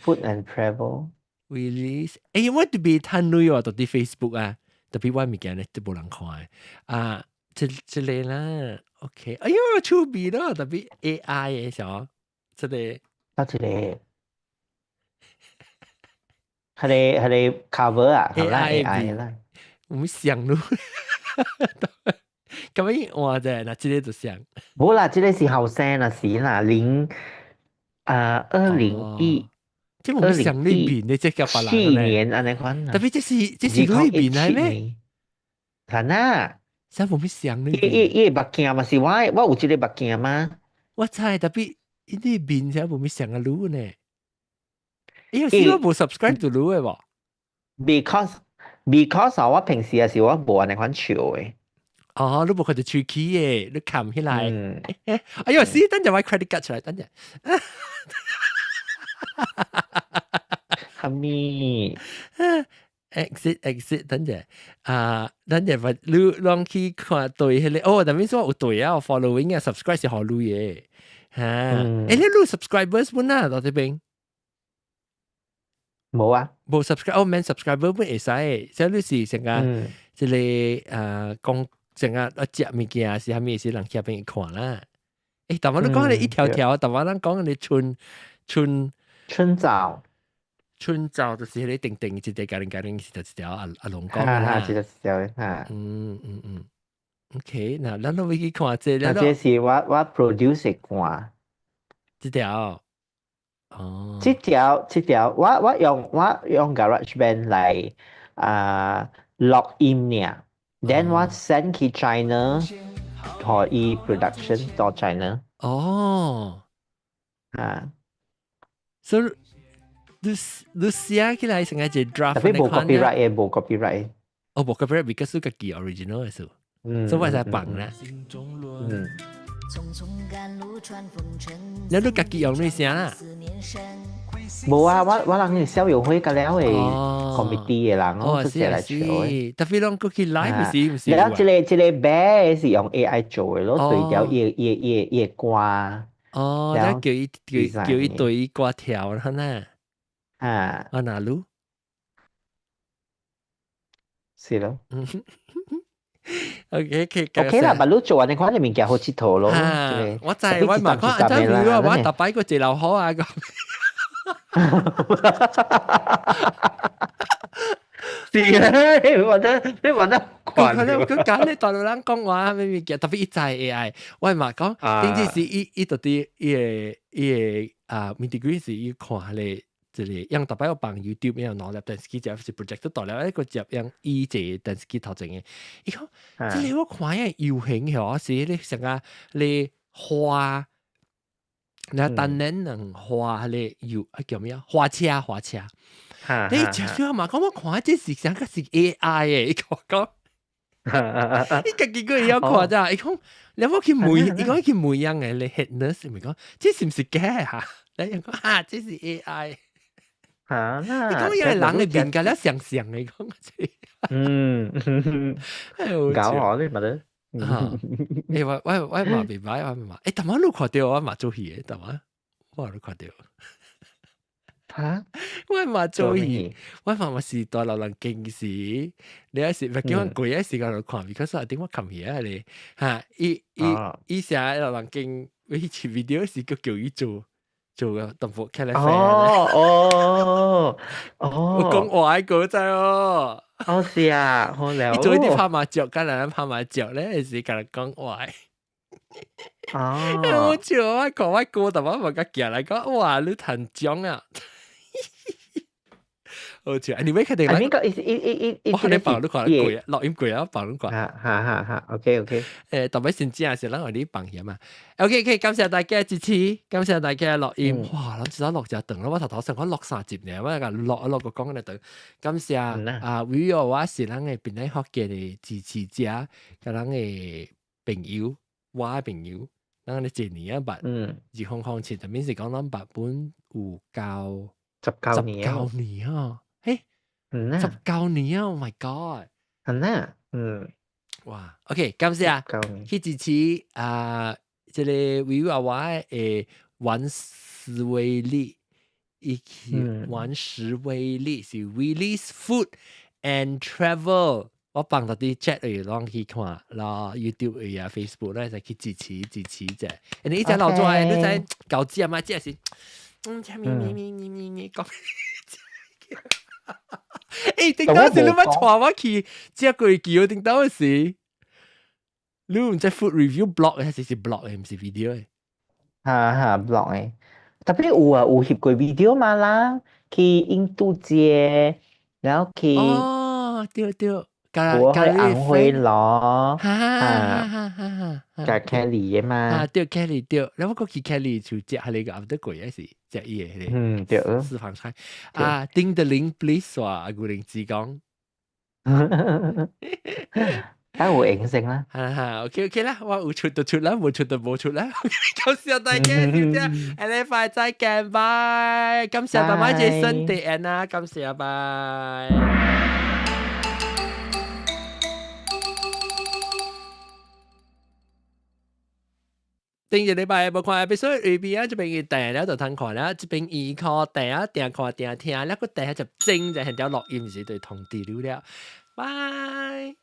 food and travel。 release，欸，我特別趁鐳喎，到底 Facebook 啊，特別我物件咧都無人看啊，這這個啦，OK，哎喲，趣味咯，特別 AI 的啥，這個，啊，這個，彼個 cover 啊，AI AI 啦，毋像咯，咁樣換者，那這個就像，無啦，這個是後生啦，是啦，零啊201。這無像裏邊的這個別人去年按呢款，特別這是裏邊來咩？係啦，啥無像裏邊？伊目鏡嘛是我，我有這个目鏡嗎？我知，特別伊裏面才無像個女呢。因為我無 subscribe to 女的無？Because 我平時也是我無按呢款笑的。哦，你無看著喙齒的，你冚起來。哎喲，死，等陣我 credit card 出來，等陣。哈咪？exit exit，等陣啊，等陣我你攏去看對彼个，哦，但係說有對啊，following 啊，subscribe 是予你的，哈，欸，你有 subscribers 本啊，到這邊？無啊，無 subscribe，哦，免 subscriber 本會使，所以你是成個這个啊講成個啊食物件是啥物是人去邊看啦。欸，但我你講你一條條，但我咱講你春春春早。春早就是彼个定定一個家庭家庭是一條阿阿龍講啦，一條一條哈。嗯嗯嗯，OK，那咱攏欲去看這個。那這是我 produce 的歌。這條，哦。這條我用 GarageBand 來啊錄音爾，then 我 send 去 China，予伊 production 到 China。哦，啊，所以你你寫起來成個一 draft， tapi 無 copyright 嘅，無 copyright。哦，無 copyright，because 你家己 original 嘅數，所以我才放啦。你都家己用你聲啦？無啊，我人是校友會個了嘅 committee 嘅人，我出來唱嘅。 Tapi 攏過去 live 是毋是？了，這個白是用 AI 做嘅咯，對調伊個歌。哦，你叫伊對伊歌跳啦，呐。啊。啊，哪路？是咯。 OK OK OK 啦，但你做完你看你物件好𨑨迌咯。我知，我嘛講，啊，真係我逐擺個坐樓好啊個。是啊，你玩得慣。佢佢講你大陸人講話咩物件，特別伊知 AI，我嘛講，頂次是伊到底伊個啊，面是伊看咧。一個用逐擺我放 YouTube 用攞粒電視機接是 project 到了，一個接用伊一個電視機頭前嘅。伊講，這個我看嘅遊行嗬，是你成個你花，那當然能花咧遊啊叫咩啊？花車花車。你食少嘛？講我看這是啥個是 AI 嘅？伊講講，伊家己個會曉看咋？伊講你有冇去問？伊講去問人嘅，你 head nurse 咪講，這是毋是假嚇？你人講啊，這是 AI。嚇！你講有個人嘅面甲了像像嘅講，搞我你咪得。欸，我嘛袂歹，我嘛，欸，逐擺你看著我嘛做戲嘅，逐擺我都看著。嚇！我嘛做戲，我嘛嘛是大陸人經時，你還是唔叫我過嘅時間來看，because 我頂我冚起啊咧，嚇！伊成日老人經，伊出 video 時，閣叫伊做。做個動物茄喱啡。哦哦哦！我講話個真哦。哦是啊，好了。伊做啲拍麻雀，跟人拍麻雀咧，是共人講話。哦。好笑，我看我哥，但我嘛甲行來講，哇！你趁獎啊！好笑，你欲確定？你個伊伊伊伊，我看你放你看貴啊，錄音貴啊，放你看。哈哈哈哈，OK OK。特別先正是咱予你放遐嘛。OK OK，感謝大家支持，感謝大家錄音。哇，咱至少錄一長啦，我頭頭先講錄三集呢，我共錄一錄個講來長。感謝啊，維我是咱的平安福建的支持者，佮咱的朋友，我的朋友，咱的一年啊捌，2007，特別是講咱捌本有夠 19年，19年啊！嘿，十九年啊！Oh my god！係啊，嗯，哇，OK，感謝去支持啊，這個維娃娃的玩思維力，伊去玩思維力是 Willy's Food and Travel，我放到啲 chat 裏攏去看，然後 YouTube 啊 Facebook 咧就去支持支持者。你一隻老做你知搞食嘛？這是。嗯，咩咩咩咩咩咩講。欸，頂當時你捌帶我去食過橋，頂當時你毋知 food review blog 還是是 blog 的，毋是 video 的。哈哈，blog 的。Tapi 有啊，有翕過 video 嘛啦，去印度街，然後去哦，對對，我去安徽咯，哈哈哈哈哈，佮 Kelly 的嘛，啊對 Kelly 對，然後我去 Kelly 就食彼個，毋得過也是食伊的彼個，對，私房菜啊，叮的鈴 please 話，阿古靈志講，梗有影性啦，哈哈，OK OK 啦，我有出就出啦，無出就無出啦，感謝大家，小姐，下禮拜再見，拜，感謝大媽姐新地安啊，感謝，拜。頂一禮拜無看 episode 裏邊啊，這邊伊訂了就通看了，這邊伊看訂啊訂看訂聽了，閣訂就整就係條錄音時就通知了了，拜。